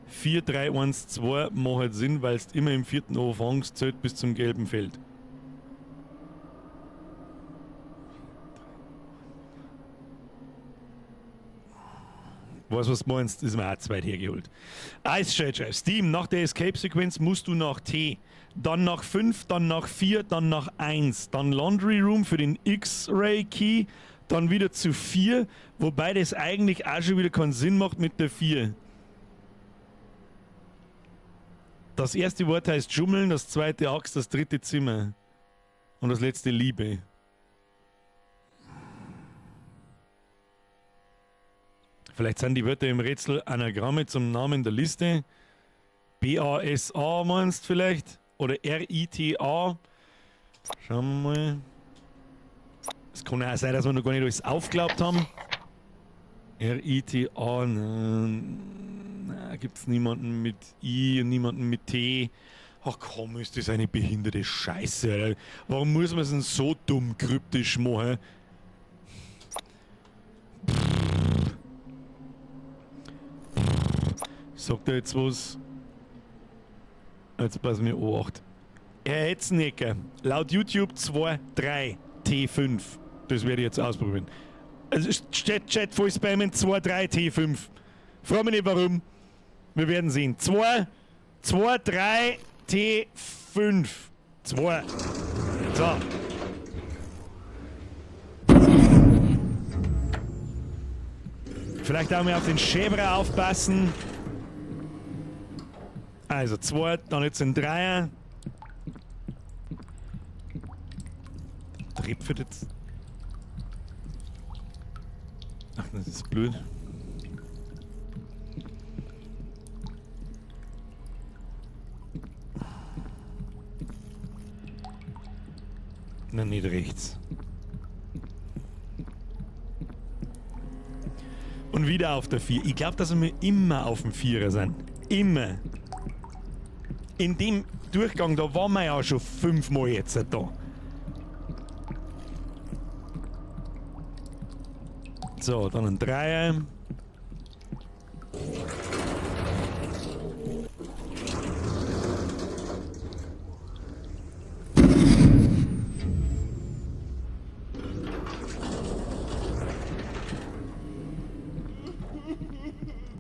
4, 3, 1, 2 macht halt Sinn, weil's immer im vierten anfängst, zählt bis zum gelben Feld. Weißt du, was du meinst? Ist mir auch zu weit hergeholt. Ice Shade, Steam, nach der Escape-Sequenz musst du nach T, dann nach 5, dann nach 4, dann nach 1, dann Laundry Room für den X-Ray-Key, dann wieder zu 4, wobei das eigentlich auch schon wieder keinen Sinn macht mit der 4. Das erste Wort heißt Schummeln, das zweite Axt, das dritte Zimmer und das letzte Liebe. Vielleicht sind die Wörter im Rätsel Anagramme zum Namen der Liste. BASA meinst vielleicht? Oder RITA? Schauen wir mal. Es kann auch sein, dass wir noch gar nicht alles aufgeglaubt haben. RITA, na, gibt's niemanden mit I und niemanden mit T. Ach komm, ist das eine behinderte Scheiße, Alter. Warum muss man's denn so dumm kryptisch machen? Sagt er jetzt was? Jetzt pass mir Obacht. Herr Hetzenecker, laut YouTube 2, 3, T5. Das werde ich jetzt ausprobieren. Also Chat, voll spammen, 2, 3, T5. Frag mich nicht warum. Wir werden sehen. 2, 2, 3, T5. 2. So. Vielleicht auch mal auf den Schäber aufpassen. Also 2, dann jetzt ein Dreier. Tripfert jetzt. Ach, das ist blöd. Nein, nicht rechts. Und wieder auf der 4. Ich glaub, dass wir immer auf dem 4er sind. Immer. In dem Durchgang, da waren wir ja schon 5-mal jetzt da. So, dann ein Dreier.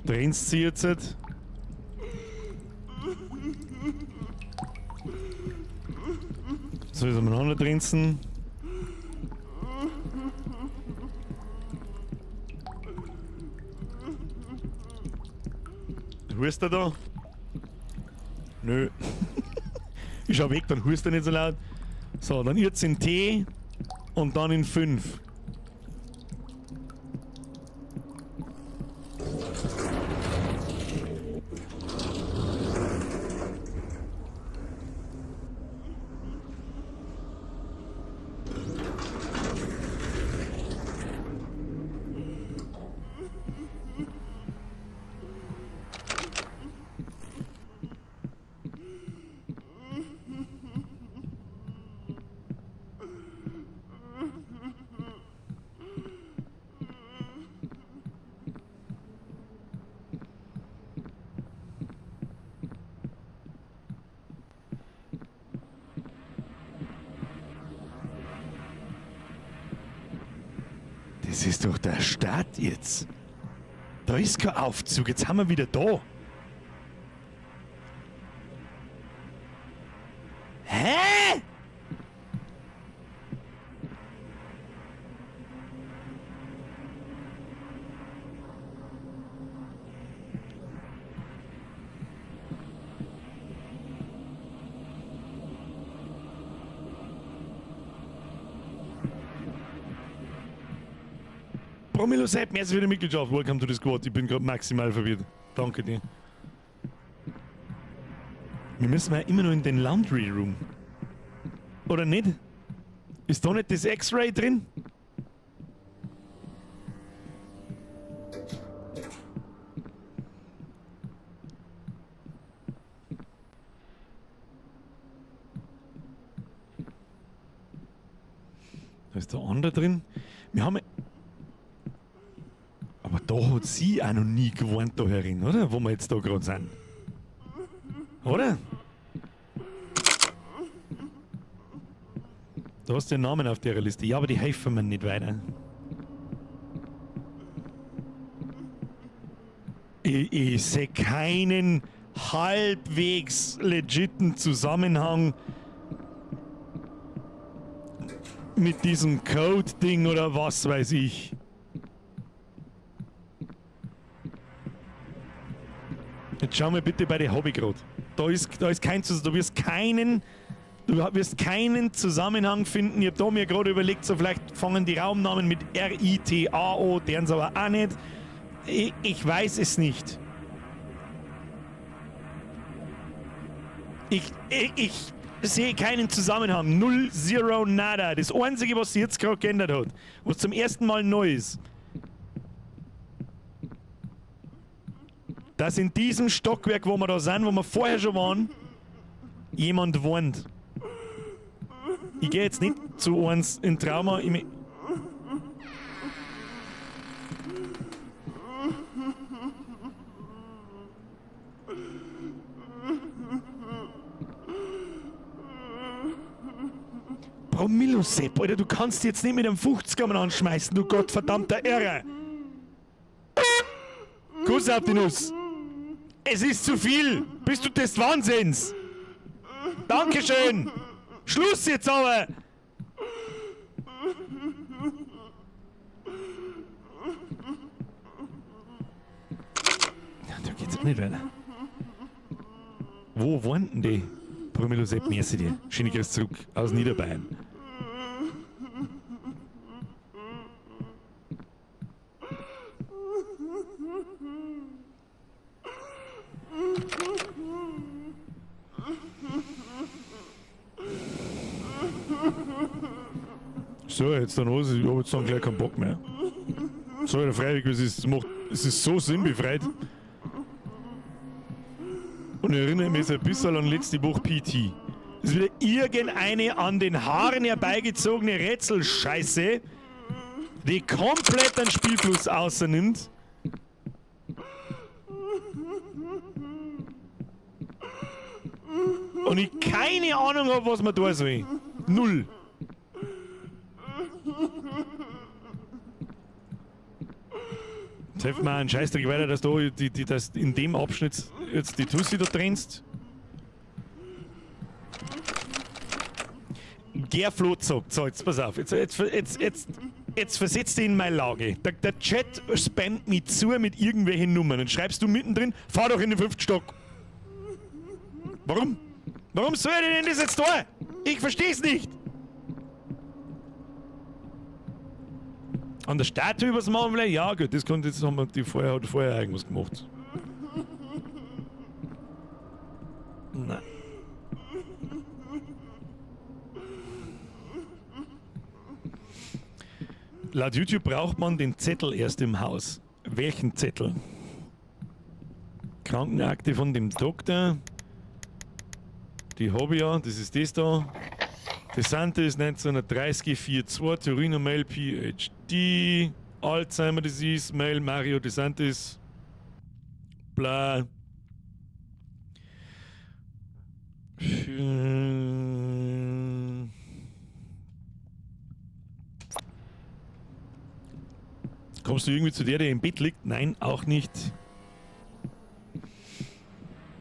Drehen Sie jetzt? So ist umeinander drinsen. Wo ist der da? Nö. Ich schau weg, dann hust er nicht so laut. So, dann jetzt in T und dann in 5. Das ist doch der Start jetzt. Da ist kein Aufzug, jetzt haben wir wieder da. Hä? Promillo Sepp, merci für die Mitgliedschaft. Welcome to the squad. Ich bin gerade maximal verwirrt. Danke dir. Wir müssen ja immer noch in den Laundry Room. Oder nicht? Ist da nicht das X-Ray drin? Da ist der andere drin. Wir haben. Aber da hat sie auch noch nie gewohnt da herin, oder? Wo wir jetzt da gerade sind. Oder? Du hast den Namen auf der Liste. Ja, aber die helfen mir nicht weiter. Ich sehe keinen halbwegs legiten Zusammenhang mit diesem Code-Ding oder was weiß ich. Jetzt schauen wir bitte bei der Hobby grad. Da ist kein Zus-, du wirst keinen, du wirst keinen Zusammenhang finden. Ich hab da mir gerade überlegt, so vielleicht fangen die Raumnamen mit R, I, T, A, O, deren aber auch nicht. Ich weiß es nicht. Ich sehe keinen Zusammenhang. Null, zero, nada. Das Einzige, was sich jetzt gerade geändert hat, was zum ersten Mal neu ist, dass in diesem Stockwerk, wo wir da sind, wo wir vorher schon waren, jemand wohnt. Ich gehe jetzt nicht zu uns in Trauma. Ich Promillo Sepp, Alter, du kannst jetzt nicht mit einem 50er anschmeißen, du gottverdammter Irrer. Kuss auf die Nuss. Es ist zu viel. Bist du des Wahnsinns? Dankeschön. Schluss jetzt aber. Ja, da geht's auch nicht weiter. Wo wohnt denn die? Promillo Sepp, merci dir. Schöne Grüße zurück aus Niederbayern. So, jetzt dann was, ich hab jetzt dann gleich keinen Bock mehr. So, der Freiwillig, es ist, macht, es ist so sinnbefreit. Und ich erinnere mich so ein bisschen an letzte Woche PT. Das ist wieder irgendeine an den Haaren herbeigezogene Rätselscheiße, die komplett den Spielfluss außernimmt. Und ich keine Ahnung hab, was man da soll. Null. Jetzt hilft mir einen Scheißdreck weiter, dass du dass in dem Abschnitt jetzt die Tussi da trennst. Gerflot sagt, so, jetzt pass auf, jetzt versetz dich in meine Lage. Der Chat spammt mich zu mit irgendwelchen Nummern. Dann schreibst du mittendrin, fahr doch in den 5. Stock. Warum? Warum soll ich denn das jetzt da? Ich versteh's nicht! An der Statue was machen vielleicht? Ja, gut, das konnte jetzt haben wir die vorher, hat vorher irgendwas gemacht. Nein. Laut YouTube braucht man den Zettel erst im Haus. Welchen Zettel? Krankenakte von dem Doktor. Die hab ich ja, das ist das da. DeSantis 1930 42, Torino Mail PhD, Alzheimer Disease Mail Mario DeSantis. Bla. Kommst du irgendwie zu der, der im Bett liegt? Nein, auch nicht.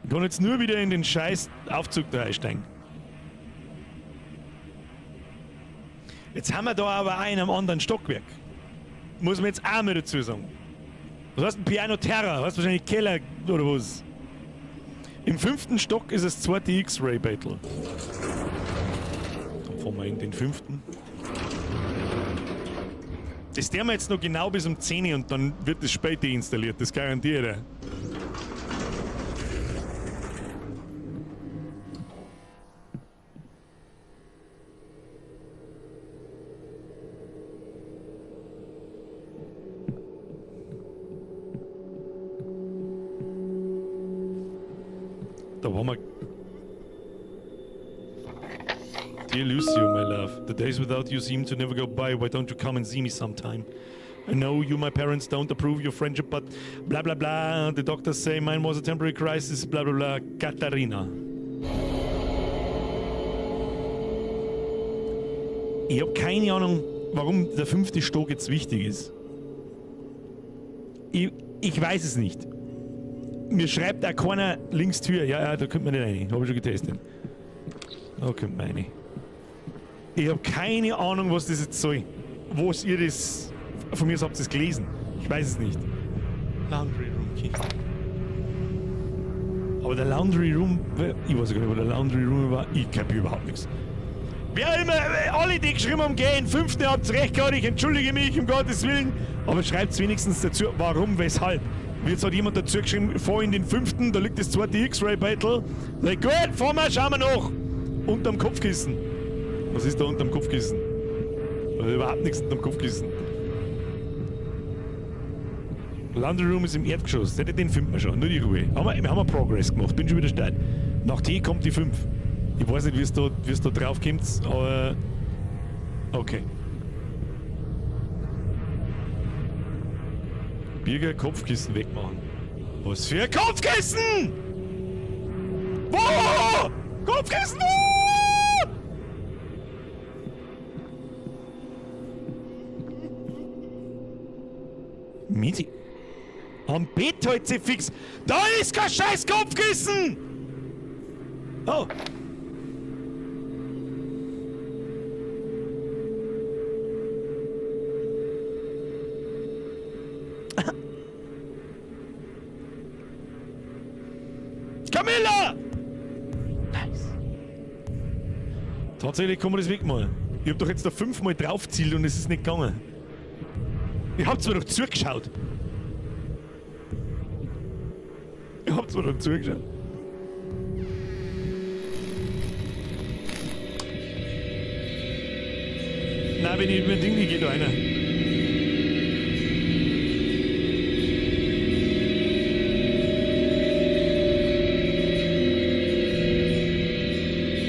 Ich kann jetzt nur wieder in den scheiß Aufzug da einsteigen. Jetzt haben wir da aber einen am anderen Stockwerk. Muss man jetzt auch mal dazu sagen. Was heißt ein Piano Terra? Was wahrscheinlich Keller oder was? Im 5. Stock ist das zweite X-Ray Battle. Dann fahren wir in den 5. Das tun wir jetzt noch genau bis um 10 Uhr und dann wird das Spiel deinstalliert, das garantiere ich dir. Da waren wir. Dear Lucio, my love, the days without you seem to never go by. Why don't you come and see me sometime? I know you, my parents, don't approve your friendship, but bla bla bla. The doctors say mine was a temporary crisis, bla bla bla. Katharina. Ich hab keine Ahnung, warum der 5. Stock jetzt wichtig ist. Ich weiß es nicht. Mir schreibt auch keiner links Tür. Ja, ja, da kommt man nicht rein. Hab ich schon getestet. Da kommt man rein. Ich hab keine Ahnung, was das jetzt soll. Wo ihr das... Von mir aus habt ihr es gelesen. Ich weiß es nicht. Laundry Room Key. Aber der Laundry Room... Ich weiß gar nicht, wo der Laundry Room war. Ich kapier überhaupt nichts. Wer immer, alle, die geschrieben haben, gehen, 5. habt's recht gehabt, ich entschuldige mich, um Gottes Willen. Aber schreibt's wenigstens dazu, warum, weshalb. Jetzt hat jemand dazu geschrieben, fahr in den 5., da liegt das zweite X-Ray Battle. Na gut, fahren wir, schauen wir nach. Unterm Kopfkissen. Was ist da unterm Kopfkissen? Da ist überhaupt nichts unterm Kopfkissen. Laundry Room ist im Erdgeschoss. Den finden wir schon. Nur die Ruhe. Wir haben Progress gemacht. Bin schon wieder stark. Nach T kommt die 5. Ich weiß nicht, wie es da drauf kommt, aber... Okay. Birger Kopfkissen wegmachen. Was für ein Kopfkissen? Wo? Kopfkissen? Wo? Miti. Am Bett halt sie fix. Da ist kein scheiß Kopfkissen! Oh. Camilla! Nice. Tatsächlich kann man das wegmachen. Ich hab doch jetzt da 5-mal draufgezielt und es ist nicht gegangen. Ihr habt's mir doch zugeschaut. Ihr habt's mir doch zugeschaut. Nein, wenn ich mit dem Ding nicht gehe, da einer.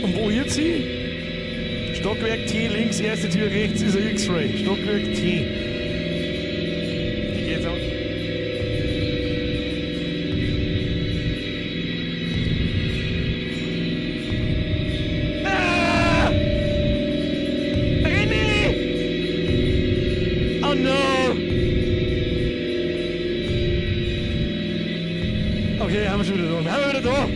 Und wo jetzt sie? Stockwerk T links, erste Tür rechts ist ein X-Ray. Stockwerk T. Ich geh jetzt auf. Ah! René! Oh no! Okay, haben wir schon wieder da. Haben wir wieder da!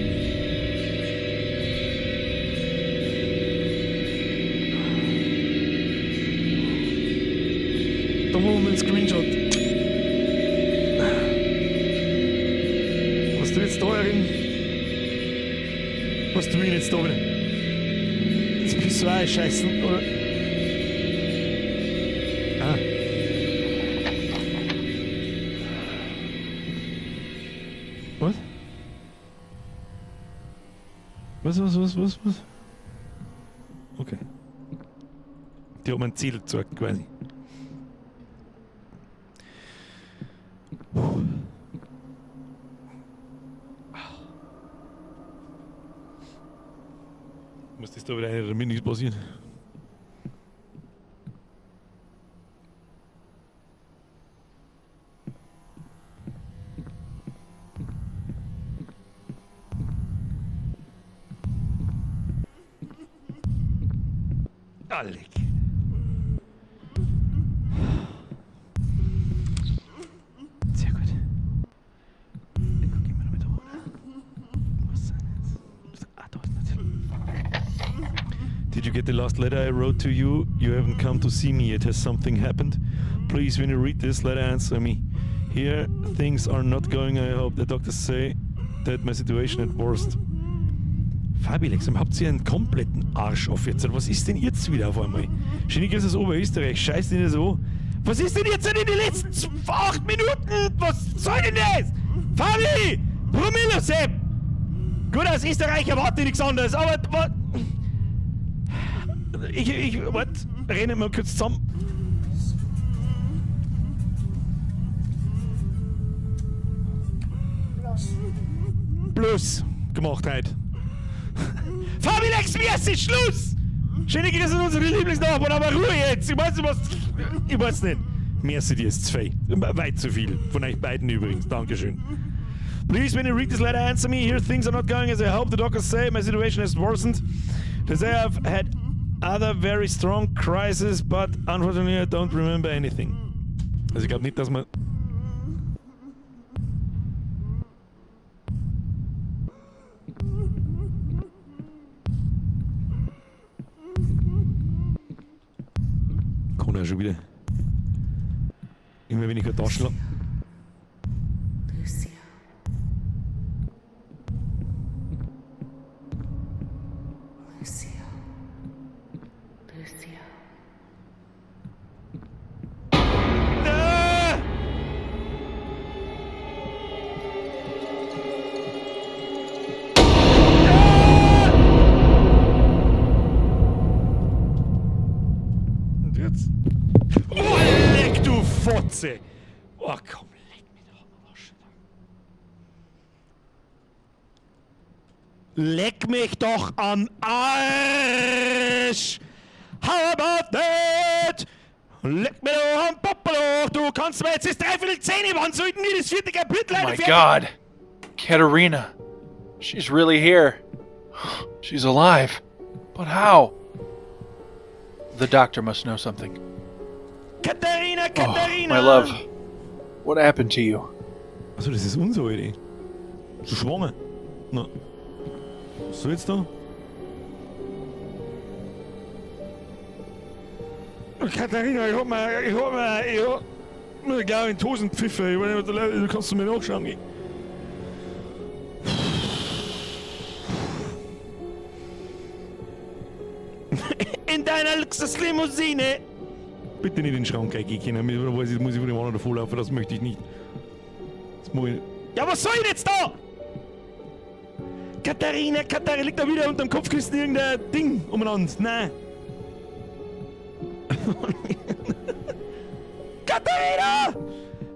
Da machen wir einen Screenshot. Was tut jetzt da herin? Was tue ich denn jetzt da wieder? Jetzt Pissoir scheißen, oder? Ah. Was? Was, was, was, was, was? Okay. Die hat mir ein Ziel gezeigt, quasi. Puh. Muss das da wieder rein, damit nichts passiert? Alec. Sehr gut. Dann gehen wir noch mit oder? Was ist denn jetzt? Ah, da ist natürlich. Did you get the last letter I wrote to you? You haven't come to see me yet. Has something happened? Please, when you read this letter, answer me. Here, things are not going. I hope the doctors say that my situation at worst. Fabi, langsam habt ihr einen kompletten Arsch auf jetzt. Was ist denn jetzt wieder auf einmal? Schöne Grüße aus Oberösterreich, scheiß dich nicht so. Was ist denn jetzt in den letzten 8 Minuten? Was soll denn das? Fabi! Promille, Sepp! Gut, als Österreicher erwarte ich nichts anderes, aber ich, warte, rennen wir kurz zusammen. Plus. Plus gemacht heute. Fabi, leck's mir, es ist Schluss! Schöne Grüße an unsere Lieblingsnachbarn, aber Ruhe jetzt! Ich weiß nicht, was. Ich weiß nicht. Merci dir ist zu viel. Weit zu viel. Von euch beiden übrigens. Dankeschön. Please, when you read this letter, answer me. Here things are not going as I hope. The doctors say my situation has worsened. They say I've had other very strong crises, but unfortunately I don't remember anything. Also ich glaube nicht, dass man. Kann ja schon wieder. Immer wenn ich eine Taschenlampe. Lucio. Lucio. Lucio. Ah! Ah! Und jetzt? Oh, leck, du Fotze! Oh, komm, leck mich doch am Arsch. Leck mich doch am Arsch! How about that? Leck mich doch am Popoloch! Du kannst mir jetzt ist 9:45, wann sollten wir das vierte Kapitel Oh my God. Katerina. She's really here. She's alive. But how? The doctor must know something. Katharina, Oh, Katharina! my love. What happened to you? Achso, das ist unsere Idee. So schwanger. Na. Was soll jetzt da? Katharina, ich hab mir, glaub ich, in die Hosen gepfiffen. Ich weiß nicht, du kannst du mir nachschauen gehen. In deiner Luxuslimousine! Bitte nicht in den Schrank reingehen können, da weiß ich, muss ich von dem anderen davonlaufen, das möchte ich nicht. Das mach ich nicht. Ja, was soll ich denn jetzt da? Katharina, Katharina, liegt da wieder unterm Kopfkissen irgendein Ding umeinander? Nein. Katharina!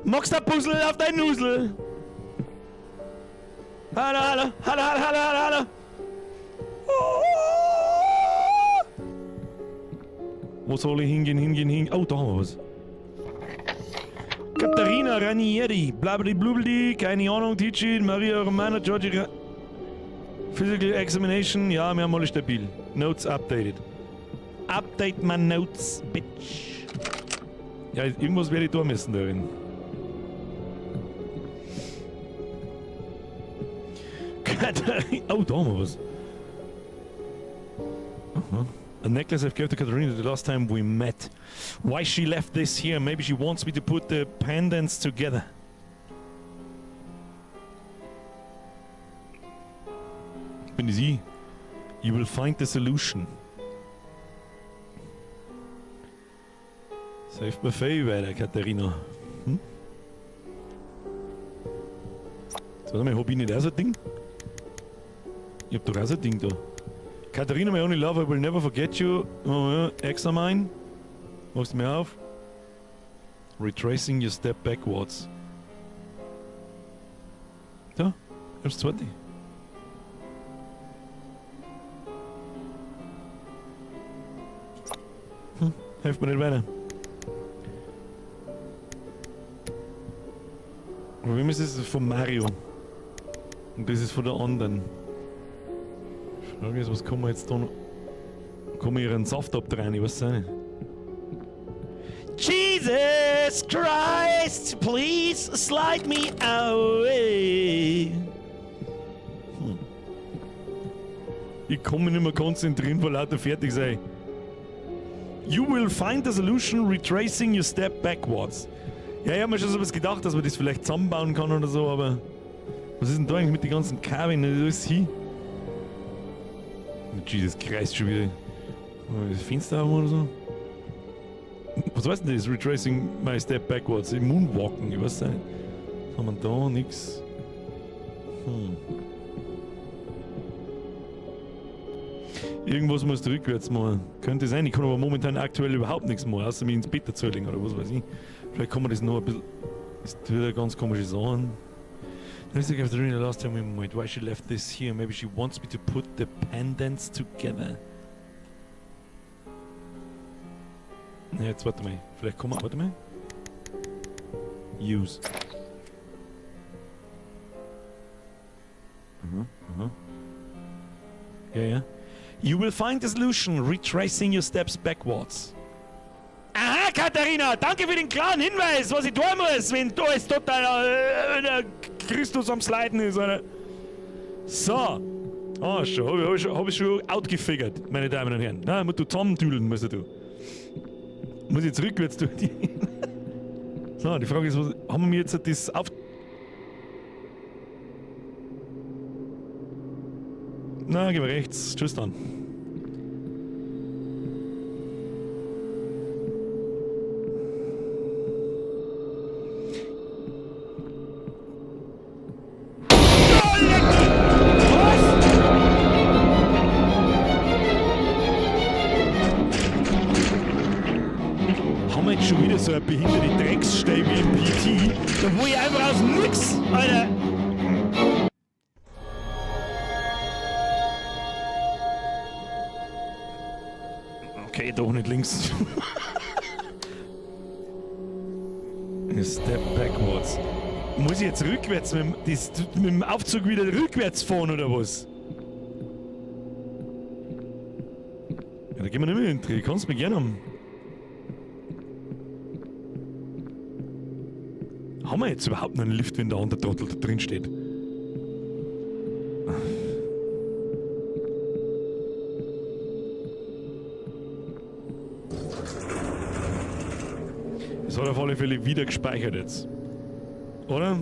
Magst du ein Puzzle auf dein Nusel? Hallo, hallo, hallo, hallo, hallo, hallo, hallo. Oh. Wo soll ich hingehen, hingehen, hingehen? Oh, da haben wir was. Katharina Ranieri, blablabli, keine Ahnung, Teaching, Maria Romana, Georgi. Physical Examination, ja, wir haben alle stabil. Notes updated. Update my notes, bitch. Ja, irgendwas werde ich tun müssen darin. Katharina. Oh, da haben wir was. Aha. A necklace I've gave to Katharina the last time we met. Why she left this here? Maybe she wants me to put the pendants together. Bin das ich? You will find the solution. Das hilft mir viel weiter, Katharina. Jetzt warte mal, hab ich nicht auch so ein Ding? Ich hab doch auch so ein Ding da. Katharina, my only love, I will never forget you. Oh, ja, Examine. Machst du mir auf? Retracing your step backwards. Da, ich hab's zweite. Hilft mir nicht weiter. Aber wem ist das? Von Mario. Und das ist von der anderen. Die Frage ist, was kann man jetzt da noch... Kann man ihren Saft abdrehen? Ich weiß es auch nicht. Jesus Christ, please slide me away. Ich kann mich nicht mehr konzentrieren vor lauter fertig sein. You will find the solution retracing your step backwards. Ja, ich hab mir schon sowas gedacht, dass man das vielleicht zusammenbauen kann oder so, aber was ist denn da eigentlich mit den ganzen Kabeln? Das ist hin. Jesus Christ, schon wieder. Das Fenster haben oder so? Was heißt denn das? Retracing my step backwards. Moonwalken, ich weiß nicht. Was haben wir da? Nix. Irgendwas muss du rückwärts machen. Könnte sein, ich kann aber momentan aktuell überhaupt nichts machen, außer mich ins Bett zu legen oder was weiß ich. Vielleicht kann man das noch ein bisschen. Das tut wieder ganz komische Sachen. Let's look after the last time we met. Why she left this here? Maybe she wants me to put the pendants together. Ja, jetzt warte mal. Vielleicht kommen wir. Warte mal. Use. Mhm. Ja, ja. You will find the solution retracing your steps backwards. Aha, Katharina, danke für den klaren Hinweis, was ich tun muss, wenn da ist total der Christus am Sliden ist, Alter. So. Ah, schon, hab ich schon outgefigured, meine Damen und Herren. Na, musst du zusammendüdeln, musst du. Muss ich jetzt rückwärts durch die. So, die Frage ist, was, haben wir jetzt das auf. Na, gehen wir rechts. Tschüss dann. Haben wir jetzt schon wieder so eine behinderte Drecksstelle wie im PT? Da wo ich einfach aus nix, Alter! Okay, doch nicht links. Step backwards. Muss ich jetzt rückwärts mit dem Aufzug wieder rückwärts fahren oder was? Ja, da gehen wir nicht mehr in den Dreh. Kannst du mich gerne haben. Haben wir jetzt überhaupt noch einen Lift, wenn der andere Trottel da drin steht? Das hat auf alle Fälle wieder gespeichert jetzt. Oder?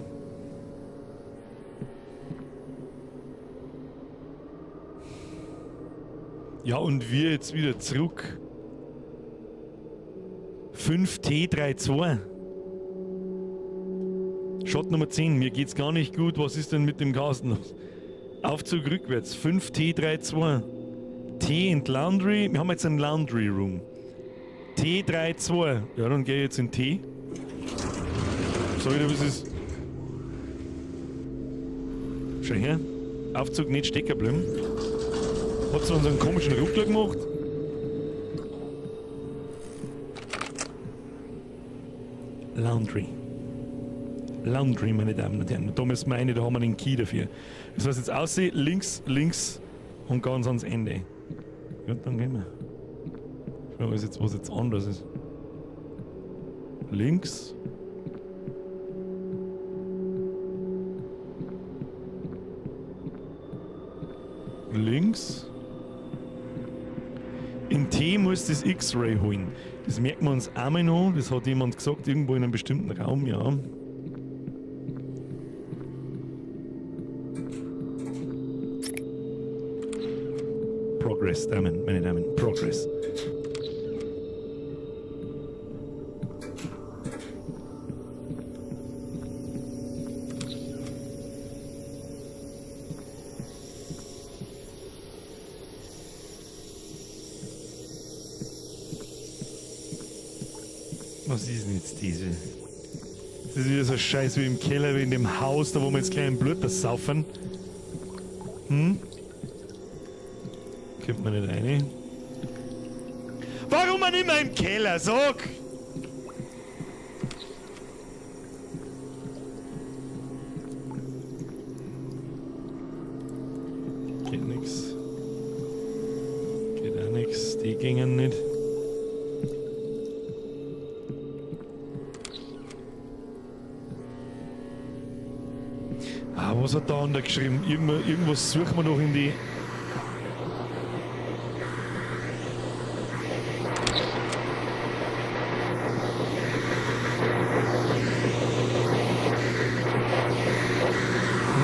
Ja, und wir jetzt wieder zurück. 5T32. Shot Nummer 10, mir geht's gar nicht gut. Was ist denn mit dem Carsten los? Aufzug rückwärts, 5T32. T in Laundry. Wir haben jetzt einen Laundry Room. T32. Ja, dann geh ich jetzt in T. Sag ich dir, was ist. Schau her. Aufzug nicht stecken geblieben. Hat so einen komischen Ruckler gemacht. Laundry. Laundry, meine Damen und Herren. Da müssen wir eine, da haben wir den Key dafür. Das heißt jetzt aussehen, links, links und ganz ans Ende. Gut, dann gehen wir. Ich frage mich jetzt, was jetzt anders ist. Links. Links. In T muss das X-Ray holen. Das merken wir uns einmal noch. Das hat jemand gesagt, irgendwo in einem bestimmten Raum, ja. Progress, Damen, meine Damen, Progress. Was ist denn jetzt diese? Das ist wieder so scheiß wie im Keller, wie in dem Haus, da wo wir jetzt kleinen Blut das saufen. Hm? Kommt man nicht rein? Warum man immer im Keller, sag! Geht nix. Geht auch nix. Die gingen nicht. Ah, was hat da geschrieben? Irgendwas suchen wir noch in die.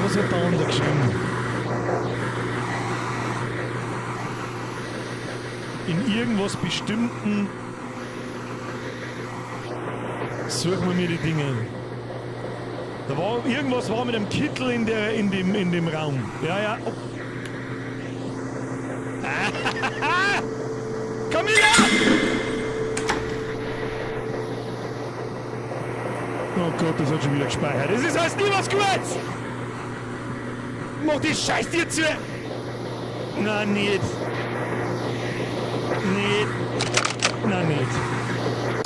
Was hat da geschrieben? In irgendwas Bestimmten suchen wir mir die Dinge. Da war irgendwas war mit einem Kittel in dem Raum. Ja, ja. Oh. Camilla! Oh Gott, das hat schon wieder gespeichert. Das ist alles nie was Gutes! Mach die Scheiß dir zu! Na, nicht. Nicht. Na, nicht.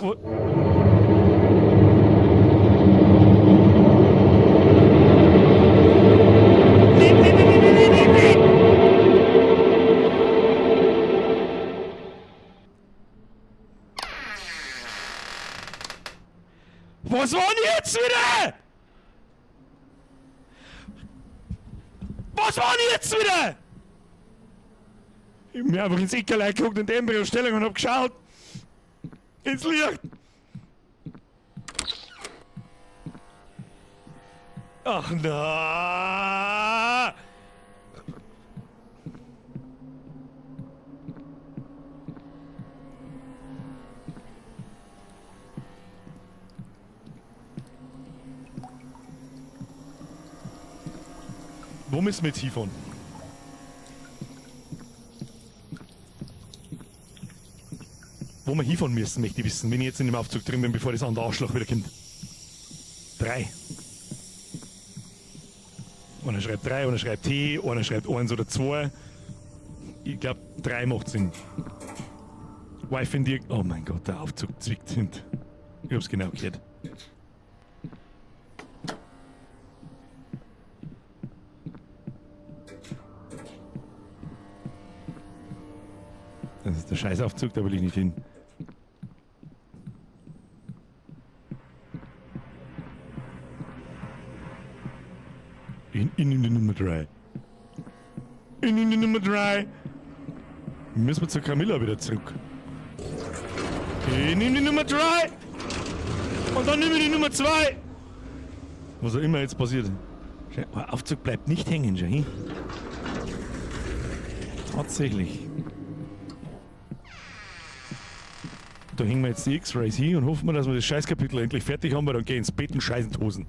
Oh. Nicht, nicht, nicht, nicht, nicht, nicht, nicht. Was war denn jetzt wieder? Was war denn jetzt wieder? Ich hab mir einfach ins Eckerl geguckt in die Embryo-Stellung und hab geschaut. Ins Licht. Ach na. Wo müssen wir jetzt hinfahren? Wo wir hinfahren müssen, möchte ich wissen, wenn ich jetzt in dem Aufzug drin bin, bevor das andere Arschloch wieder kommt. 3. Einer schreibt 3, einer schreibt T, einer schreibt 1 oder 2. Ich glaub, 3 macht Sinn. Wife in dir. Oh mein Gott, der Aufzug zwickt hin. Ich hab's genau gehört. Das ist der Scheißaufzug, da will ich nicht hin. In die Nummer 3. In die Nummer 3. Müssen wir zur Camilla wieder zurück. Ich nehme die Nummer 3. Und dann nehme ich die Nummer 2. Was auch immer jetzt passiert. Der Aufzug bleibt nicht hängen, schau hin. Tatsächlich. Da hängen wir jetzt die X-Rays hin und hoffen wir, dass wir das Scheißkapitel endlich fertig haben, weil dann gehen ins Bett und scheißen die Hosen.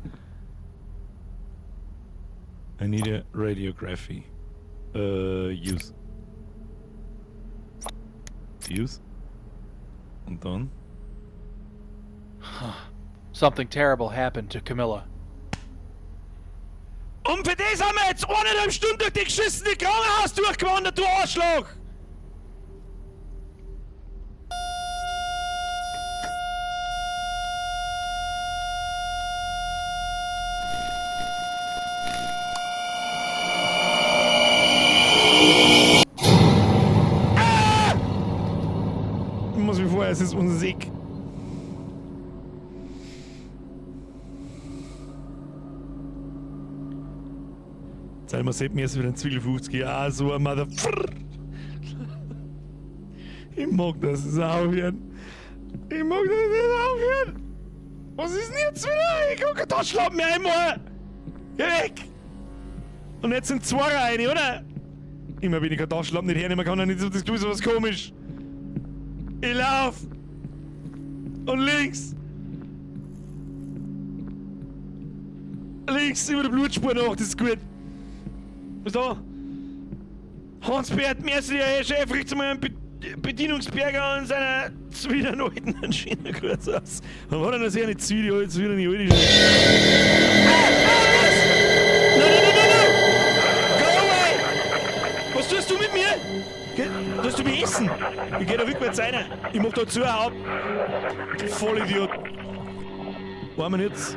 I need a radiography. Use. Use. Und dann? Huh. Something terrible happened to Camilla. Und für das haben wir jetzt 1,5 Stunden durch die geschissene Krankenhaus durchgewandert, du Arschloch! Ah! Ich muss mir vorher, es ist unsick. Zeig mal, seht mir erst wieder ein Zwiegel 50. Ja, so ein Motherfucker. Ich mag das nicht aufhören. Ich mag das nicht aufhören. Was ist denn jetzt wieder? Ich gucke, da schlapp mir einmal. Geh weg. Und jetzt sind 2 rein, oder? Immer wenn ich keine Taschenlampe nicht hernehmen kann, dann ist das so was komisch. Ich lauf! Und links! Links über der Blutspur nach, das ist gut. Was da? Hans-Bert Mercer, der Chef, riecht zu meinem Bedienungsberger und seiner Zwider alten einen schönen kurz aus. Dann war er noch sehr nicht Zwider, Zwider nicht alte. Ah, ah, was? Nein, nein, nein, nein, nein! Go away! Was tust du mit mir? Tust du mich essen? Ich geh da rückwärts rein. Ich mach da zu, hau ab. Vollidiot. Wo haben wir denn jetzt?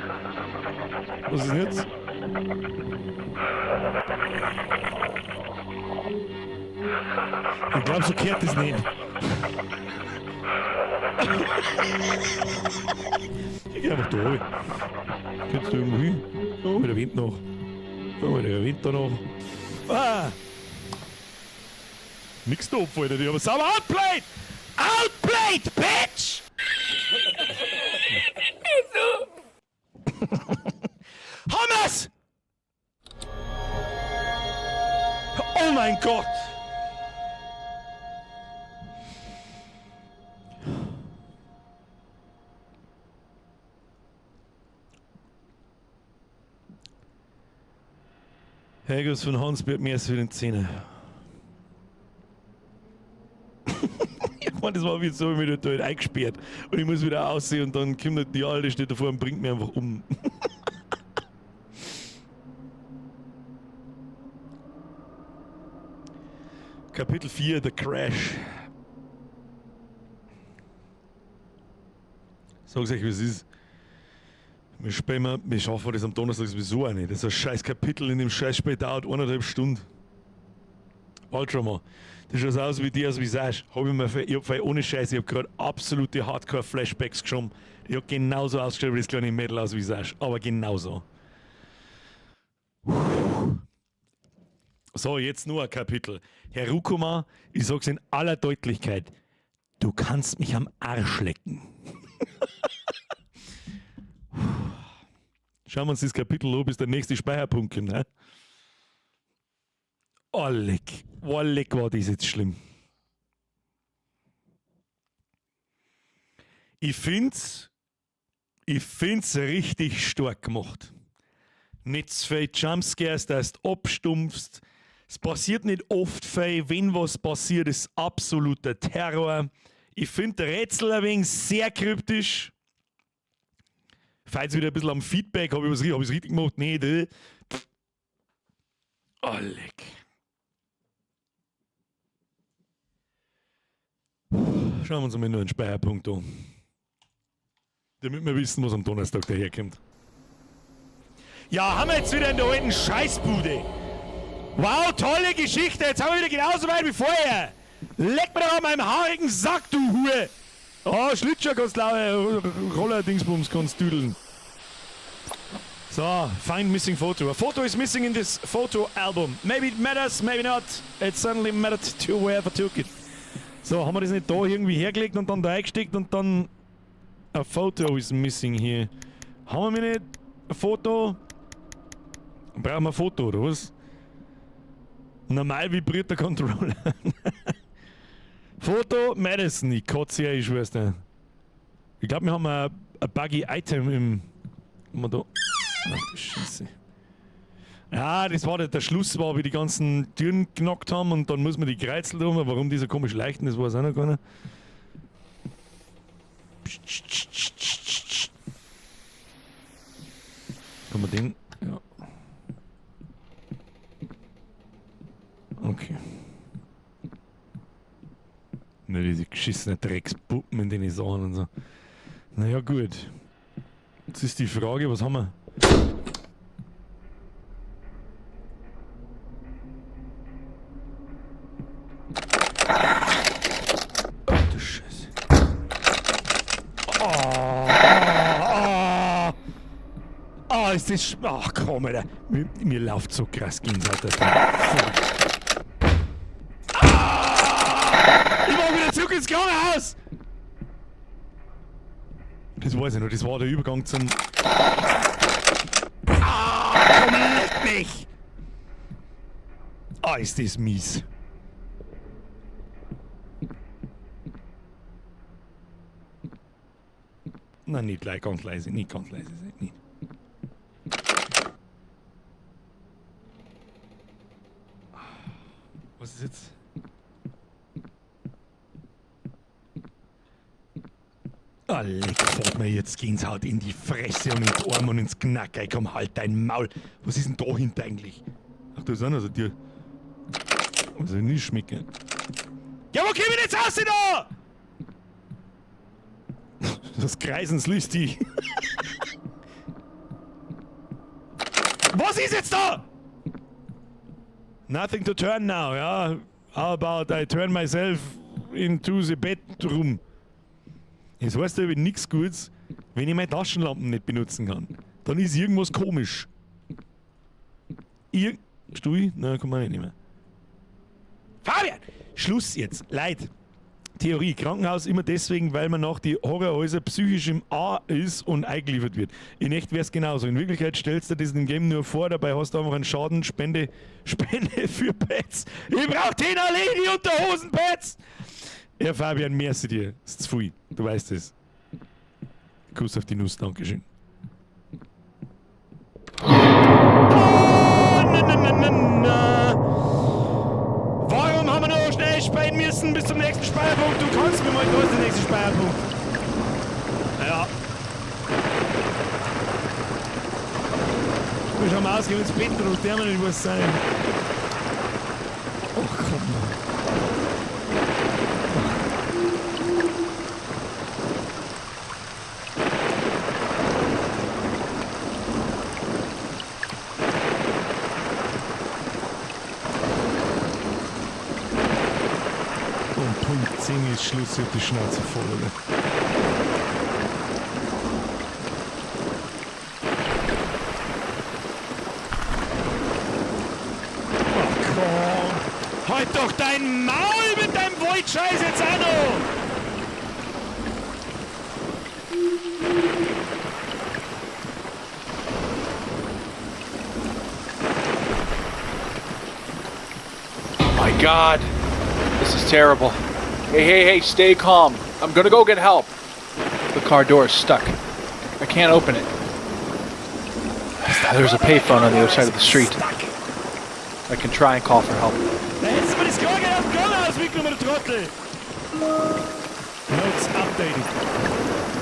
Was ist denn jetzt? Ich glaub, so kehrt das nicht. Ich geh einfach da runter. Geht's da irgendwo hin? Oh, der Wind noch. Oh, der Wind da noch. Ah! Nix da Alter. Die haben sauber outplayed! Outplayed, bitch! Haben wir's! Oh mein Gott! Hergus von Hans wird mehr als für den Zehner. Ich meine, das war wie so, ich mich da halt eingesperrt. Und ich muss wieder aussehen und dann kommt die Alte, steht davor und bringt mich einfach um. Kapitel 4, The Crash. Sag's euch, wie es ist. Wir spielen, wir schaffen das am Donnerstag sowieso auch nicht. Das ist ein scheiß Kapitel in dem scheiß Spiel dauert 1,5 Stunden. Bald schon mal. Das schaut aus wie die aus Visage. Hab ich mir ich hab ohne Scheiß, ich hab grad absolute Hardcore-Flashbacks geschoben. Ich hab genauso ausgeschaut wie das kleine Mädel aus Visage. Aber genauso. So, jetzt nur ein Kapitel. Herr Rukuma, ich sag's in aller Deutlichkeit. Du kannst mich am Arsch lecken. Schauen wir uns das Kapitel an, bis der nächste Speicherpunkt kommt. Ne? Oh, leck. Oh, leck, war das jetzt schlimm. Ich find's richtig stark gemacht. Nicht zu viel Jumpscares, dass du abstumpfst. Es passiert nicht oft viel. Wenn was passiert, ist absoluter Terror. Ich find der Rätsel ein wenig sehr kryptisch. Falls wieder ein bisschen am Feedback, hab ich was, hab ich's richtig gemacht? Nee, ne. Oh, leck. Schauen wir uns mal nur einen Speicherpunkt an. Damit wir wissen, was am Donnerstag daherkommt. Ja, haben wir jetzt wieder in der alten Scheißbude. Wow, tolle Geschichte. Jetzt haben wir wieder genauso weit wie vorher. Leck mir doch an meinem haarigen Sack, du Hure. Oh, Schlittschuh kannst du laufen, Roller-Dingsbums kannst düdeln. So, find missing photo. A photo is missing in this photo album. Maybe it matters, maybe not. It suddenly mattered to whoever took it. So, haben wir das nicht da irgendwie hergelegt und dann da eingesteckt und dann... A photo is missing here. Haben wir nicht ein Foto? Brauchen wir ein Foto, oder was? Normal vibriert der Controller. Foto Madison, ich kotze ja, ich schwör's dir. Ich glaub, wir haben ein buggy Item im... Haben wir da? Ach du Scheiße. Ja, das war der Schluss, war, wie die ganzen Türen knackt haben und dann muss man die Kreuzel drum. Warum die so komisch leichten, das weiß auch noch keiner. Kann man den? Ja. Okay. Ne, diese geschissenen Dreckspuppen in den Sachen und so. Naja, gut. Jetzt ist die Frage, was haben wir? Ach du Scheiße. Oh, oh, oh. Oh, ist das ach komm, Alter. Mir läuft so krass Gänsehaut. Ah! Ich mach wieder zurück ins Krankenhaus! Das weiß ich noch, das war der Übergang zum... Ah, komm, leck mich! Ah, ist das mies. Na, nicht gleich ganz leise, nicht ganz leise sein, nicht. Was ist jetzt? Ah, leck, fahrt mir jetzt Gänsehaut in die Fresse und ins Arm und ins Knack. Ey, komm, halt dein Maul. Was ist denn da hinten eigentlich? Ach, da ist auch noch so eine Tür. Also nicht schmecken. Ja, wo komm ich denn jetzt raus da? Das Kreisen ist lustig. Was ist jetzt da? Nothing to turn now, ja. How about I turn myself into the bedroom? Das heißt aber nichts Gutes, wenn ich meine Taschenlampen nicht benutzen kann. Dann ist irgendwas komisch. Ir Stuhl? Nein, kann man nicht mehr. Fabian! Schluss jetzt. Leid. Theorie. Krankenhaus immer deswegen, weil man nach die Horrorhäuser psychisch im A ist und eingeliefert wird. In echt wäre es genauso. In Wirklichkeit stellst du das im Game nur vor, dabei hast du einfach einen Schaden, Spende, Spende für Pets. Ich brauch den allein, die Unterhosen, Pets! Ja, Fabian, merci dir. Ist zu viel. Du weißt es. Kuss auf die Nuss, Dankeschön. Oh, na, na, na, na, na. Warum haben wir noch schnell speien müssen bis zum nächsten Speicherpunkt? Du kannst mir mal, da ist der nächste Speicherpunkt. Ja. Wir schauen mal aus, gehen ins Bett, oder der nicht was sein. Oh, komm mal. Um Punkt 10 ist Schluss, ich hab die Schnauze voll, oder? Ach komm! Halt doch dein Maul mit deinem Void-Scheiß jetzt auch noch! My God, this is terrible. Hey, hey, hey, stay calm. I'm gonna go get help. The car door is stuck. I can't open it. There's a payphone on the other side of the street. I can try and call for help. Da hättest du mir das Krankenhaus aus dem Krankenhaus mitgenommen, du Trottel! Notes updated.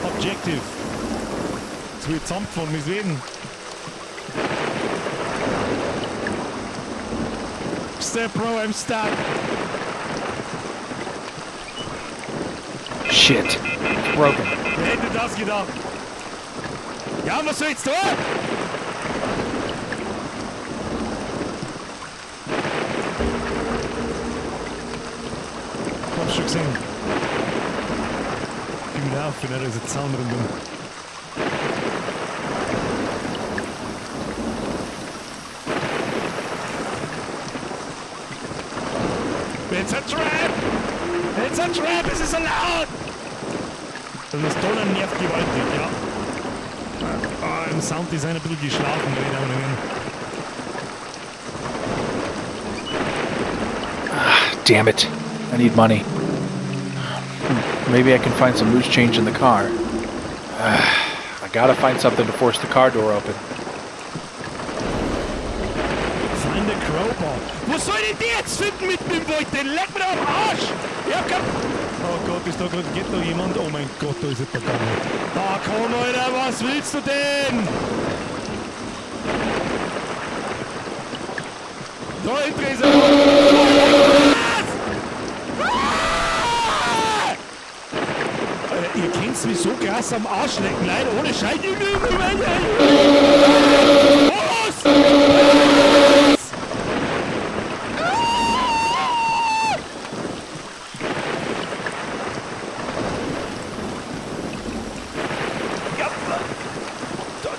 Objective. Jetzt wird zusammengefahren, weswegen? Step Bro, I'm stuck. Shit. It's broken. Wer hätte das gedacht? Ja, was soll ich jetzt tun? Hab's schon gesehen. Geh wieder auf, wenn da ist ein Zaun rundum. It's a trap! It's a trap! Es ist so laut! Also das Donnern nervt gewaltig, ja. Ah, im Sounddesign ein bisschen geschlafen, meine Damen und Herren. Damn it. I need money. Maybe I can find some loose change in the car. I gotta find something to force the car door open. Find a crowbar. Wo soll ich die jetzt finden mitten im Wald? Den leck mir doch am Arsch! Ich hab kein... Oh Gott, ist da gerade... Geht da jemand? Oh mein Gott, da ist jemand gegangen. Da komm, Alter, was willst du denn? Da hinten ist er. Was? Ah! Alter, ihr könnt's mich so krass am Arsch lecken, Leute, ohne Scheiß. Was? Was? Ah! Ja,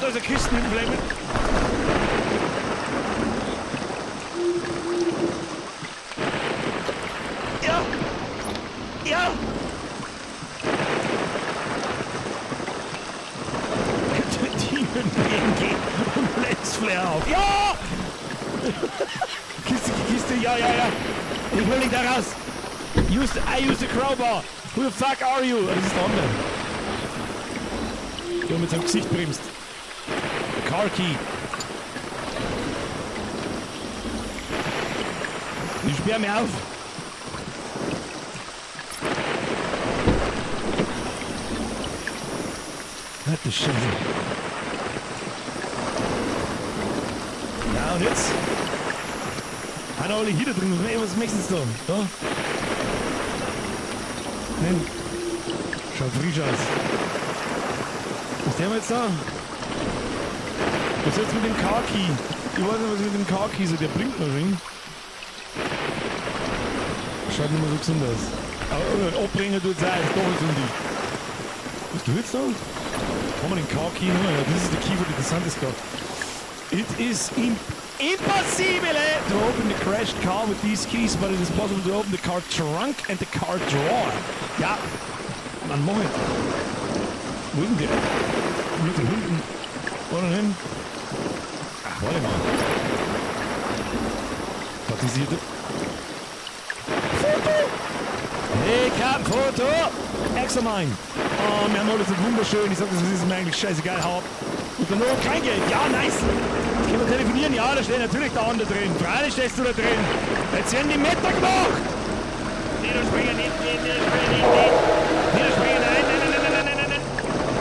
da ist eine Kiste hinten vielleicht mit. Ja! Ja! Demon PNG und Lens Flare auf. Ja! Kiste, Kiste. dich, ja, ja, ja. Ich hol dich da raus. I use the crowbar. Who the fuck are you? Ah, das ist der andere. Der mit seinem Gesicht bremst. Car Key. Ich sperr mich auf. What the Scheiße. Ja, und jetzt? Haben alle hier da drin. Was möchtest du da? Da? Nein. Schaut frisch aus. Was tun wir jetzt da? Was ist jetzt mit dem Car Key? Ich weiß nicht, was mit dem Car Key ist. Der blinkt noch schon. Schaut nicht mehr so gesund aus. Aber abbringen tut's auch, ist doch nicht so dicht. Was du jetzt da? Haben wir den Car Key noch? Ja, this is the key for the DeSantis car. It is impossible to open the crashed car with these keys, but it is possible to open the car trunk and the car drawer. Ja, man mach it. Wo ist denn der? Mit da hinten. Wo denn hin? Ach, warte mal. Was ist hier? Foto! Ich hab ein Foto! Examine! Oh, wir haben alles so wunderschön. Ich sag, das ist mir eigentlich scheißegal. Hau ab. Und dann noch kein Geld. Ja, nice. Jetzt können wir telefonieren. Ja, da steht natürlich der andere drin. Freilich stehst du da drin. Jetzt werden die Meter gemacht. Niederspringen, nicht, nicht, niederspringen, nicht, nicht. Niederspringen, nein, nein, nein, nein, nein, nein, nein, nein.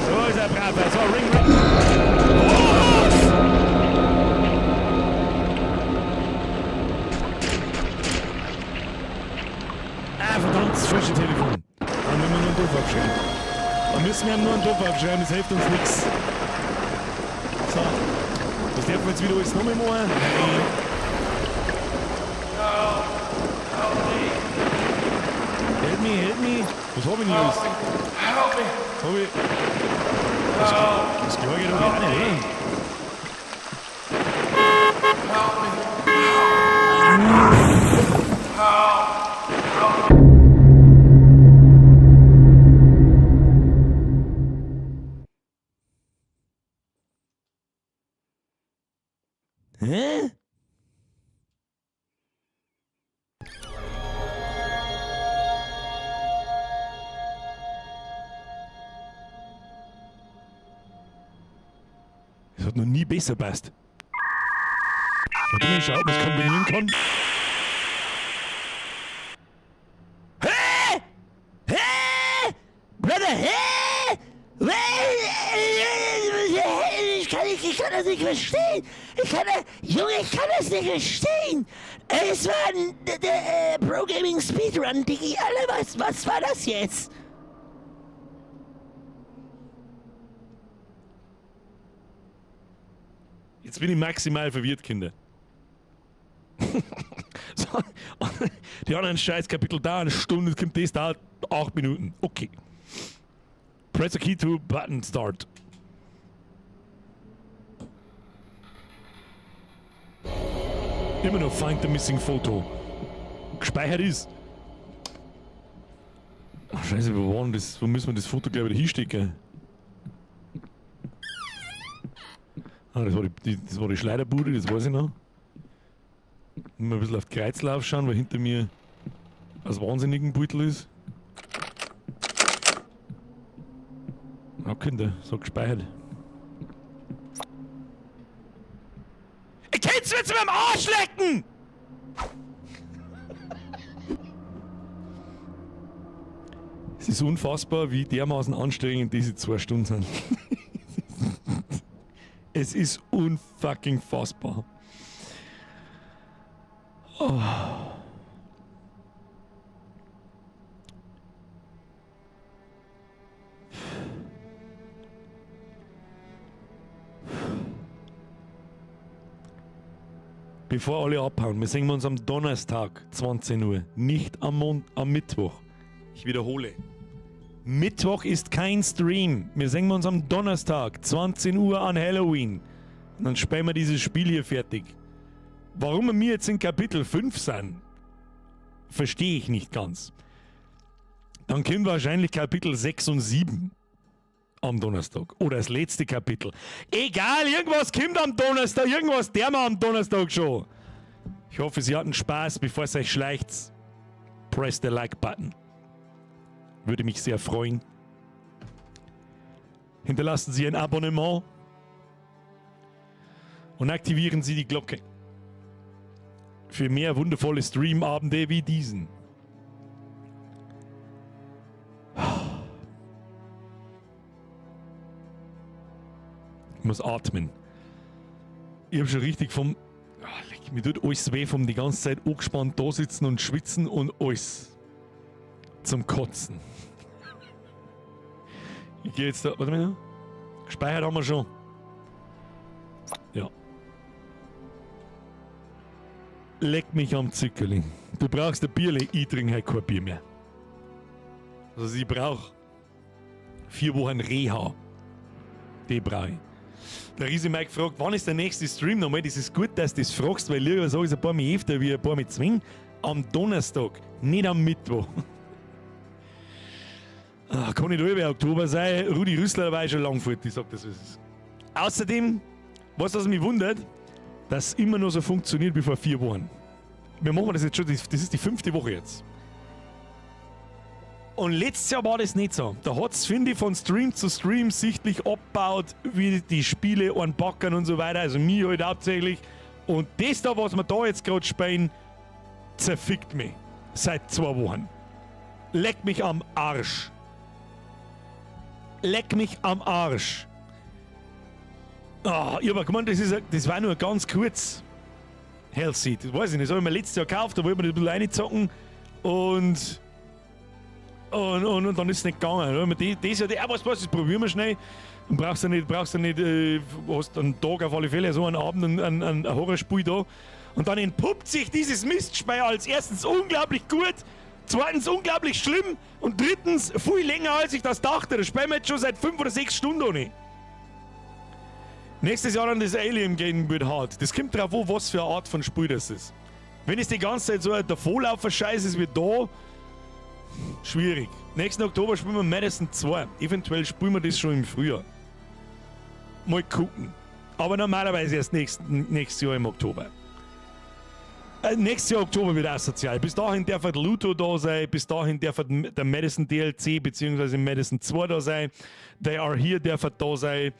So ist er brav. So, ring, ring. Was? Ah, verdammt, das falsche Telefon. Dann müssen wir nur einen Doof abschreiben. Dann müssen wir nur einen Doof abschreiben, das hilft uns nichts. So. Was dürfen wir jetzt wieder alles nochmal machen? Nein. Help me, help me. Was hab ich denn alles? Help me! Hab ich. Das Klar geht doch auch nicht, oder? Help me! Help! Hä? Es hat noch nie besser passt. Warte mal, ich schau, ob man es kombinieren kann. Hä? Hä? Brother, hä? Ich kann das nicht verstehen. Junge, ich kann das nicht verstehen. Es war ein Pro Gaming Speedrun, Diggi. Alter, was war das jetzt? Jetzt bin ich maximal verwirrt, Kinder. So, die anderen scheiß Kapitel da, eine Stunde, kommt das da, 8 Minuten. Okay. Press a key to button start. Immer noch find the missing photo. Gespeichert ist. Ach, scheiße, wo war denn das? Wo müssen wir das Foto gleich wieder hinstecken? Ah, das war die Schleuderbude, das weiß ich noch. Mal ein bisschen auf die Kreuzlauf schauen, weil hinter mir das wahnsinnigen Beutel ist. Ja, Kinder, so gespeichert. Ich kann's mir zu meinem Arsch lecken! Es ist unfassbar, wie dermaßen anstrengend diese 2 Stunden sind. Es ist unfucking fassbar. Oh. Bevor alle abhauen, wir sehen uns am Donnerstag, 20 Uhr, nicht am Mittwoch. Ich wiederhole. Mittwoch ist kein Stream. Wir sehen uns am Donnerstag, 20 Uhr an Halloween. Und dann spielen wir dieses Spiel hier fertig. Warum wir jetzt in Kapitel 5 sind, verstehe ich nicht ganz. Dann kommt wahrscheinlich Kapitel 6 und 7 am Donnerstag. Oder das letzte Kapitel. Egal, irgendwas kommt am Donnerstag, irgendwas der wir am Donnerstag schon. Ich hoffe, Sie hatten Spaß. Bevor es euch schleicht, press the like button. Würde mich sehr freuen. Hinterlassen Sie ein Abonnement und aktivieren Sie die Glocke für mehr wundervolle Streamabende wie diesen. Ich muss atmen. Ich habe schon richtig vom. Oh, leck, mir tut alles weh vom die ganze Zeit angespannt da sitzen und schwitzen und alles. Zum Kotzen. Ich gehe jetzt da. Warte mal. Gespeichert haben wir schon. Ja. Leck mich am Zickerli. Du brauchst ein Bierle, ich trinke halt kein Bier mehr. Also ich brauche 4 Wochen Reha. Die brauche ich. Der Riese Mike fragt, wann ist der nächste Stream nochmal? Das ist gut, dass du das fragst, weil lieber sage ich ein paar Mal öfter wie ein paar mit zwingen. Am Donnerstag, nicht am Mittwoch. Ah, kann nicht über Oktober sein. Rudi Rüssler war schon lang fort, ich sag das, wie es ist. Außerdem, weißt du, was mich wundert? Dass es immer noch so funktioniert wie vor 4 Wochen. Wir machen das jetzt schon, das ist die 5. Woche jetzt. Und letztes Jahr war das nicht so. Da hat's, finde ich, von Stream zu Stream sichtlich abgebaut, wie die Spiele anpacken und so weiter. Also mich halt hauptsächlich. Und das da, was wir da jetzt gerade spielen, zerfickt mich. Seit 2 Wochen. Leck mich am Arsch. Leck mich am Arsch. Ah, ich hab gemeint, das war nur ganz kurz. Hellseed, das weiß ich nicht. Das hab ich mir letztes Jahr gekauft, da wollte man das ein bisschen reinzocken. Und dann ist es nicht gegangen. Dann haben wir das Jahr, ah, was, was, das probieren wir schnell. Dann brauchst du nicht, brauchst du nicht hast einen Tag auf alle Fälle, so einen Abend, ein Horrorspiel da. Und dann entpuppt sich dieses Mistspiel als erstens unglaublich gut, zweitens unglaublich schlimm und drittens viel länger, als ich das dachte. Das spielen wir jetzt schon seit 5 oder 6 Stunden ohne. Nächstes Jahr dann das Alien Game wird hart. Das kommt drauf an, was für eine Art von Spiel das ist. Wenn es die ganze Zeit so ein Davonlaufer-Scheiß ist wie da, schwierig. Nächsten Oktober spielen wir Madison 2. Eventuell spielen wir das schon im Frühjahr. Mal gucken. Aber normalerweise erst nächstes Jahr im Oktober. Nächstes Jahr Oktober wird asozial. Bis dahin darf halt Luto da sein, bis dahin darf halt der Madison DLC beziehungsweise Madison 2 da sein. They Are Here darf halt da sein.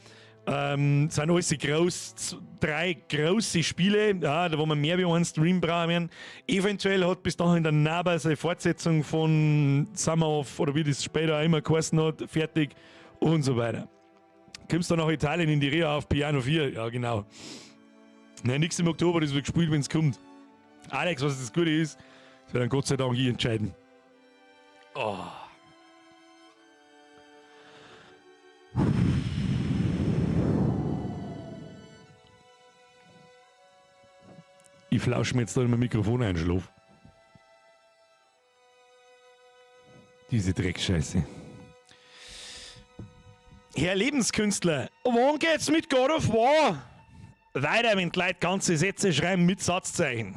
Sind alles groß, 3 große Spiele, ja, da wo wir mehr wie einen Stream brauchen. Eventuell hat bis dahin der Naba seine Fortsetzung von Summer of, oder wie das später auch immer geheißen hat, fertig und so weiter. Kommst du nach Italien in die Reha auf Piano 4? Ja, genau. Nein, nix im Oktober, das wird gespielt, wenn's kommt. Alex, was das Gute ist, das wird dann Gott sei Dank ich entscheiden. Oh. Ich flausche mir jetzt da in mein Mikrofon ein, Schlaf. Diese Dreckscheiße. Herr Lebenskünstler, wann geht's mit God of War? Weiter, wenn die Leute ganze Sätze schreiben mit Satzzeichen.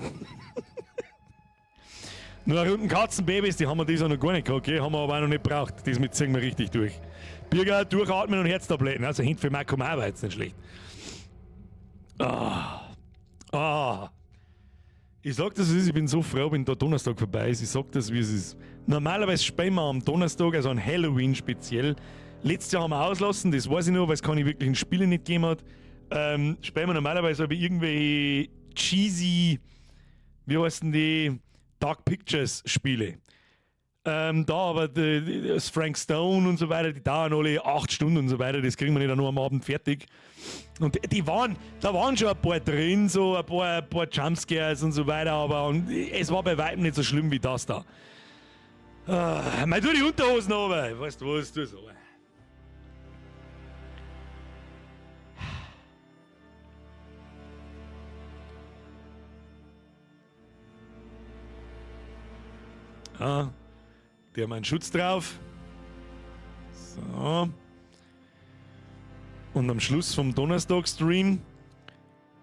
Nur runden Katzenbabys, die haben wir dieses Jahr noch gar nicht gehabt, okay? Haben wir aber auch noch nicht gebraucht. Das mit ziehen wir richtig durch. Birger, durchatmen und Herztabletten. Also Hint für Marco Mauer war jetzt nicht schlecht. Ah. Ah. Ich sag das, wie es ist, ich bin so froh, wenn der Donnerstag vorbei ist. Ich sag das, wie es ist. Normalerweise spielen wir am Donnerstag, also an Halloween speziell. Letztes Jahr haben wir auslassen, das weiß ich noch, weil es keine wirklichen Spiele nicht gegeben hat. Spielen wir normalerweise aber irgendwelche cheesy, wie heißen die, Dark Pictures Spiele. Da aber das Frank Stone und so weiter, die dauern alle 8 Stunden und so weiter, das kriegen wir nicht auch nur am Abend fertig. Und die waren, da waren schon ein paar drin, so ein paar Jumpscares und so weiter, aber und es war bei weitem nicht so schlimm wie das da. Mal tu die Unterhosen runter, weißt du was, tu es runter. Ah, der hat einen Schutz drauf. So. Und am Schluss vom Donnerstag-Stream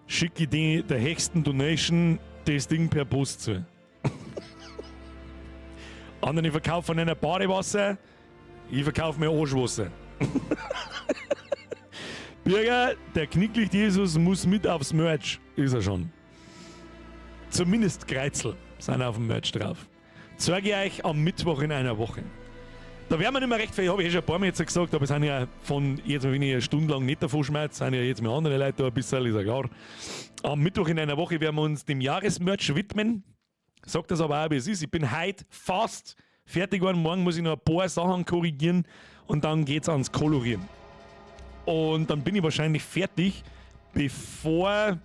schicke ich der höchsten Donation das Ding per Post zu. Andere verkaufen ein Badewasser, ich verkaufe mir Arschwasser. Birger, der Knicklicht Jesus muss mit aufs Merch. Ist er schon. Zumindest Kreizel sind auf dem Merch drauf. Zeige ich euch am Mittwoch in einer Woche. Da werden wir nicht mehr recht viel, habe ich eh schon ein paar Mal jetzt gesagt, aber es sind ja von jetzt mal, wenn ich eine Stunde lang nicht davon schmerzt, sind ja jetzt mit anderen Leuten da ein bisschen, ist ja klar. Am Mittwoch in einer Woche werden wir uns dem Jahresmerch widmen. Sagt das aber auch, wie es ist. Ich bin heute fast fertig geworden. Morgen muss ich noch ein paar Sachen korrigieren und dann geht's ans Kolorieren. Und dann bin ich wahrscheinlich fertig, bevor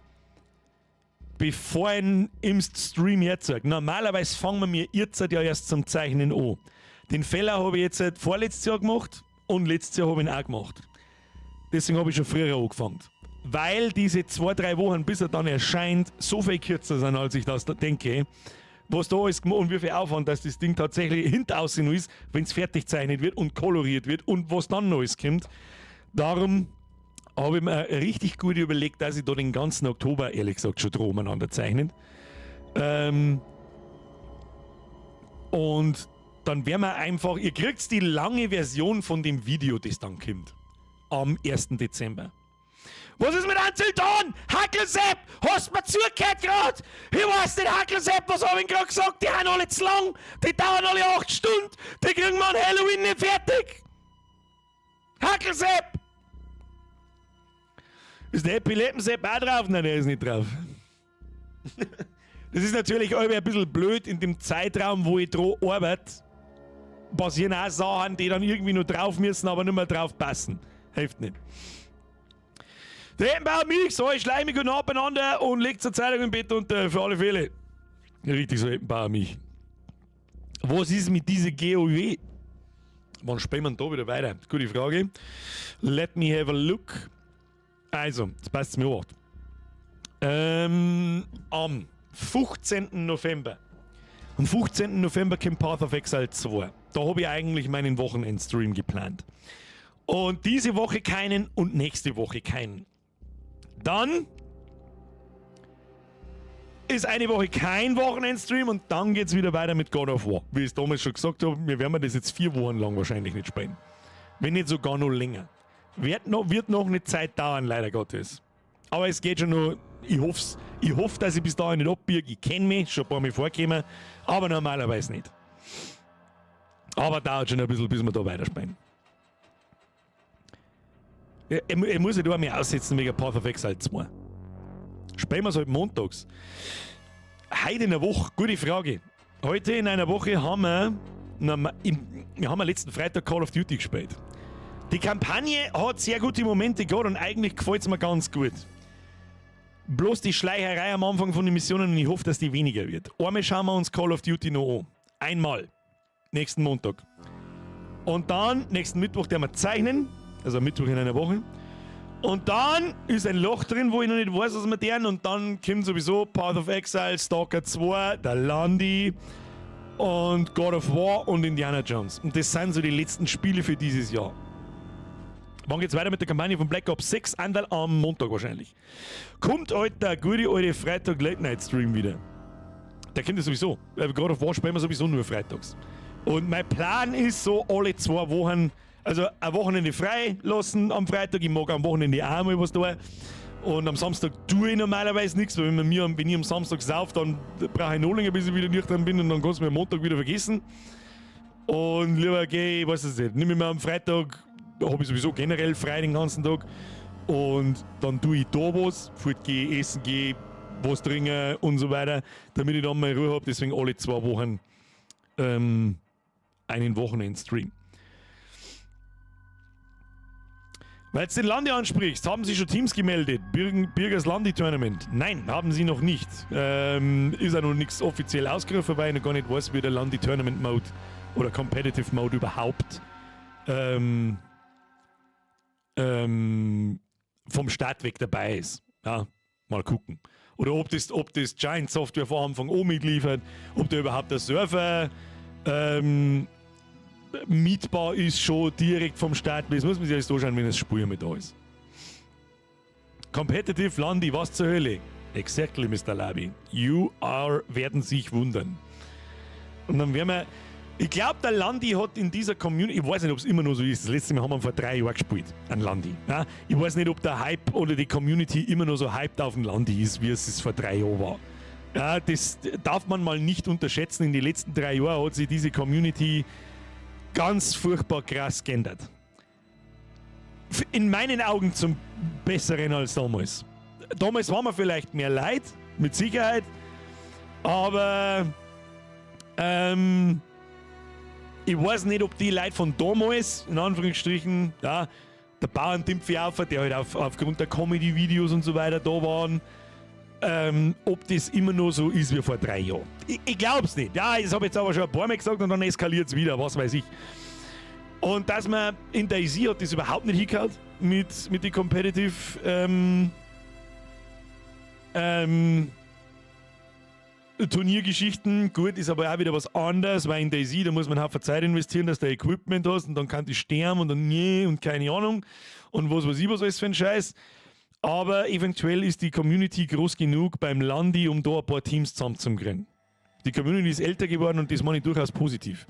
ich im Stream herzeige. Normalerweise fangen wir mir jetzt ja erst zum Zeichnen an. Den Fehler habe ich jetzt seit vorletztes Jahr gemacht und letztes Jahr habe ich ihn auch gemacht. Deswegen habe ich schon früher angefangen. Weil diese 2, 3 Wochen, bis er dann erscheint, so viel kürzer sind, als ich das da denke. Was da alles gemacht und wie viel Aufwand, dass das Ding tatsächlich hintaus noch ist, wenn es fertig gezeichnet wird und koloriert wird und was dann noch alles kommt. Darum habe ich mir richtig gut überlegt, dass ich da den ganzen Oktober, ehrlich gesagt, schon dran umeinander zeichnen. Und dann werden wir einfach, ihr kriegt die lange Version von dem Video, das dann kommt. Am 1. Dezember. Was ist mit Until Dawn? Hackelsepp! Hast du mir zugehört grad? Ich weiß nicht, Hackelsepp, was hab ich grad gesagt? Die haben alle zu lang, die dauern alle 8 Stunden, die kriegen wir an Halloween nicht fertig! Hackelsepp! Ist der Happy Leppensepp auch drauf? Nein, der ist nicht drauf. Das ist natürlich auch ein bisschen blöd in dem Zeitraum, wo ich dran arbeite, passieren auch Sachen, die dann irgendwie nur drauf müssen, aber nicht mehr drauf passen. Hilft nicht. Der Heppenbauer Milch, so schleimig und nah beieinander und legt zur Zeitung im Bett unter, für alle Fälle. Richtig so, Heppenbauer Milch. Was ist mit dieser GOW? Wann spielen wir da wieder weiter? Gute Frage. Let me have a look. Also, jetzt passt es mir auf. Am 15. November. Am 15. November kommt Path of Exile 2. Da habe ich eigentlich meinen Wochenendstream geplant. Und diese Woche keinen und nächste Woche keinen. Dann ist eine Woche kein Wochenendstream und dann geht es wieder weiter mit God of War. Wie ich es damals schon gesagt habe, wir werden das jetzt 4 Wochen lang wahrscheinlich nicht spielen. Wenn nicht sogar noch länger. Wird noch eine Zeit dauern, leider Gottes. Aber es geht schon noch, ich hoffe, ich hoff, dass ich bis dahin nicht abbiege. Ich kenne mich, schon ein paar Mal vorgekommen, aber normalerweise nicht. Aber dauert schon ein bisschen, bis wir da weiterspielen. Ich muss ja da mehr aussetzen wegen Path of Exile 2. Spielen wir es halt montags. Heute in der Woche, gute Frage. Heute in einer Woche haben wir, na, wir haben letzten Freitag Call of Duty gespielt. Die Kampagne hat sehr gute Momente gehabt und eigentlich gefällt es mir ganz gut. Bloß die Schleicherei am Anfang von den Missionen und ich hoffe, dass die weniger wird. Einmal schauen wir uns Call of Duty noch an. Einmal. Nächsten Montag. Und dann, nächsten Mittwoch, werden wir zeichnen. Also Mittwoch in einer Woche. Und dann ist ein Loch drin, wo ich noch nicht weiß, was wir tun. Und dann kommt sowieso Path of Exile, Stalker 2, der Landi und God of War und Indiana Jones. Und das sind so die letzten Spiele für dieses Jahr. Wann geht's weiter mit der Kampagne von Black Ops 6? Anderl am Montag wahrscheinlich. Kommt heute der gute alte Freitag Late Night Stream wieder? Der kommt ja sowieso. God of War spielen wir sowieso nur freitags. Und mein Plan ist so, alle 2 Wochen, also ein Wochenende frei lassen am Freitag. Ich mag am Wochenende auch mal was tun. Und am Samstag tue ich normalerweise nichts, weil wenn ich am Samstag sauf, dann brauche ich noch länger, bis ich wieder nüchtern bin, und dann kannst du mir am Montag wieder vergessen. Und lieber gehe ich, weiß es nicht, nehme ich mir am Freitag, da habe ich sowieso generell frei den ganzen Tag. Und dann tue ich da was, fortgehe, essen gehe, was trinken und so weiter, damit ich dann mal Ruhe habe. Deswegen alle 2 Wochen einen Wochenendstream. Weil du den Landi ansprichst, haben Sie schon Teams gemeldet? Birgers Landi Tournament? Nein, haben sie noch nicht. Ist ja noch nichts offiziell ausgerufen, weil ich noch gar nicht weiß, wie der Landi Tournament Mode oder Competitive Mode überhaupt vom Start weg dabei ist. Ja, mal gucken. Oder ob das Giant Software von Anfang an mitliefert, ob da überhaupt der Server mietbar ist, schon direkt vom Start. Das muss man sich alles anschauen, wenn das Spiel mit da ist. Competitive Landi, was zur Hölle? Exactly, Mr. Labi. You are werden sich wundern. Und dann werden wir. Ich glaube, der Landi hat in dieser Community, ich weiß nicht, ob es immer noch so ist, das letzte Mal haben wir vor 3 Jahren gespielt, an Landi. Ja? Ich weiß nicht, ob der Hype oder die Community immer noch so hyped auf den Landi ist, wie es vor 3 Jahren war. Ja, das darf man mal nicht unterschätzen. In den letzten 3 Jahren hat sich diese Community ganz furchtbar krass geändert. In meinen Augen zum Besseren als damals. Damals waren wir vielleicht mehr Leid, mit Sicherheit, aber ich weiß nicht, ob die Leute von damals, in Anführungsstrichen, ja, der Bauerntimpfi auf, der halt aufgrund der Comedy-Videos und so weiter da waren, ob das immer noch so ist wie vor 3 Jahren. Ich glaub's nicht. Ja, das hab ich jetzt aber schon ein paar Mal gesagt und dann eskaliert's wieder, was weiß ich. Und dass man in DayZ hat das überhaupt nicht hingehauen mit den Competitive Turniergeschichten. Gut, ist aber auch wieder was anderes, weil in DayZ, da muss man halt Zeit investieren, dass du Equipment hast und dann kann die sterben und dann nee und keine Ahnung und was weiß ich was alles für ein Scheiß. Aber eventuell ist die Community groß genug beim Landi, um da ein paar Teams zusammenzukriegen. Die Community ist älter geworden und das meine ich durchaus positiv.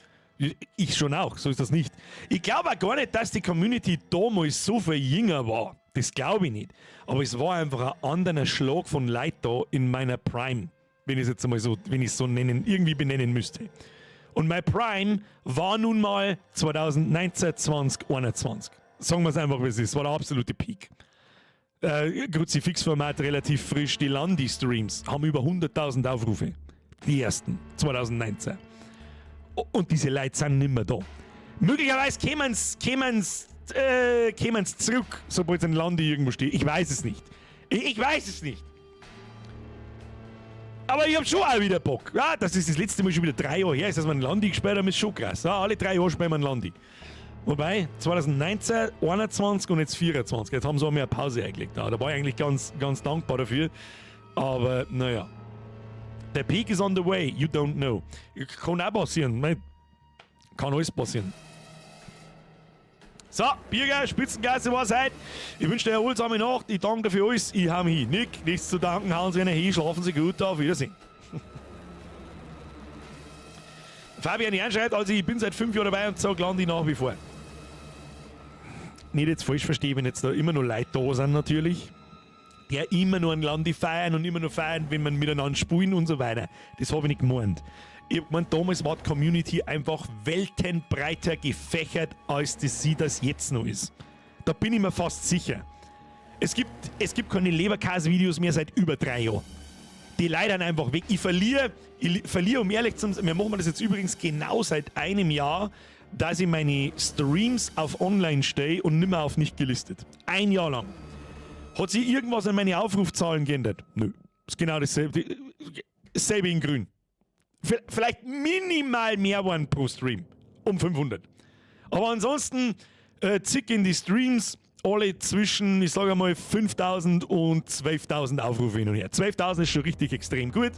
Ich schon auch, so ist das nicht. Ich glaube auch gar nicht, dass die Community damals so viel jünger war. Das glaube ich nicht. Aber es war einfach ein anderer Schlag von Leuten da in meiner Prime. Wenn ich es jetzt einmal so, wenn ich es so nennen, irgendwie benennen müsste. Und mein Prime war nun mal 2019, 20, 21. Sagen wir es einfach, wie es ist. Es war der absolute Peak. Kruzifix-Format relativ frisch. Die Landi-Streams haben über 100.000 Aufrufe. Die ersten, 2019. Und diese Leute sind nimmer da. Möglicherweise kämen's zurück, sobald ein Landi irgendwo steht. Ich weiß es nicht. Ich weiß es nicht. Aber ich hab schon auch wieder Bock. Ja, das ist das letzte Mal schon wieder 3 Jahre her, ist, dass wir ein Landi gespielt haben, ist schon krass. Ja, alle 3 Jahre spielen wir ein Landi. Wobei, 2019, 21 und jetzt 24. Jetzt haben sie auch mehr Pause eingelegt. Ja, da war ich eigentlich ganz, ganz dankbar dafür. Aber naja. Der Peak is on the way, you don't know. Kann auch passieren. Mei, kann alles passieren. So, Birger, Spitzenklasse war's heute. Ich wünsche dir eine erholsame Nacht. Ich danke dir für alles. Ich hau mich hin. Nick, nichts zu danken. Hauen Sie einen hin, schlafen Sie gut. Auf Wiedersehen. Fabian Jahn schreibt, also ich bin seit 5 Jahren dabei und sag Landi nach wie vor. Nicht jetzt falsch verstehen, wenn jetzt da immer noch Leute da sind natürlich, die ja immer nur ein Landi feiern und immer nur feiern, wenn man miteinander spielen und so weiter. Das hab ich nicht gemeint. Ich hab gemeint, damals war die Community einfach weltenbreiter gefächert, als das sie das jetzt noch ist. Da bin ich mir fast sicher. Es gibt keine Leberkäse-Videos mehr seit über 3 Jahren. Die Leute sind einfach weg. Ich verliere, um ehrlich zu sein, wir machen das jetzt übrigens genau seit einem Jahr, dass ich meine Streams auf online stehe und nimmer auf nicht gelistet. 1 Jahr lang. Hat sich irgendwas an meine Aufrufzahlen geändert? Nö. Ist genau dasselbe. Dasselbe in grün. Vielleicht minimal mehr waren pro Stream. Um 500. Aber ansonsten zick in die Streams alle zwischen, ich sag einmal, 5000 und 12.000 Aufrufe hin und her. 12.000 ist schon richtig extrem gut.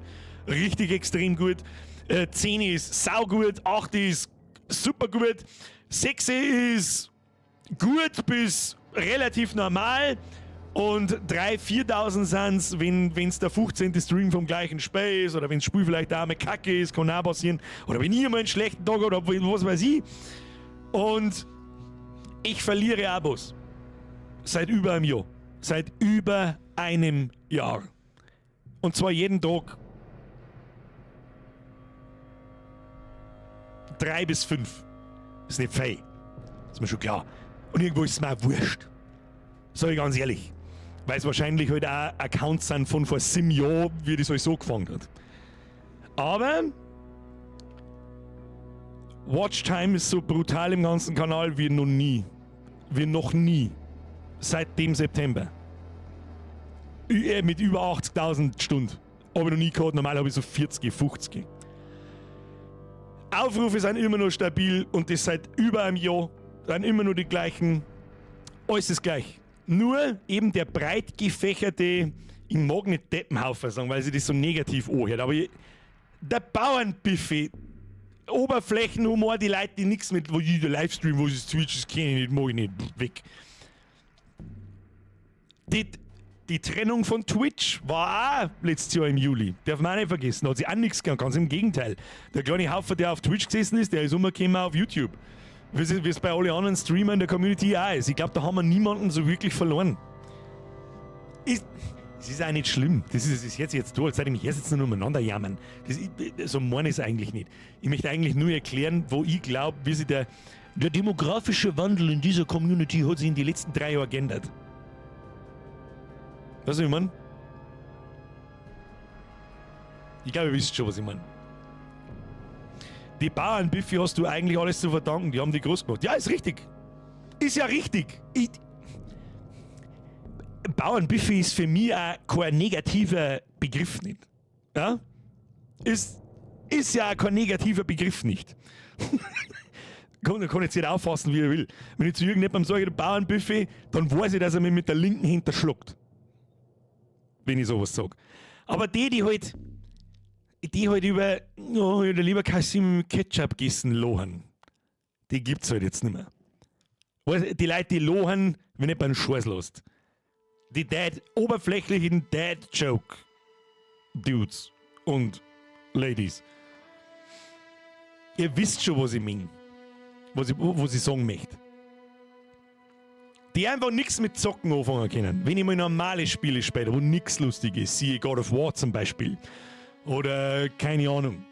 Richtig extrem gut. 10 ist saugut, 8 ist super gut, 6 ist gut bis relativ normal und drei, 4.000 sind's, wenn's der 15. Stream vom gleichen Spiel ist oder wenn's Spiel vielleicht auch mal kacke ist, kann auch passieren. Oder wenn ich mal einen schlechten Tag hab oder was weiß ich. Und ich verliere Abos. Seit über einem Jahr. Seit über einem Jahr. Und zwar jeden Tag 3 bis 5. Ist nicht fein. Ist mir schon klar. Und irgendwo ist es mir auch wurscht. Sag ich ganz ehrlich. Weil es wahrscheinlich halt auch Accounts sind von vor 7 Jahren, wie das alles so gefangen hat. Aber Watchtime ist so brutal im ganzen Kanal wie noch nie. Wie noch nie. Seit dem September. Mit über 80.000 Stunden. Hab ich noch nie gehabt. Normal hab ich so 40, 50. Aufrufe sind immer noch stabil und das seit über einem Jahr. Sind immer nur die gleichen. Alles ist gleich. Nur eben der breit gefächerte, ich mag nicht Deppenhaufen sagen, weil sich das so negativ anhört, aber der Bauernbuffet, Oberflächenhumor, die Leute, die nix mit, wo jeder Livestream, wo sie Twitch, das kenne ich nicht, mag ich nicht, weg. Die Trennung von Twitch war auch letztes Jahr im Juli. Darf man auch nicht vergessen. Hat sich auch nichts gegangen, ganz im Gegenteil. Der kleine Haufen, der auf Twitch gesessen ist, der ist umgekommen auf YouTube. Wie es bei allen anderen Streamern in der Community auch ist. Ich glaub, da haben wir niemanden so wirklich verloren. Ist Das ist auch nicht schlimm. Das ist jetzt da, als seit ich mich hier sitzen und umeinander jammern. So meine ich es eigentlich nicht. Ich möchte eigentlich nur erklären, wo ich glaube, wie sich der demografische Wandel in dieser Community hat sich in die letzten 3 Jahren geändert. Weißt du, was ich meine? Ich glaube, ihr wisst schon, was ich meine. Die Bauernbüffy hast du eigentlich alles zu verdanken, die haben die groß gemacht. Ja, ist richtig. Ist ja richtig. Bauernbüffy ist für mich auch kein negativer Begriff nicht. Ja? Ist ja auch kein negativer Begriff nicht. Kann jetzt jeder auffassen, wie er will. Wenn ich zu irgendjemandem sage, Bauernbüffy, dann weiß ich, dass er mich mit der linken Hand erschlagt. Wenn ich sowas sage. Aber die halt über, oh, ich hätte lieber Kassim mit Ketchup gegessen, lachen, die gibt's halt jetzt nicht mehr. Weißt, die Leute, die lachen, wenn ich beim Scheiß lässt. Die Dad, oberflächlichen Dad-Joke Dudes und Ladies. Ihr wisst schon, was ich meine. Was ich sagen möchte. Die einfach nichts mit Zocken anfangen können. Wenn ich mal normale Spiele spiele, wo nichts lustig ist, siehe God of War zum Beispiel. Oder keine Ahnung.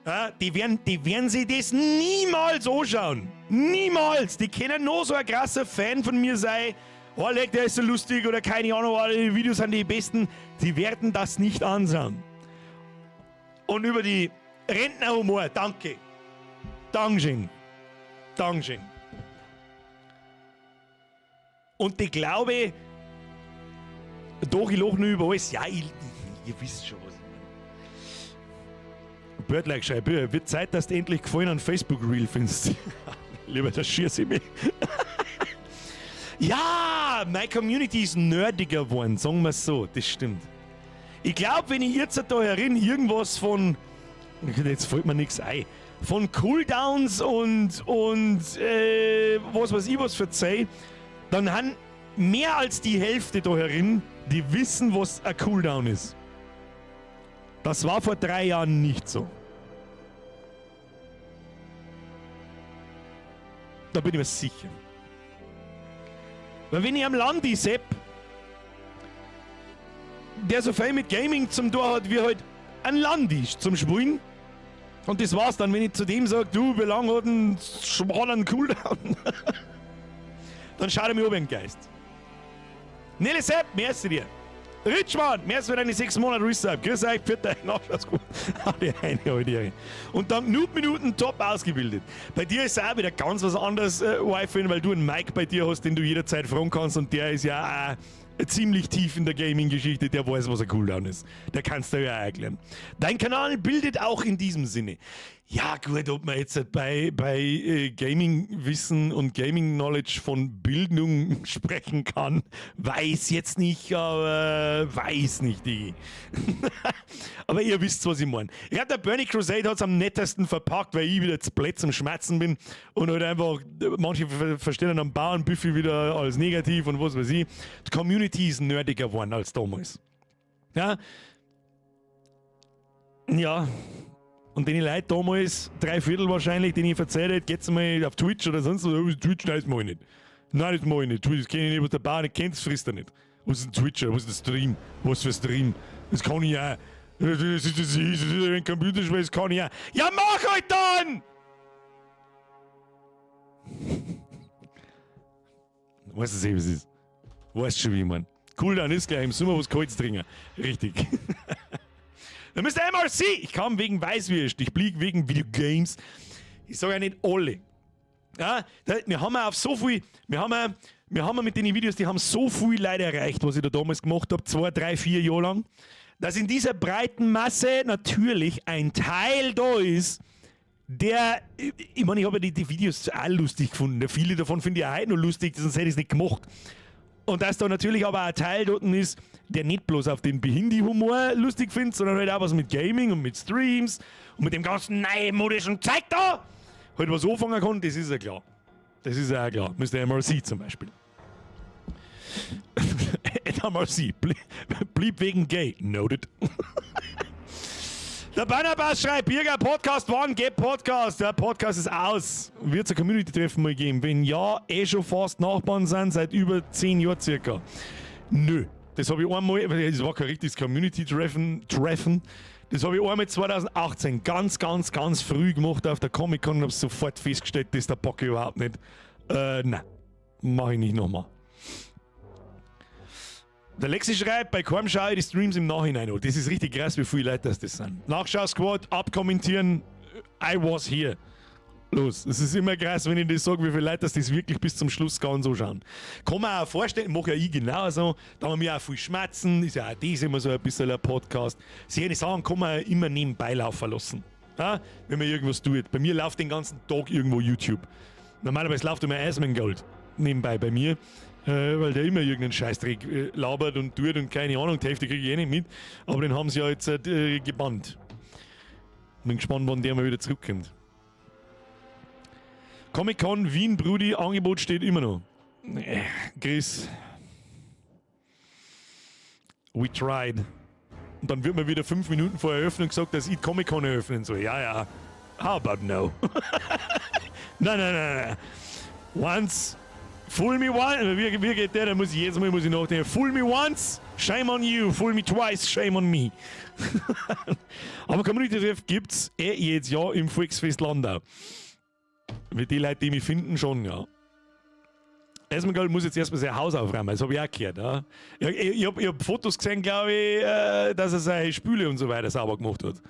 Ja, die werden sich das niemals anschauen. Niemals. Die können nur so ein krasser Fan von mir sein. Oh, leck, der ist so lustig oder keine Ahnung, oh, die Videos sind die besten. Die werden das nicht anschauen. Und über die Rentnerhumor, danke. Dankeschön. Dankeschön. Und ich glaube, doch, ich lache nur über alles. Ja, ihr wisst schon, was ich meine. Birdlike schreibt, wird Zeit, dass du endlich Gefallen an Facebook Reel findest. Lieber, das schieße ich mich. Ja, meine Community ist nerdiger geworden, sagen wir es so. Das stimmt. Ich glaube, wenn ich jetzt da herin irgendwas von. Jetzt fällt mir nichts ein. Von Cooldowns und was weiß ich was verzeih, dann haben mehr als die Hälfte da herin, die wissen, was ein Cooldown ist. Das war vor 3 Jahren nicht so. Da bin ich mir sicher. Weil wenn ich am Landi sepp, der so viel mit Gaming zum Tor hat, wie halt ein Landi zum Spielen. Und das war's dann, wenn ich zu dem sage, du, wie lange hat ein Schwan einen Cooldown? Dann schaut er mich an wie ein Geist. Nele Sepp, merci dir. Richmond, merci für deine 6 Monate Resub. Grüß euch, pfiat euch, nachschaut's gut. Die eine heute. Und dank Noob-Minuten top ausgebildet. Bei dir ist auch wieder ganz was anderes, Wi-Fi, weil du einen Mike bei dir hast, den du jederzeit fragen kannst, und der ist ja auch ziemlich tief in der Gaming-Geschichte, der weiß, was ein Cooldown ist. Der kannst du ja auch erklären. Dein Kanal bildet auch in diesem Sinne. Ja, gut, ob man jetzt bei Gaming-Wissen und Gaming-Knowledge von Bildung sprechen kann, weiß jetzt nicht, aber weiß nicht, die. Aber ihr wisst, was ich meine. Ich glaube, der Bernie Crusade hat es am nettesten verpackt, weil ich wieder zu blöd zum Schmerzen bin und halt einfach, manche verstehen am Bauernbüffel wieder als negativ und was weiß ich. Die Community ist nerdiger geworden als damals. Ja. Und die Leute damals, drei Viertel wahrscheinlich, denen ich erzählt hätte, geht's mal auf Twitch oder sonst was. Oh, Twitch, nein, das mach ich nicht. Nein, das mach ich nicht. Twitch, das kenne ich nicht, was der Bauer nicht kennt, das frisst er nicht. Was ist ein Twitcher? Was ist ein Stream? Was für ein Stream? Das kann ich auch. Das ist ein Computerspiel, das kann ich auch. Ja, mach halt dann! Weißt du, wie es ist? Weißt schon, wie ich mein. Cool, dann ist gleich im Sommer was Kaltes trinken. Richtig. Dann Mr. MRC, ich kam wegen Weißwürst, ich blieb wegen Videogames. Ich sage ja nicht alle. Ja, da, wir haben ja auf so viel, wir haben ja mit den Videos, die haben so viel Leute erreicht, was ich da damals gemacht habe, 2, 3, 4 Jahre lang, dass in dieser breiten Masse natürlich ein Teil da ist, der, ich meine, ich habe ja die Videos auch lustig gefunden. Viele davon finde ich auch heute noch lustig, sonst hätte ich es nicht gemacht. Und dass da natürlich aber auch ein Teil dort ist, der nicht bloß auf den Behindi-Humor lustig findet, sondern halt auch was mit Gaming und mit Streams und mit dem ganzen neumodischen Zeug da halt was anfangen kann, das ist ja klar. Das ist ja auch klar. Mr. MRC zum Beispiel. MRC, blieb wegen gay. Noted. Der Barnabas schreibt, Birger, Podcast wann? Geht Podcast. Der Podcast ist aus. Wird es ein Community-Treffen mal geben? Wenn ja, eh schon fast Nachbarn sind, seit über 10 Jahren circa. Nö. Das habe ich einmal, das war kein richtiges Community-Treffen, Treffen. Das habe ich einmal 2018 ganz, ganz, ganz früh gemacht auf der Comic-Con und habe sofort festgestellt, das da packe ich überhaupt nicht. Nein, mache ich nicht nochmal. Der Lexi schreibt, bei keinem schaue ich die Streams im Nachhinein an. Das ist richtig krass, wie viele Leute das sind. Nachschau-Squad, abkommentieren, I was here. Los, es ist immer krass, wenn ich das sage, wie viele Leute das wirklich bis zum Schluss ganz so schauen. Kann man auch vorstellen, mache ja ich genauso, da haben wir auch viel schmatzen, ist ja auch das immer so ein bisschen ein Podcast. Solche Sachen kann man immer nebenbei laufen lassen, ja? Wenn man irgendwas tut. Bei mir läuft den ganzen Tag irgendwo YouTube. Normalerweise läuft immer Asmongold nebenbei bei mir, weil der immer irgendeinen Scheißdreck labert und tut und keine Ahnung, die Hälfte kriege ich eh nicht mit. Aber den haben sie ja jetzt gebannt. Bin gespannt, wann der mal wieder zurückkommt. Comic-Con Wien, Brudi, Angebot steht immer noch. Chris. We tried. Und dann wird mir wieder 5 Minuten vor Eröffnung gesagt, dass ich Comic-Con eröffnen soll. Ja. How about no? Nein, nein, nein, nein. Once, fool me once. Wie geht der? Da muss ich jedes Mal muss ich nachdenken. Fool me once, shame on you. Fool me twice, shame on me. Aber Community Treff gibt's eh jedes Jahr im Volksfest Landau. Mit die Leute, die mich finden, schon, ja. Asmongold muss jetzt erstmal sein Haus aufräumen, das habe ich auch gehört. Ja. Ich hab Fotos gesehen, glaube ich, dass er seine Spüle und so weiter sauber gemacht hat.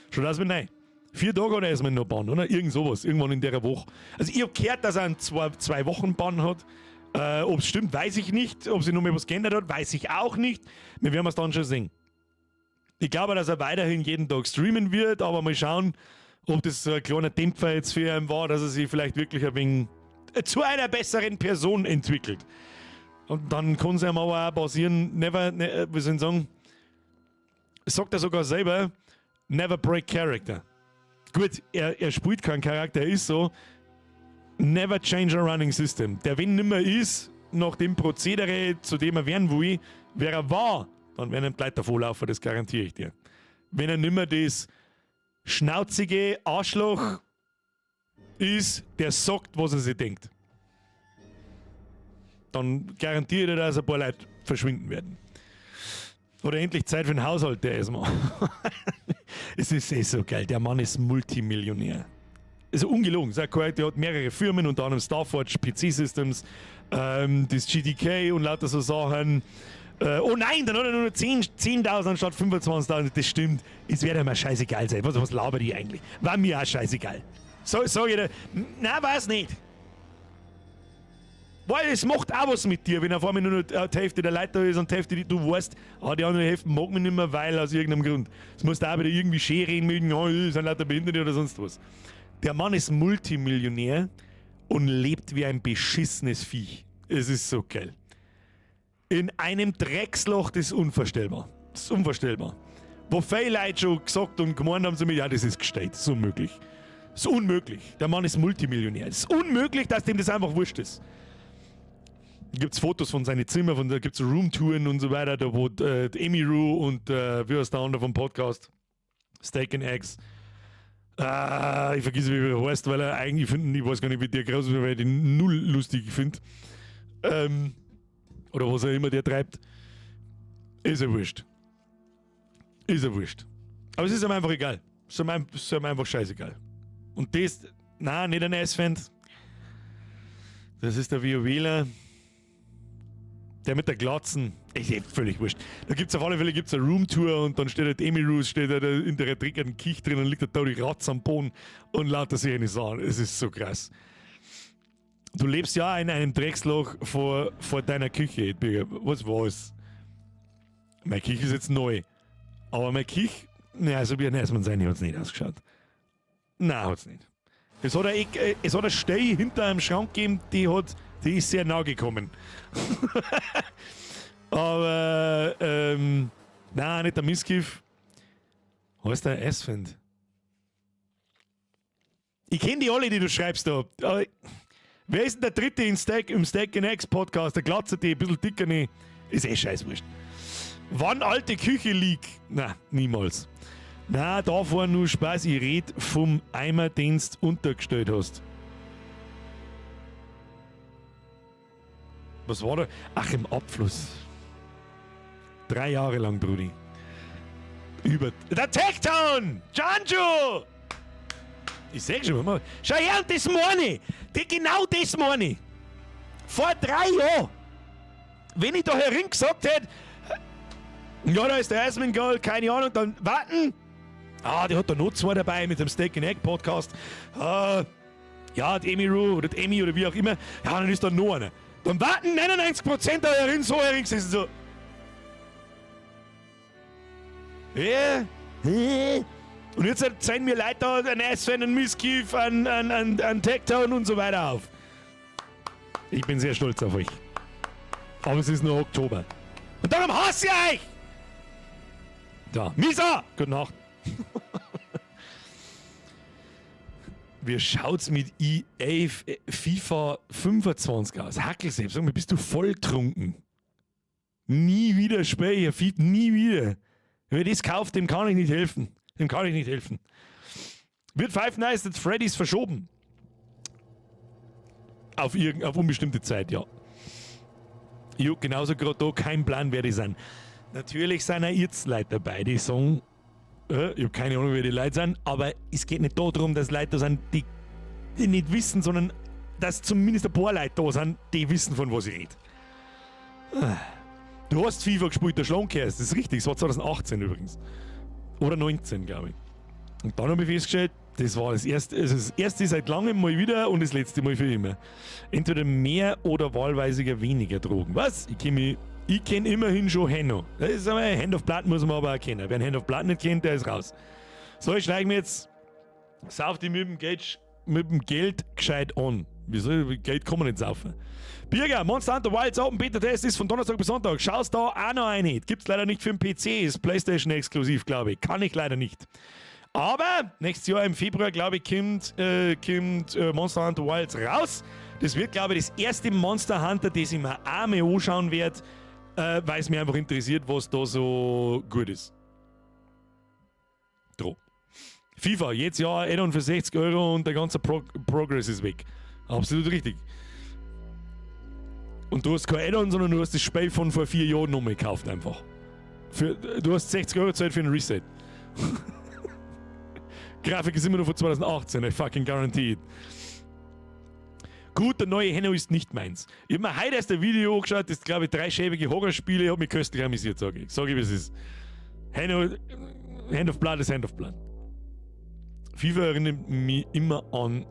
Schon das mit nein. 4 Tage hat er erstmal noch Bann, oder? Irgend sowas, irgendwann in der Woche. Also ich habe gehört, dass er einen 2 Wochen Bann hat. Ob es stimmt, weiß ich nicht. Ob sich noch mal was geändert hat, weiß ich auch nicht. Wir werden es dann schon sehen. Ich glaube, dass er weiterhin jeden Tag streamen wird, aber mal schauen, ob das so ein kleiner Dämpfer jetzt für ihn war, dass er sich vielleicht wirklich ein wenig zu einer besseren Person entwickelt. Und dann kann es ihm aber auch passieren, never, ne, wie soll ich sagen, sagt er sogar selber, never break character. Gut, er spielt keinen Charakter, er ist so, never change a running system. Der, wenn nimmer ist, nach dem Prozedere, zu dem er werden will, wer er war, dann werden ihm die Leute davonlaufen, das garantiere ich dir. Wenn er nimmer das schnauzige Arschloch ist, der sagt, was er sich denkt, dann garantiere ich dir, dass ein paar Leute verschwinden werden. Oder endlich Zeit für den Haushalt, der ist mal. Es ist eh so geil. Der Mann ist Multimillionär. Also ungelogen, sag korrekt, der hat mehrere Firmen, unter anderem Starforge PC Systems, das GDK und lauter so Sachen. Oh nein, dann hat er nur noch 10 10.000 anstatt 25.000. Das stimmt. Es wird ihm scheißegal sein. Was laber ich eigentlich? War mir auch scheißegal. So, sag ich dir. Nein, weiß nicht. Weil es macht auch was mit dir, wenn auf einmal nur noch die Hälfte der Leute da ist und die Hälfte, die du weißt, ah, die andere Hälfte mag mich nicht mehr, weil aus irgendeinem Grund. Es muss da auch wieder irgendwie schön reden mögen, oh, sind lauter Behinderte oder sonst was. Der Mann ist Multimillionär und lebt wie ein beschissenes Viech. Es ist so geil. In einem Drecksloch, das ist unvorstellbar. Das ist unvorstellbar. Wo viele Leute schon gesagt und gemeint haben zu mir, ja, das ist gestellt, das ist unmöglich. Das ist unmöglich. Der Mann ist Multimillionär. Es ist unmöglich, dass dem das einfach wurscht ist. Da gibt es Fotos von seinen Zimmern, von, da gibt es Roomtouren und so weiter, da wo Emiru und wie heißt der andere vom Podcast? Steak and Eggs. Ich vergesse, wie er heißt, weil er eigentlich finden, ich weiß gar nicht, wie der groß ist, weil ich den null lustig finde. Oder was auch immer der treibt. Ist ja wurscht. Ist ja wurscht. Aber es ist ihm einfach egal. Es ist ihm einfach scheißegal. Und das, nein, nicht ein S-Fan. Das ist der WoWler. Der mit der Glatzen. Ist eh völlig wurscht. Da gibt es auf alle Fälle gibt's eine Roomtour und dann steht halt Emiru, steht da in der dreckigen Küche drin und liegt da die Ratz am Boden und lauter solche Sachen. Es ist so krass. Du lebst ja in einem Drecksloch vor deiner Küche, Edbürger. Was war's? Meine Küche ist jetzt neu. Aber meine Küche, naja, so wie ein Eismann sein, hat es nicht ausgeschaut. Nein, hat's nicht. Es hat eine Stelle hinter einem Schrank gegeben, die ist sehr nah gekommen. Aber, nein, nicht der Misskiff. Heißt der S-Find? Ich kenne die alle, die du schreibst da. Aber wer ist denn der dritte im Steak and Eggs Podcast? Der Glatze, die ein bisschen dicker, ne? Ist eh scheißwurscht. Wann alte Küche liegt? Na, niemals. Na, da war nur Spaß. Ich red vom Eimer, den du untergestellt hast. Was war da? Ach, im Abfluss. 3 Jahre lang, Brudi. Über. Der Tecton! Janju! Ich sag schon mal. Schau her, und das meine ich. Die, genau das meine ich. Vor 3 Jahren, wenn ich da herin gesagt hätte, ja, da ist der Asmongold, keine Ahnung, dann warten. Ah, die hat da noch zwei dabei mit dem Steak and Egg Podcast. Ah, ja, die Emiru oder die Emmy oder wie auch immer. Ja, dann ist da noch einer. Dann warten 99% da herin so herin gesessen, so. Ja, Hä? Und jetzt zeigen mir Leute da einen S-Fan, einen Miskiff, einen Tectone und so weiter auf. Ich bin sehr stolz auf euch. Aber es ist nur Oktober. Und darum hasse ich euch! Da, Misa! Gute Nacht. Wie schaut's mit EA FIFA 25 aus? Hackelsepp, sag mal, bist du volltrunken? Nie wieder spiel ich FIFA, nie wieder. Wer das kauft, dem kann ich nicht helfen. Dem kann ich nicht helfen. Wird Five Nights at Freddy's verschoben? Auf unbestimmte Zeit, ja. Jo, genauso gerade da kein Plan, wer die sind. Natürlich sind auch jetzt Leute dabei, die sagen, ich habe keine Ahnung, wer die Leute sind, aber es geht nicht darum, dass Leute da sind, die, die nicht wissen, sondern dass zumindest ein paar Leute da sind, die wissen, von was ich rede. Du hast FIFA gespielt, der Schlonkerst, das ist richtig, das war 2018 übrigens. Oder 19, glaube ich. Und dann habe ich festgestellt, das war das erste, also das erste seit langem mal wieder und das letzte Mal für immer. Entweder mehr oder wahlweise weniger Drogen. Was? Ich kenne mich, ich kenn immerhin schon Henno. Das ist aber Hand of Blood muss man aber auch kennen. Wer ein Hand of Blood nicht kennt, der ist raus. So, ich schleich mir jetzt, sauf die mit dem Geld gescheit an. Wieso? Geld kann man nicht saufen. Birger, Monster Hunter Wilds Open Beta Test ist von Donnerstag bis Sonntag. Schaust da auch noch eine. Gibt's leider nicht für den PC, ist PlayStation exklusiv, glaube ich. Kann ich leider nicht. Aber nächstes Jahr im Februar, glaube ich, kommt Monster Hunter Wilds raus. Das wird, glaube ich, das erste Monster Hunter, das ich mir auch mal anschauen werde, weil es mich einfach interessiert, was da so gut ist. Dro. FIFA, jedes Jahr Add-on für 60 € und der ganze Progress ist weg. Absolut richtig. Und du hast kein Add-on, sondern du hast das Spiel von vor 4 Jahren nochmal gekauft einfach. Du hast 60 € gezahlt für ein Reset. Grafik ist immer noch von 2018, I fucking guarantee it. Gut, der neue Henno ist nicht meins. Ich habe mir heute erst ein Video angeschaut, das glaube ich dreischäbige Horrorspiele, ich habe mich köstlich amüsiert, sage ich. Sag ich, wie es ist. Henno, Hand of Blood ist Hand of Blood. FIFA erinnert mich immer an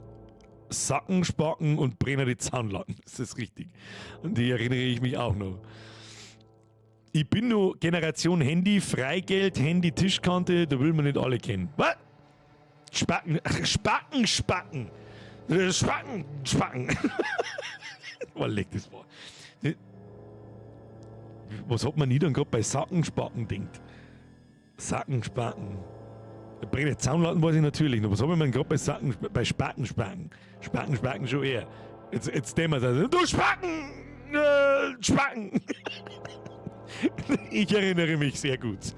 Sacken, Spacken und Brenner die Zahnlatten. Das ist richtig. An die erinnere ich mich auch noch. Ich bin nur Generation Handy, Freigeld, Handy, Tischkante, da will man nicht alle kennen. Was? Spacken, Spacken, Spacken. Spacken, Spacken. Oh, leck, das war. Was hat man nie dann gerade bei Sackenspacken denkt? Sackenspacken. Brenne Zaunlatten weiß ich natürlich noch. Was habe ich mir gerade bei Sacken, bei Spacken, Spacken? Spacken, Spacken schon eher. Jetzt dämmert es. Du Spacken! Spacken! Ich erinnere mich sehr gut.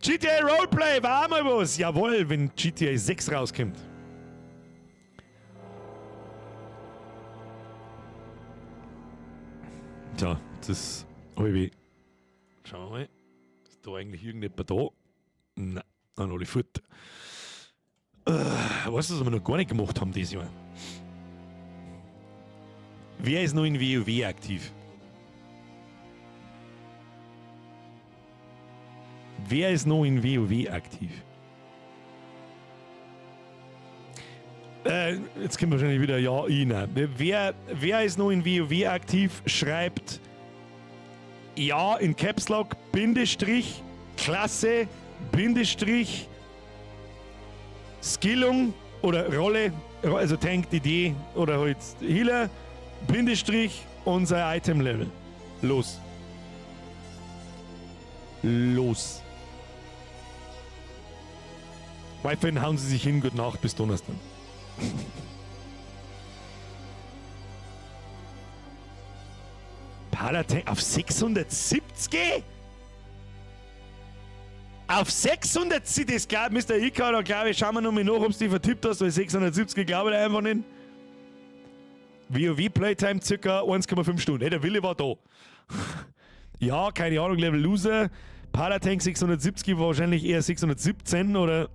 GTA Roleplay war auch mal was. Jawohl, wenn GTA 6 rauskommt. Tja, das habe ich. Schauen wir mal. Ist da eigentlich irgendjemand da? Nein, dann alle fort. Weißt du, was wir noch gar nicht gemacht haben dieses Jahr? Wer ist noch in WoW aktiv? Wer ist noch in WoW aktiv? Jetzt kommt wahrscheinlich wieder Ja, ich. Nein. Wer ist noch in WoW aktiv? Schreibt Ja in Caps Lock, Bindestrich, Klasse, Bindestrich, Skillung oder Rolle, also Tank, DD oder halt Healer, Bindestrich und sein Item Level. Los. Los. Wi-Fi hauen Sie sich hin, gute Nacht, bis Donnerstag. Palatank auf 670? Auf 670, das glaubt Mr. Ika, da glaube ich, schauen wir nochmal nach, ob du dich vertippt hast, weil 670 glaube ich einfach nicht. WoW Playtime circa 1,5 Stunden. Hey, der Wille war da. Ja, keine Ahnung, Level Loser. Paratank 670, wahrscheinlich eher 617 oder.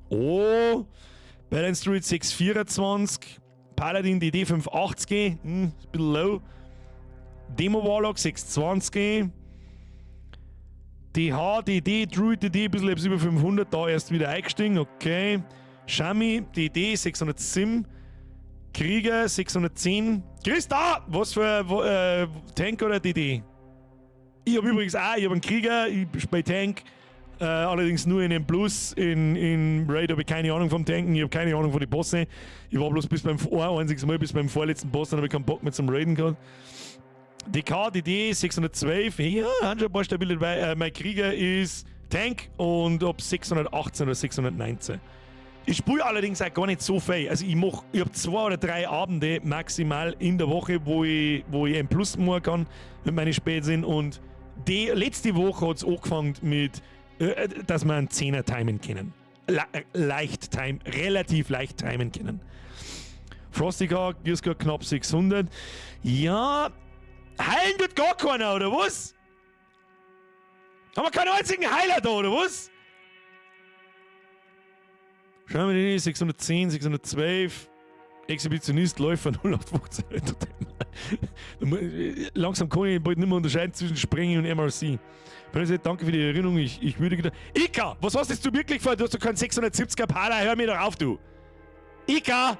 Oh! Balance Druid 624. Paladin DD 580. Ein bisschen low. Demo Warlock 620. DH, DD, Druid DD, ein bisschen über 500, da erst wieder eingestiegen, okay. Shami, DD 607. Krieger 610. Christa! Was für Tank oder DD? Ich habe übrigens auch, ich habe einen Krieger, ich spiele Tank. Allerdings nur in M Plus, in Raid habe ich keine Ahnung vom Tanken, ich habe keine Ahnung von den Bosse. Ich war bloß bis beim ein einziges Mal bis beim vorletzten Boss, dann habe ich keinen Bock mehr zum Raiden gehabt. DK, DD 612, ja, haben schon ein paar stabile dabei. Mein Krieger ist Tank und ob 618 oder 619. Ich spiele allerdings auch gar nicht so viel. Also ich habe 2 oder 3 Abende maximal in der Woche, wo ich M Plus machen kann, wenn meine spät sind. Und die letzte Woche hat es angefangen mit, dass wir einen 10er timen können. Leicht time, relativ leicht timen können. Frosty ist knapp 600. Ja, heilen wird gar keiner, oder was? Haben wir keinen einzigen Heiler da, oder was? Schauen wir die 610, 612. Exhibitionist, Läufer 0815. Langsam kann ich bald nicht mehr unterscheiden zwischen Sprengen und MRC. Danke für die Erinnerung. Ich würde gedacht. Ika, was hast du wirklich vor? Du hast doch keinen 670er Para. Hör mir doch auf, du. Ika!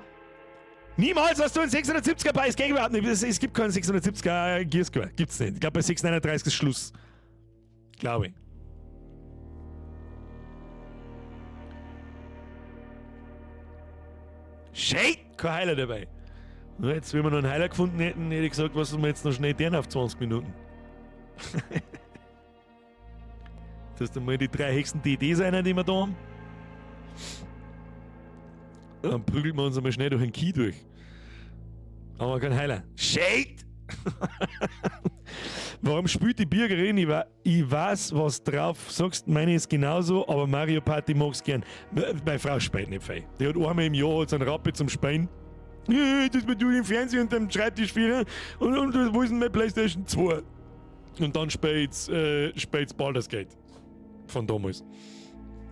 Niemals hast du einen 670er Para. Es geht überhaupt nicht. Es gibt keinen 670er Gearscore. Gibt's nicht. Ich glaube, bei 639 ist Schluss. Glaube ich. Shit! Kein Heiler dabei. Na, jetzt, wenn wir noch einen Heiler gefunden hätten, hätte ich gesagt, was wir jetzt noch schnell deren auf 20 Minuten. Das sind mal die 3 höchsten DD sein, die wir da haben. Dann prügeln wir uns einmal schnell durch den Key durch. Aber kein Heiler. Shit! Warum spielt die Birgerin? Ich weiß, was drauf sagst. Meine ist genauso, aber Mario Party mag's gern. Meine Frau spielt nicht viel. Die hat einmal im Jahr einen Rappe zum Spielen. Das mit du im Fernsehen und dem Schreibtisch führen. Und wo ist denn meine Playstation 2? Und dann spielt's Baldur's Gate. Von damals.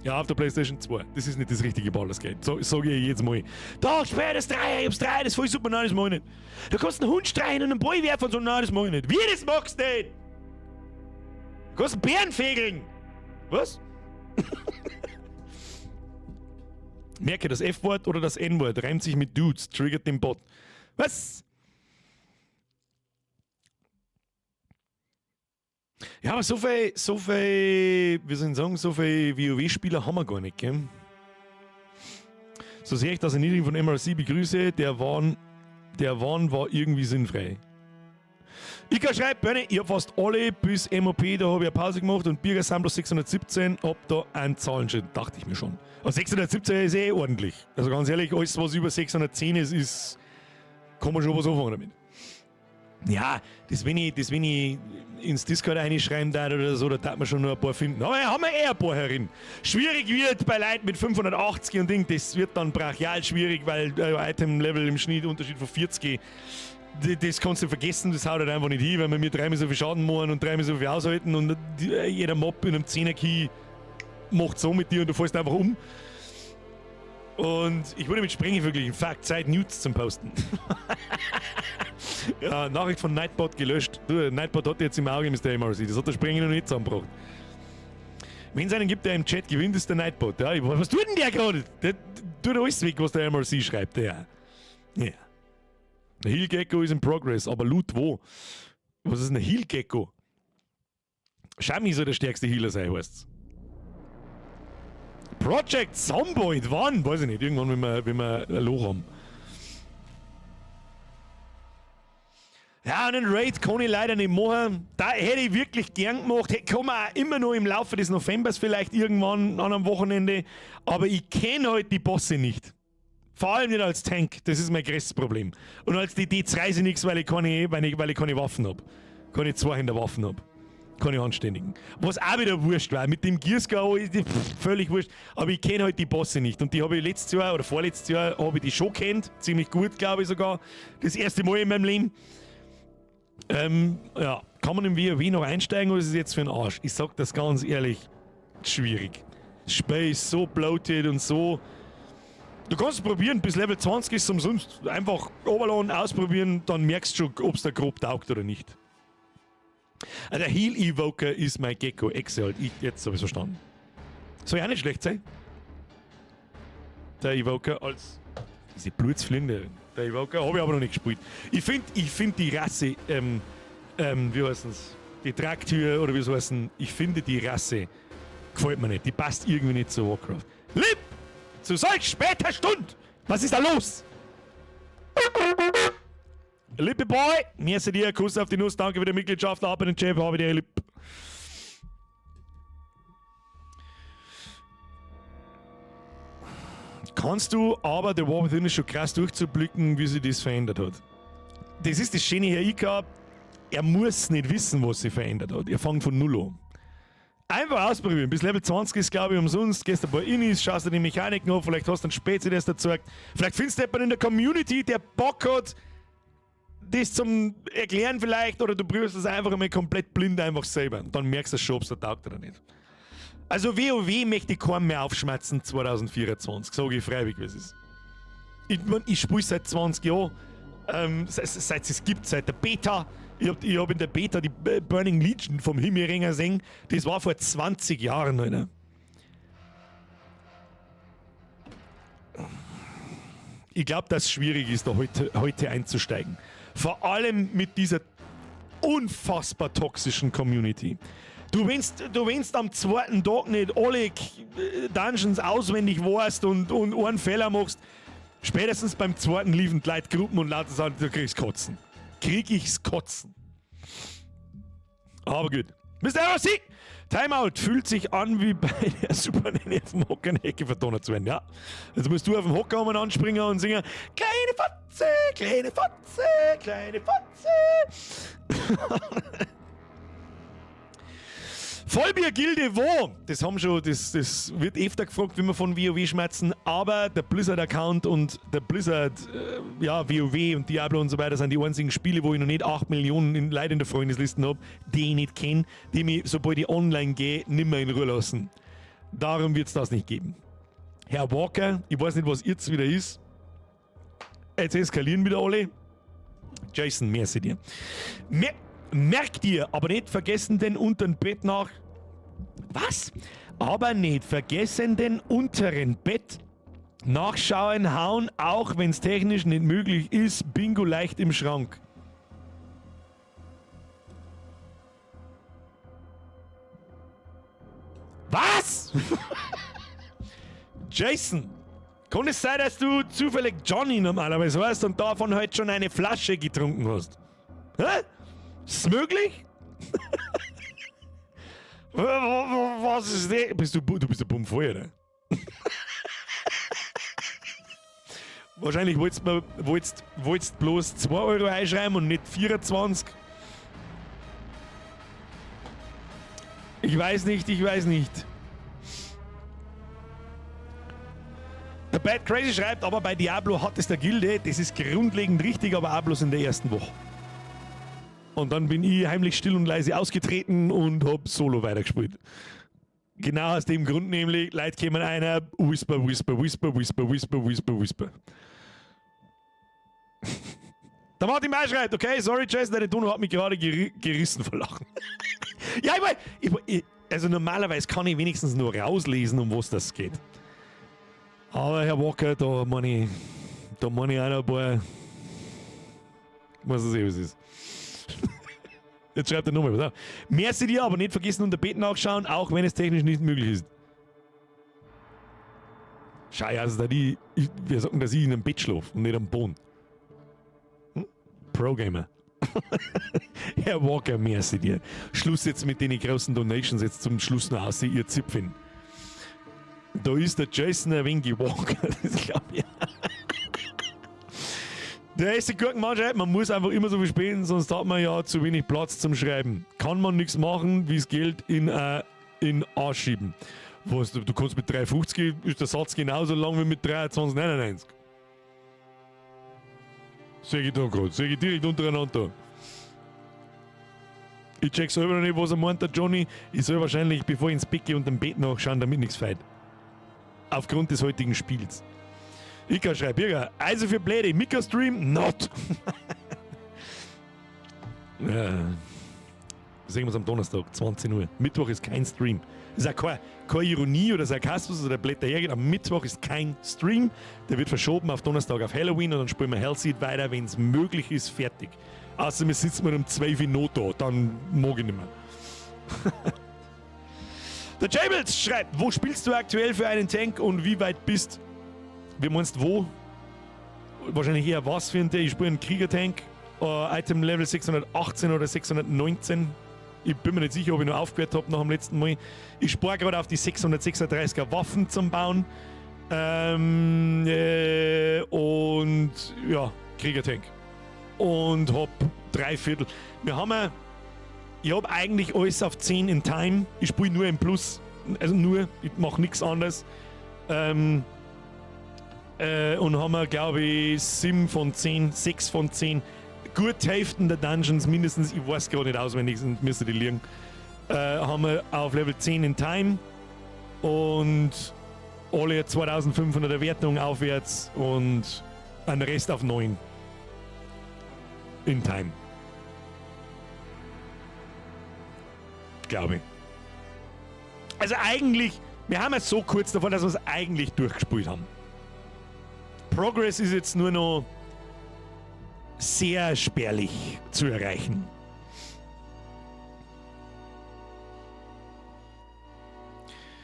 Ja, auf der Playstation 2. Das ist nicht das richtige Baldur's Gate. So, sag ich jedes Mal. Da, spiel das 3, ich hab's 3, das ist voll super, nein, das mach ich nicht. Du kannst einen Hund streichen und einen Ball werfen und so, nein, das mach ich nicht. Wie, das magst du nicht? Du kannst einen Bären fegeln. Was? Merke, das F-Wort oder das N-Wort reimt sich mit Dudes, triggert den Bot. Was? Ja, aber so viel, wie soll ich sagen, so viel WoW-Spieler haben wir gar nicht, gell? So sehr ich das Erniedrigen von MRC begrüße, der Wahn war irgendwie sinnfrei. Ika schreibt, Bernie, ich hab fast alle bis MOP, da habe ich eine Pause gemacht und Birger Sammler 617, ob da ein Zahlenschild, dachte ich mir schon. Aber 617 ist eh ordentlich. Also ganz ehrlich, alles was über 610 ist, kann man schon was anfangen damit. Ja, das wenn ich ins Discord reinschreiben darf oder so, da darf man schon nur ein paar finden. Aber haben wir eh ein paar herin. Schwierig wird bei Leuten mit 580 und Ding, das wird dann brachial schwierig, weil Item-Level im Schnitt Unterschied von 40. Das kannst du vergessen, das haut halt einfach nicht hin, weil wir mir dreimal so viel Schaden machen und dreimal so viel aushalten und jeder Mob in einem 10er-Key macht so mit dir und du fällst einfach um. Und ich wurde mit Sprengi verglichen. Fuck, Zeit, Nudes zum Posten. Ja, Nachricht von Nightbot gelöscht. Du, Nightbot hat jetzt im Auge, Mr. MRC. Das hat der Sprengi noch nicht zusammengebracht. Wenn es einen gibt, der im Chat gewinnt, ist der Nightbot. Ja, was tut denn der gerade? Der tut alles weg, was der MRC schreibt. Ja. Ja. Der Heal Gecko ist in progress, aber Loot wo? Was ist denn ein Heal Gecko? Shami soll der stärkste Healer sein, heißt's. Project Zomboid, wann? Weiß ich nicht. Irgendwann, wenn wir ein Loch haben. Ja, und einen Raid kann ich leider nicht machen. Da hätte ich wirklich gern gemacht. Kann man auch immer noch im Laufe des Novembers vielleicht irgendwann an einem Wochenende. Aber ich kenne halt die Bosse nicht. Vor allem nicht als Tank. Das ist mein größtes Problem. Und als die D2 sind nichts, weil ich keine Waffen habe. Keine Zweihänder Waffen habe. Keine anständigen. Was auch wieder wurscht war. Mit dem Gearscore ist völlig wurscht. Aber ich kenne halt die Bosse nicht. Und die habe ich letztes Jahr oder vorletztes Jahr habe ich die schon kennt. Ziemlich gut, glaube ich sogar. Das erste Mal in meinem Leben. Ja, Kann man im WoW noch einsteigen oder ist es jetzt für den Arsch? Ich sag das ganz ehrlich, schwierig. Das Spiel ist so bloated und so. Du kannst es probieren, bis Level 20 ist es umsonst. Einfach runterladen, ausprobieren, dann merkst du schon, ob's da grob taugt oder nicht. Ah, der Heal Evoker ist mein Gecko. Exe halt. Ich, jetzt hab ich's verstanden. Soll ja auch nicht schlecht sein. Der Evoker als. Diese Blutsflinde. Der Evoker hab ich aber noch nicht gespielt. Ich find die Rasse, wie heißen's? Die Dracthyr oder wie sie heißen, ich finde die Rasse gefällt mir nicht. Die passt irgendwie nicht zu Warcraft. Lipp! Zu solch später Stund! Was ist da los? Lippe Boy, merci dir, Kuss auf die Nuss, danke für die Mitgliedschaft, ab in den Chat, habe dir lieb. Kannst du aber The War Within ist schon krass durchzublicken, wie sich das verändert hat. Das ist das Schöne hier, Ika, er muss nicht wissen, was sich verändert hat. Er fängt von Null an. Einfach ausprobieren. Bis Level 20 ist, glaub ich, umsonst. Gehst ein paar Innis, schaust dir die Mechaniken an, vielleicht hast du einen Spezi, der es dir zeigt. Vielleicht findest du jemanden in der Community, der Bock hat, das zum Erklären vielleicht, oder du probierst es einfach einmal komplett blind einfach selber. Und dann merkst du schon, ob's dir taugt oder nicht. Also WoW möchte ich keinem mehr aufschmerzen 2024, sag ich freiwillig, wie es ist. Ich mein, ich spiele seit 20 Jahren, seit es gibt, seit der Beta. Ich hab in der Beta die Burning Legion vom Himmelringer gesehen. Das war vor 20 Jahren, Alter. Ich glaub, dass es schwierig ist, da heute einzusteigen. Vor allem mit dieser unfassbar toxischen Community. Du, wenn's am zweiten Tag nicht alle Dungeons auswendig weißt und einen Fehler machst, spätestens beim zweiten liefen die Leute Gruppen und lauter sagen, du kriegst Kotzen. Krieg ich's Kotzen. Aber gut. Mister ROC! Timeout fühlt sich an wie bei der Super Nanny auf dem Hocker in der Ecke verdonnert zu werden, ja. Also musst du auf dem Hocker um anspringen und singen: Kleine Fotze, kleine Fotze, kleine Fotze. Vollbiergilde wo? Das haben schon, das, das wird öfter gefragt, wie wir von WoW schmerzen, aber der Blizzard-Account und der Blizzard, ja, WoW und Diablo und so weiter sind die einzigen Spiele, wo ich noch nicht 8 Millionen Leute in der Freundesliste hab, die ich nicht kenn, die mich, sobald ich online gehe, nimmer in Ruhe lassen. Darum wird's das nicht geben. Herr Walker, ich weiß nicht, was jetzt wieder ist. Jetzt eskalieren wieder alle. Jason, merci dir. Merk dir, aber nicht vergessen den unteren Bett nach... Was? Aber nicht vergessen den unteren Bett nachschauen, hauen, auch wenn's technisch nicht möglich ist. Bingo leicht im Schrank. Was? Jason, kann es sein, dass du zufällig Johnny normalerweise weißt und davon heute schon eine Flasche getrunken hast? Hä? Ist das möglich? Was ist das? Bist du, du bist ein Bumm voll, oder? Wahrscheinlich wolltest du bloß 2 Euro einschreiben und nicht 24. Ich weiß nicht, ich weiß nicht. Der Bad Crazy schreibt, aber bei Diablo hat es der Gilde. Das ist grundlegend richtig, aber auch bloß in der ersten Woche. Und dann bin ich heimlich still und leise ausgetreten und hab solo weitergespielt. Genau aus dem Grund nämlich, Leute kämen einer, Whisper, Whisper, Whisper, Whisper, Whisper, Whisper, Whisper. Der Martin May schreit, okay, sorry Jason, deine Dono hat mich gerade gerissen vor Lachen. Ja, ich mein, ich, ich, also normalerweise kann ich wenigstens nur rauslesen, um was das geht. Aber Herr Walker, da meine ich auch noch ein paar... Was es eh, was ist. Jetzt schreibt er nochmal was. Merci dir, aber nicht vergessen, unter Bett nachschauen, auch wenn es technisch nicht möglich ist. Schau, also da die, ich, wir sagen, dass ich in einem Bett schlafe und nicht am Boden. Pro-Gamer. Herr Walker, merci dir. Schluss jetzt mit den großen Donations, jetzt zum Schluss noch aus, ihr Zipfin. Da ist der Jason ein wenig Walker, das glaub ich. Der erste Gurkenmann schreibt, man muss einfach immer so viel spielen, sonst hat man ja zu wenig Platz zum Schreiben. Kann man nichts machen, wie's Geld in Arsch schieben. Was, du kannst mit 3,50, ist der Satz genauso lang wie mit 23,99. Seh ich da grad, seh ich direkt untereinander. Ich check selber noch nicht, was er meint, der Johnny. Ich soll wahrscheinlich, bevor ich ins Bett gehe, unter dem Bett nachschauen, damit nichts fehlt. Aufgrund des heutigen Spiels. Ika schreibt, Birger, also für Bläde, Mika-Stream, not. Ja. Sehen wir uns am Donnerstag, 20 Uhr. Mittwoch ist kein Stream. Das ist auch keine Ironie oder Sarkasmus oder Blätter hergeht. Am Mittwoch ist kein Stream. Der wird verschoben auf Donnerstag auf Halloween und dann spielen wir Hellseed weiter, wenn es möglich ist, fertig. Außer wir sitzen mal um 12 Uhr noch da, dann mag ich nicht mehr. Der Jables schreibt, wo spielst du aktuell für einen Tank und wie weit bist? Wie meinst du wo? Wahrscheinlich eher was für ein Tank. Ich spiele einen Krieger-Tank, Item Level 618 oder 619. Ich bin mir nicht sicher, ob ich noch aufgehört habe nach dem letzten Mal. Ich spare gerade auf die 636er Waffen zum Bauen. Und ja, Kriegertank. Und hab 3/4. Wir haben ja, ich hab eigentlich alles auf 10 in Time. Ich spiele nur im Plus. Also nur, ich mach nix anderes. Und haben wir, glaub ich, 7 von 10, 6 von 10. Gut Hälften der Dungeons mindestens, ich weiß gerade nicht auswendig, sonst müsste die liegen. Haben wir auf Level 10 in Time und alle 2500er Wertung aufwärts und ein Rest auf 9 in Time. Glaube ich. Also eigentlich, wir haben es so kurz davor, dass wir es eigentlich durchgespielt haben. Progress ist jetzt nur noch sehr spärlich zu erreichen.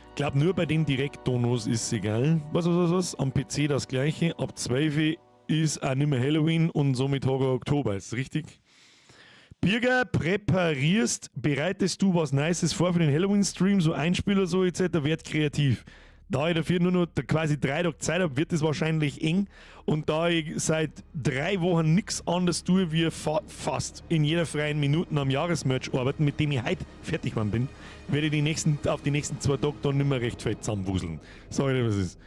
Ich glaub, nur bei den Direktdonos ist es egal. Was, was, was, was? Am PC das gleiche. Ab 12 ist auch nicht mehr Halloween und somit Horror Oktober. Ist richtig? Birger, präparierst, bereitest du was Nices vor für den Halloween-Stream, so Einspieler, so et cetera, werd kreativ. Da ich dafür nur noch quasi 3 Tage Zeit hab, wird es wahrscheinlich eng. Und da ich seit 3 Wochen nix anderes tue, wie fast in jeder freien Minute am Jahresmerch arbeiten, mit dem ich heute fertig geworden bin, werde ich auf die nächsten 2 Tage dann nimmer recht viel zusammenwuseln. Sag ich dir, was ist.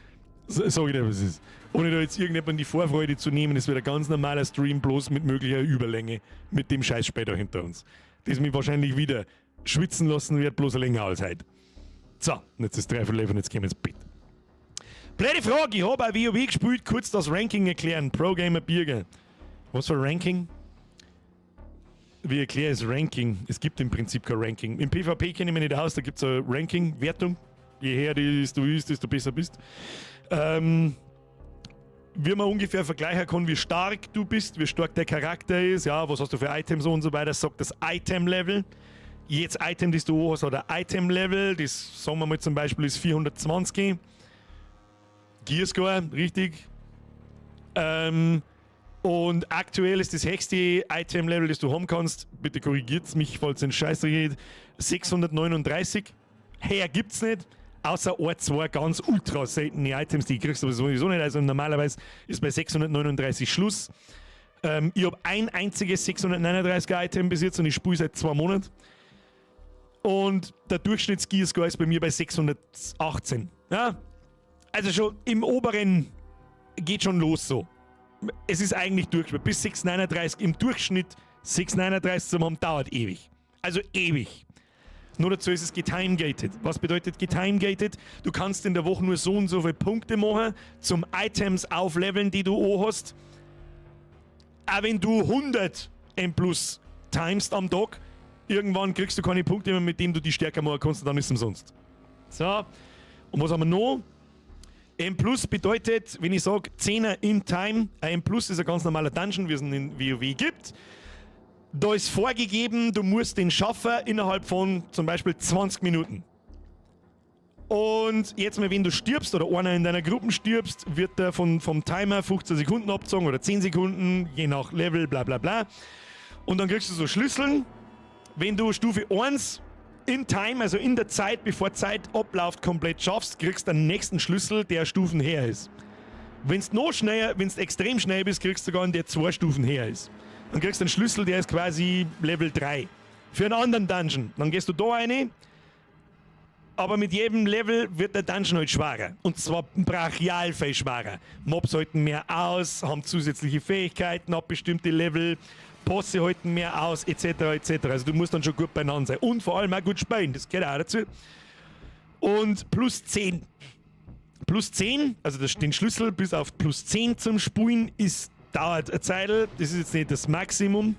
Sag ich dir, was ist. Ohne da jetzt irgendjemandem die Vorfreude zu nehmen, es wird ein ganz normaler Stream, bloß mit möglicher Überlänge, mit dem Scheiß später hinter uns. Das mich wahrscheinlich wieder schwitzen lassen wird, bloß länger als heute. So, und jetzt ist 10:45 und jetzt gehen wir ins Bett. Blöde Frage, ich hab auch WoW gespielt, kurz das Ranking erklären. Pro Gamer Birger. Was für ein Ranking? Wie erkläre ich das Ranking? Es gibt im Prinzip kein Ranking. Im PvP kenne ich mich nicht aus, da gibt's eine Ranking-Wertung. Je höher die ist, du bist, desto besser bist. Wie man ungefähr vergleichen kann, wie stark du bist, wie stark der Charakter ist, ja, was hast du für Items und so weiter, sagt das Item-Level. Jedes Item, das du hast, hat ein Item-Level, das, sagen wir mal zum Beispiel, ist 420. Gearscore, richtig. Und aktuell ist das höchste Item-Level, das du haben kannst, bitte korrigiert's mich, falls es in Scheiße geht, 639. Her gibt's nicht, außer ein, zwei ganz ultra seltene Items, die kriegst du aber sowieso nicht. Also normalerweise ist bei 639 Schluss. Ich hab ein einziges 639er Item bis jetzt und ich spiele seit 2 Monaten. Und der Durchschnitts-Gearscore ist bei mir bei 618. Ja? Also schon im oberen geht schon los so. Es ist eigentlich durchgespielt. Bis 639 im Durchschnitt 639 zu haben, dauert ewig. Also ewig. Nur dazu ist es getimegated. Was bedeutet getimegated? Du kannst in der Woche nur so und so viele Punkte machen, zum Items aufleveln, die du auch hast. Auch wenn du 100 M plus timest am Tag, irgendwann kriegst du keine Punkte mehr, mit denen du die stärker machen kannst, und dann ist es umsonst. So, und was haben wir noch? M plus bedeutet, wenn ich sag, 10er in Time, ein M plus ist ein ganz normaler Dungeon, wie es ihn in WoW gibt. Da ist vorgegeben, du musst den schaffen innerhalb von zum Beispiel 20 Minuten. Und jetzt mal, wenn du stirbst oder einer in deiner Gruppe stirbst, wird der vom Timer 15 Sekunden abgezogen oder 10 Sekunden, je nach Level, bla bla bla. Und dann kriegst du so Schlüsseln. Wenn du Stufe 1 in Time, also in der Zeit, bevor Zeit abläuft, komplett schaffst, kriegst du den nächsten Schlüssel, der Stufen her ist. Wenn's noch schneller, wenn's extrem schnell bist, kriegst du sogar einen, der 2 Stufen her ist. Dann kriegst du einen Schlüssel, der ist quasi Level 3. Für einen anderen Dungeon. Dann gehst du da rein, aber mit jedem Level wird der Dungeon halt schwerer. Und zwar brachial viel schwerer. Mobs halten mehr aus, haben zusätzliche Fähigkeiten ab bestimmte Level. Bosse halten mehr aus, etc. etc. Also du musst dann schon gut beieinander sein. Und vor allem auch gut spielen, das gehört auch dazu. Und plus 10. Plus 10, also das, den Schlüssel bis auf plus 10 zum Spulen ist, dauert eine Zeit. Das ist jetzt nicht das Maximum,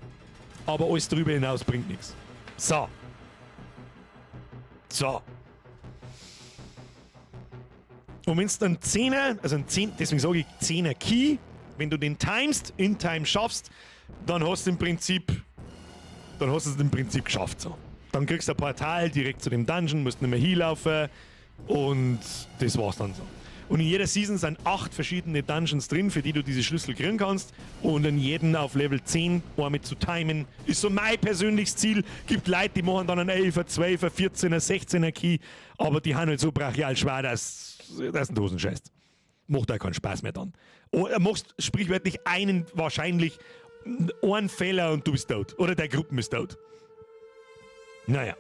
aber alles drüber hinaus bringt nichts. So. So. Und wenn du dann 10er, also ein 10, deswegen sage ich 10er Key, wenn du den timest, in Time schaffst, dann hast du im Prinzip, dann hast du es im Prinzip geschafft. So. Dann kriegst du ein Portal direkt zu dem Dungeon, musst nicht mehr hinlaufen und das war's dann so. Und in jeder Season sind 8 verschiedene Dungeons drin, für die du diese Schlüssel kriegen kannst. Und in jedem auf Level 10 einmal zu timen, ist so mein persönliches Ziel. Gibt Leute, die machen dann einen 11er, 12er, 14er, 16er Key, aber die haben halt so brachial schwer, dass das in Hosen scheißt. Macht auch keinen Spaß mehr dann. Oder machst sprichwörtlich einen, wahrscheinlich einen Fehler und du bist tot. Oder der Gruppen ist tot. Naja.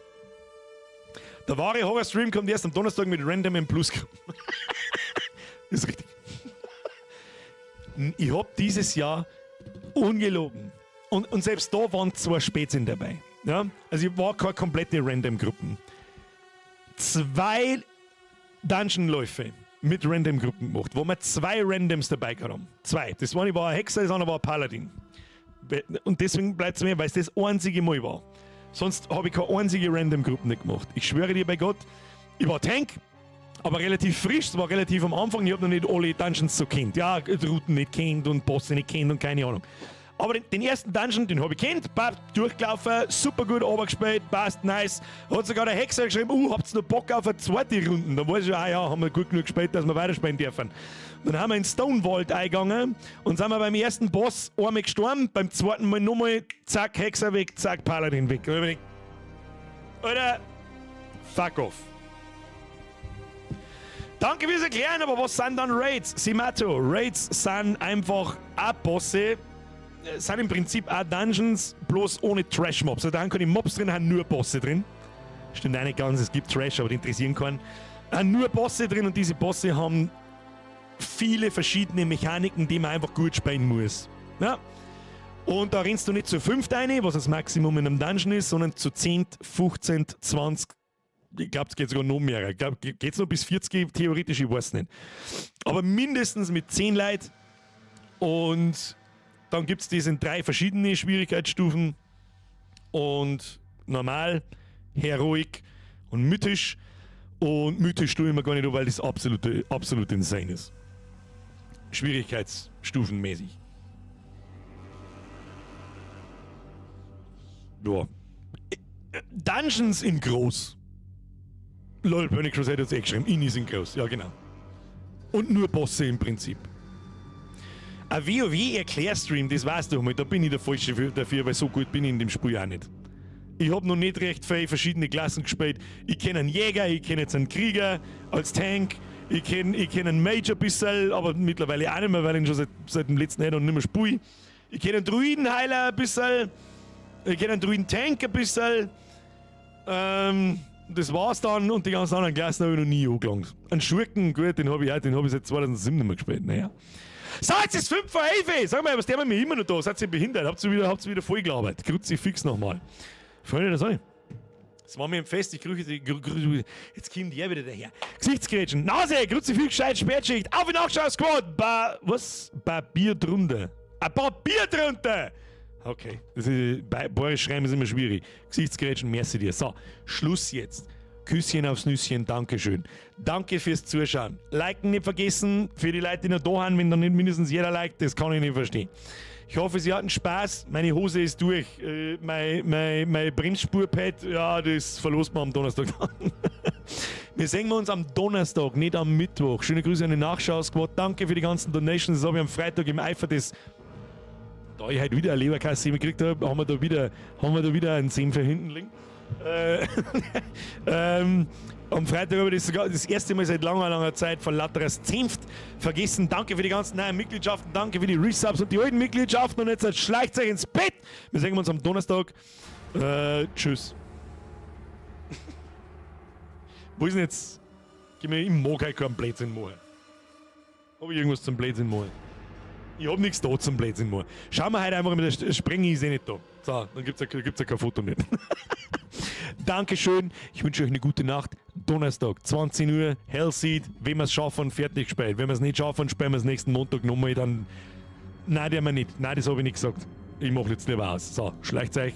Der wahre Horror-Stream kommt erst am Donnerstag mit Random im Plus. Ist richtig. Ich hab dieses Jahr ungelogen. Und selbst da waren 2 Spätzchen dabei. Ja? Also ich war keine komplette Random-Gruppen. 2 Dungeon-Läufe mit Random-Gruppen gemacht, wo wir 2 Randoms dabei gehabt haben. 2. Das eine war ein Hexer, das andere war ein Paladin. Und deswegen bleibt's mir, weil's das einzige Mal war. Sonst habe ich keine einzige Random-Gruppe nicht gemacht. Ich schwöre dir bei Gott, ich war Tank, aber relativ frisch, es war relativ am Anfang, ich hab noch nicht alle Dungeons so kennt. Ja, die Routen nicht kennt und Bosse nicht kennt und keine Ahnung. Aber den ersten Dungeon, den hab ich kennt, passt, durchgelaufen, super gut runtergespielt, passt, nice. Hat sogar der Hexer geschrieben, habt ihr noch Bock auf eine zweite Runde? Dann weiß ich, ah ja, haben wir gut genug gespielt, dass wir weiterspielen dürfen. Dann haben wir in Stone Vault eingegangen und sind wir beim ersten Boss einmal gestorben, beim zweiten Mal nochmal, zack, Hexer weg, zack, Paladin weg. Und ich bin Alter, fuck off. Danke fürs Erklären, aber was sind dann Raids? Simato, Raids sind einfach auch Bosse, sind im Prinzip auch Dungeons, bloß ohne Trash-Mobs. Also da haben keine Mobs drin, haben nur Bosse drin. Stimmt auch nicht ganz, es gibt Trash, aber die interessieren keinen. Haben nur Bosse drin und diese Bosse haben viele verschiedene Mechaniken, die man einfach gut spielen muss. Ja? Und da rennst du nicht zu 5 rein, was das Maximum in einem Dungeon ist, sondern zu 10, 15, 20, ich glaub, es geht sogar noch mehr. Ich glaub, geht's noch bis 40 theoretisch, ich weiß nicht. Aber mindestens mit 10 Leuten. Und dann gibt's das in 3 verschiedene Schwierigkeitsstufen. Und normal, heroic und mythisch. Und mythisch tue ich mir gar nicht, weil das absolut insane ist. Schwierigkeitsstufenmäßig. Ja. Dungeons in groß. Lol, Burning Crusade hat's eh geschrieben. Inni sind groß, ja genau. Und nur Bosse im Prinzip. Ein WoW-Erklärstream, das weißt du mal, da bin ich der Falsche dafür, weil so gut bin ich in dem Spiel auch nicht. Ich hab noch nicht recht viele verschiedene Klassen gespielt. Ich kenn einen Jäger, ich kenn jetzt einen Krieger als Tank, ich kenn einen Mage ein bisschen, aber mittlerweile auch nicht mehr, weil ich ihn schon seit dem letzten Addon nicht mehr spiele. Ich kenn einen Druidenheiler ein bisschen, ich kenn einen Druiden-Tank ein bisschen. Das war's dann und die ganzen anderen Klassen hab ich noch nie angelangt. Einen Schurken, gut, den hab ich auch, den hab ich seit 2007 nicht mehr gespielt. Naja. So, jetzt ist 5 vor 11. Sag mal, was der mit mir immer noch da? Seid ihr behindert? Habt ihr wieder voll gelabert? Kruzifix nochmal. Freunde der Sonne. Es war mir im Fest, ich grüße die, grü, grü, jetzt kommt der wieder daher. Gesichtsgrätschen, Nase, Kruzifix, Scheit, Sperrschicht, auf in Nachschau-Squad, ba, was? Papier drunter. Ein Papier drunter! Okay, das ist, bei Boris schreiben ist immer schwierig. Gesichtsgrätschen, merci dir. So, Schluss jetzt. Küsschen aufs Nüsschen, Dankeschön. Danke fürs Zuschauen. Liken nicht vergessen, für die Leute, die noch da sind, wenn dann nicht mindestens jeder liked, das kann ich nicht verstehen. Ich hoffe, Sie hatten Spaß. Meine Hose ist durch. Mein Bremsspurpad, ja, das verlost man am Donnerstag dann. Wir sehen uns am Donnerstag, nicht am Mittwoch. Schöne Grüße an den Nachschau-Squad. Danke für die ganzen Donations. Das habe ich am Freitag im Eifer des... Da ich heute wieder eine Leberkasse gekriegt habe, haben wir da wieder einen Senf hinten liegen. Am Freitag habe ich das sogar das erste Mal seit langer, langer Zeit von Latteres Zenft vergessen. Danke für die ganzen neuen Mitgliedschaften, danke für die Resubs und die alten Mitgliedschaften. Und jetzt schleicht euch ins Bett. Wir sehen uns am Donnerstag. Tschüss. Wo ist denn jetzt? Gib mir, ich mag halt keinen Blödsinn machen. Hab ich irgendwas zum Blödsinn machen? Ich hab nichts da zum Blödsinn machen. Schauen wir heute einfach mit der Sprengi ist eh nicht da. So, dann gibt's ja kein Foto mehr. Dankeschön. Ich wünsche euch eine gute Nacht. Donnerstag, 20 Uhr, Hellseed. Wenn wir es schaffen, fertig gespielt. Wenn wir es nicht schaffen, spielen wir es nächsten Montag nochmal. Dann. Nein, der wir nicht. Nein, das habe ich nicht gesagt. Ich mache jetzt lieber aus. So, schleicht euch.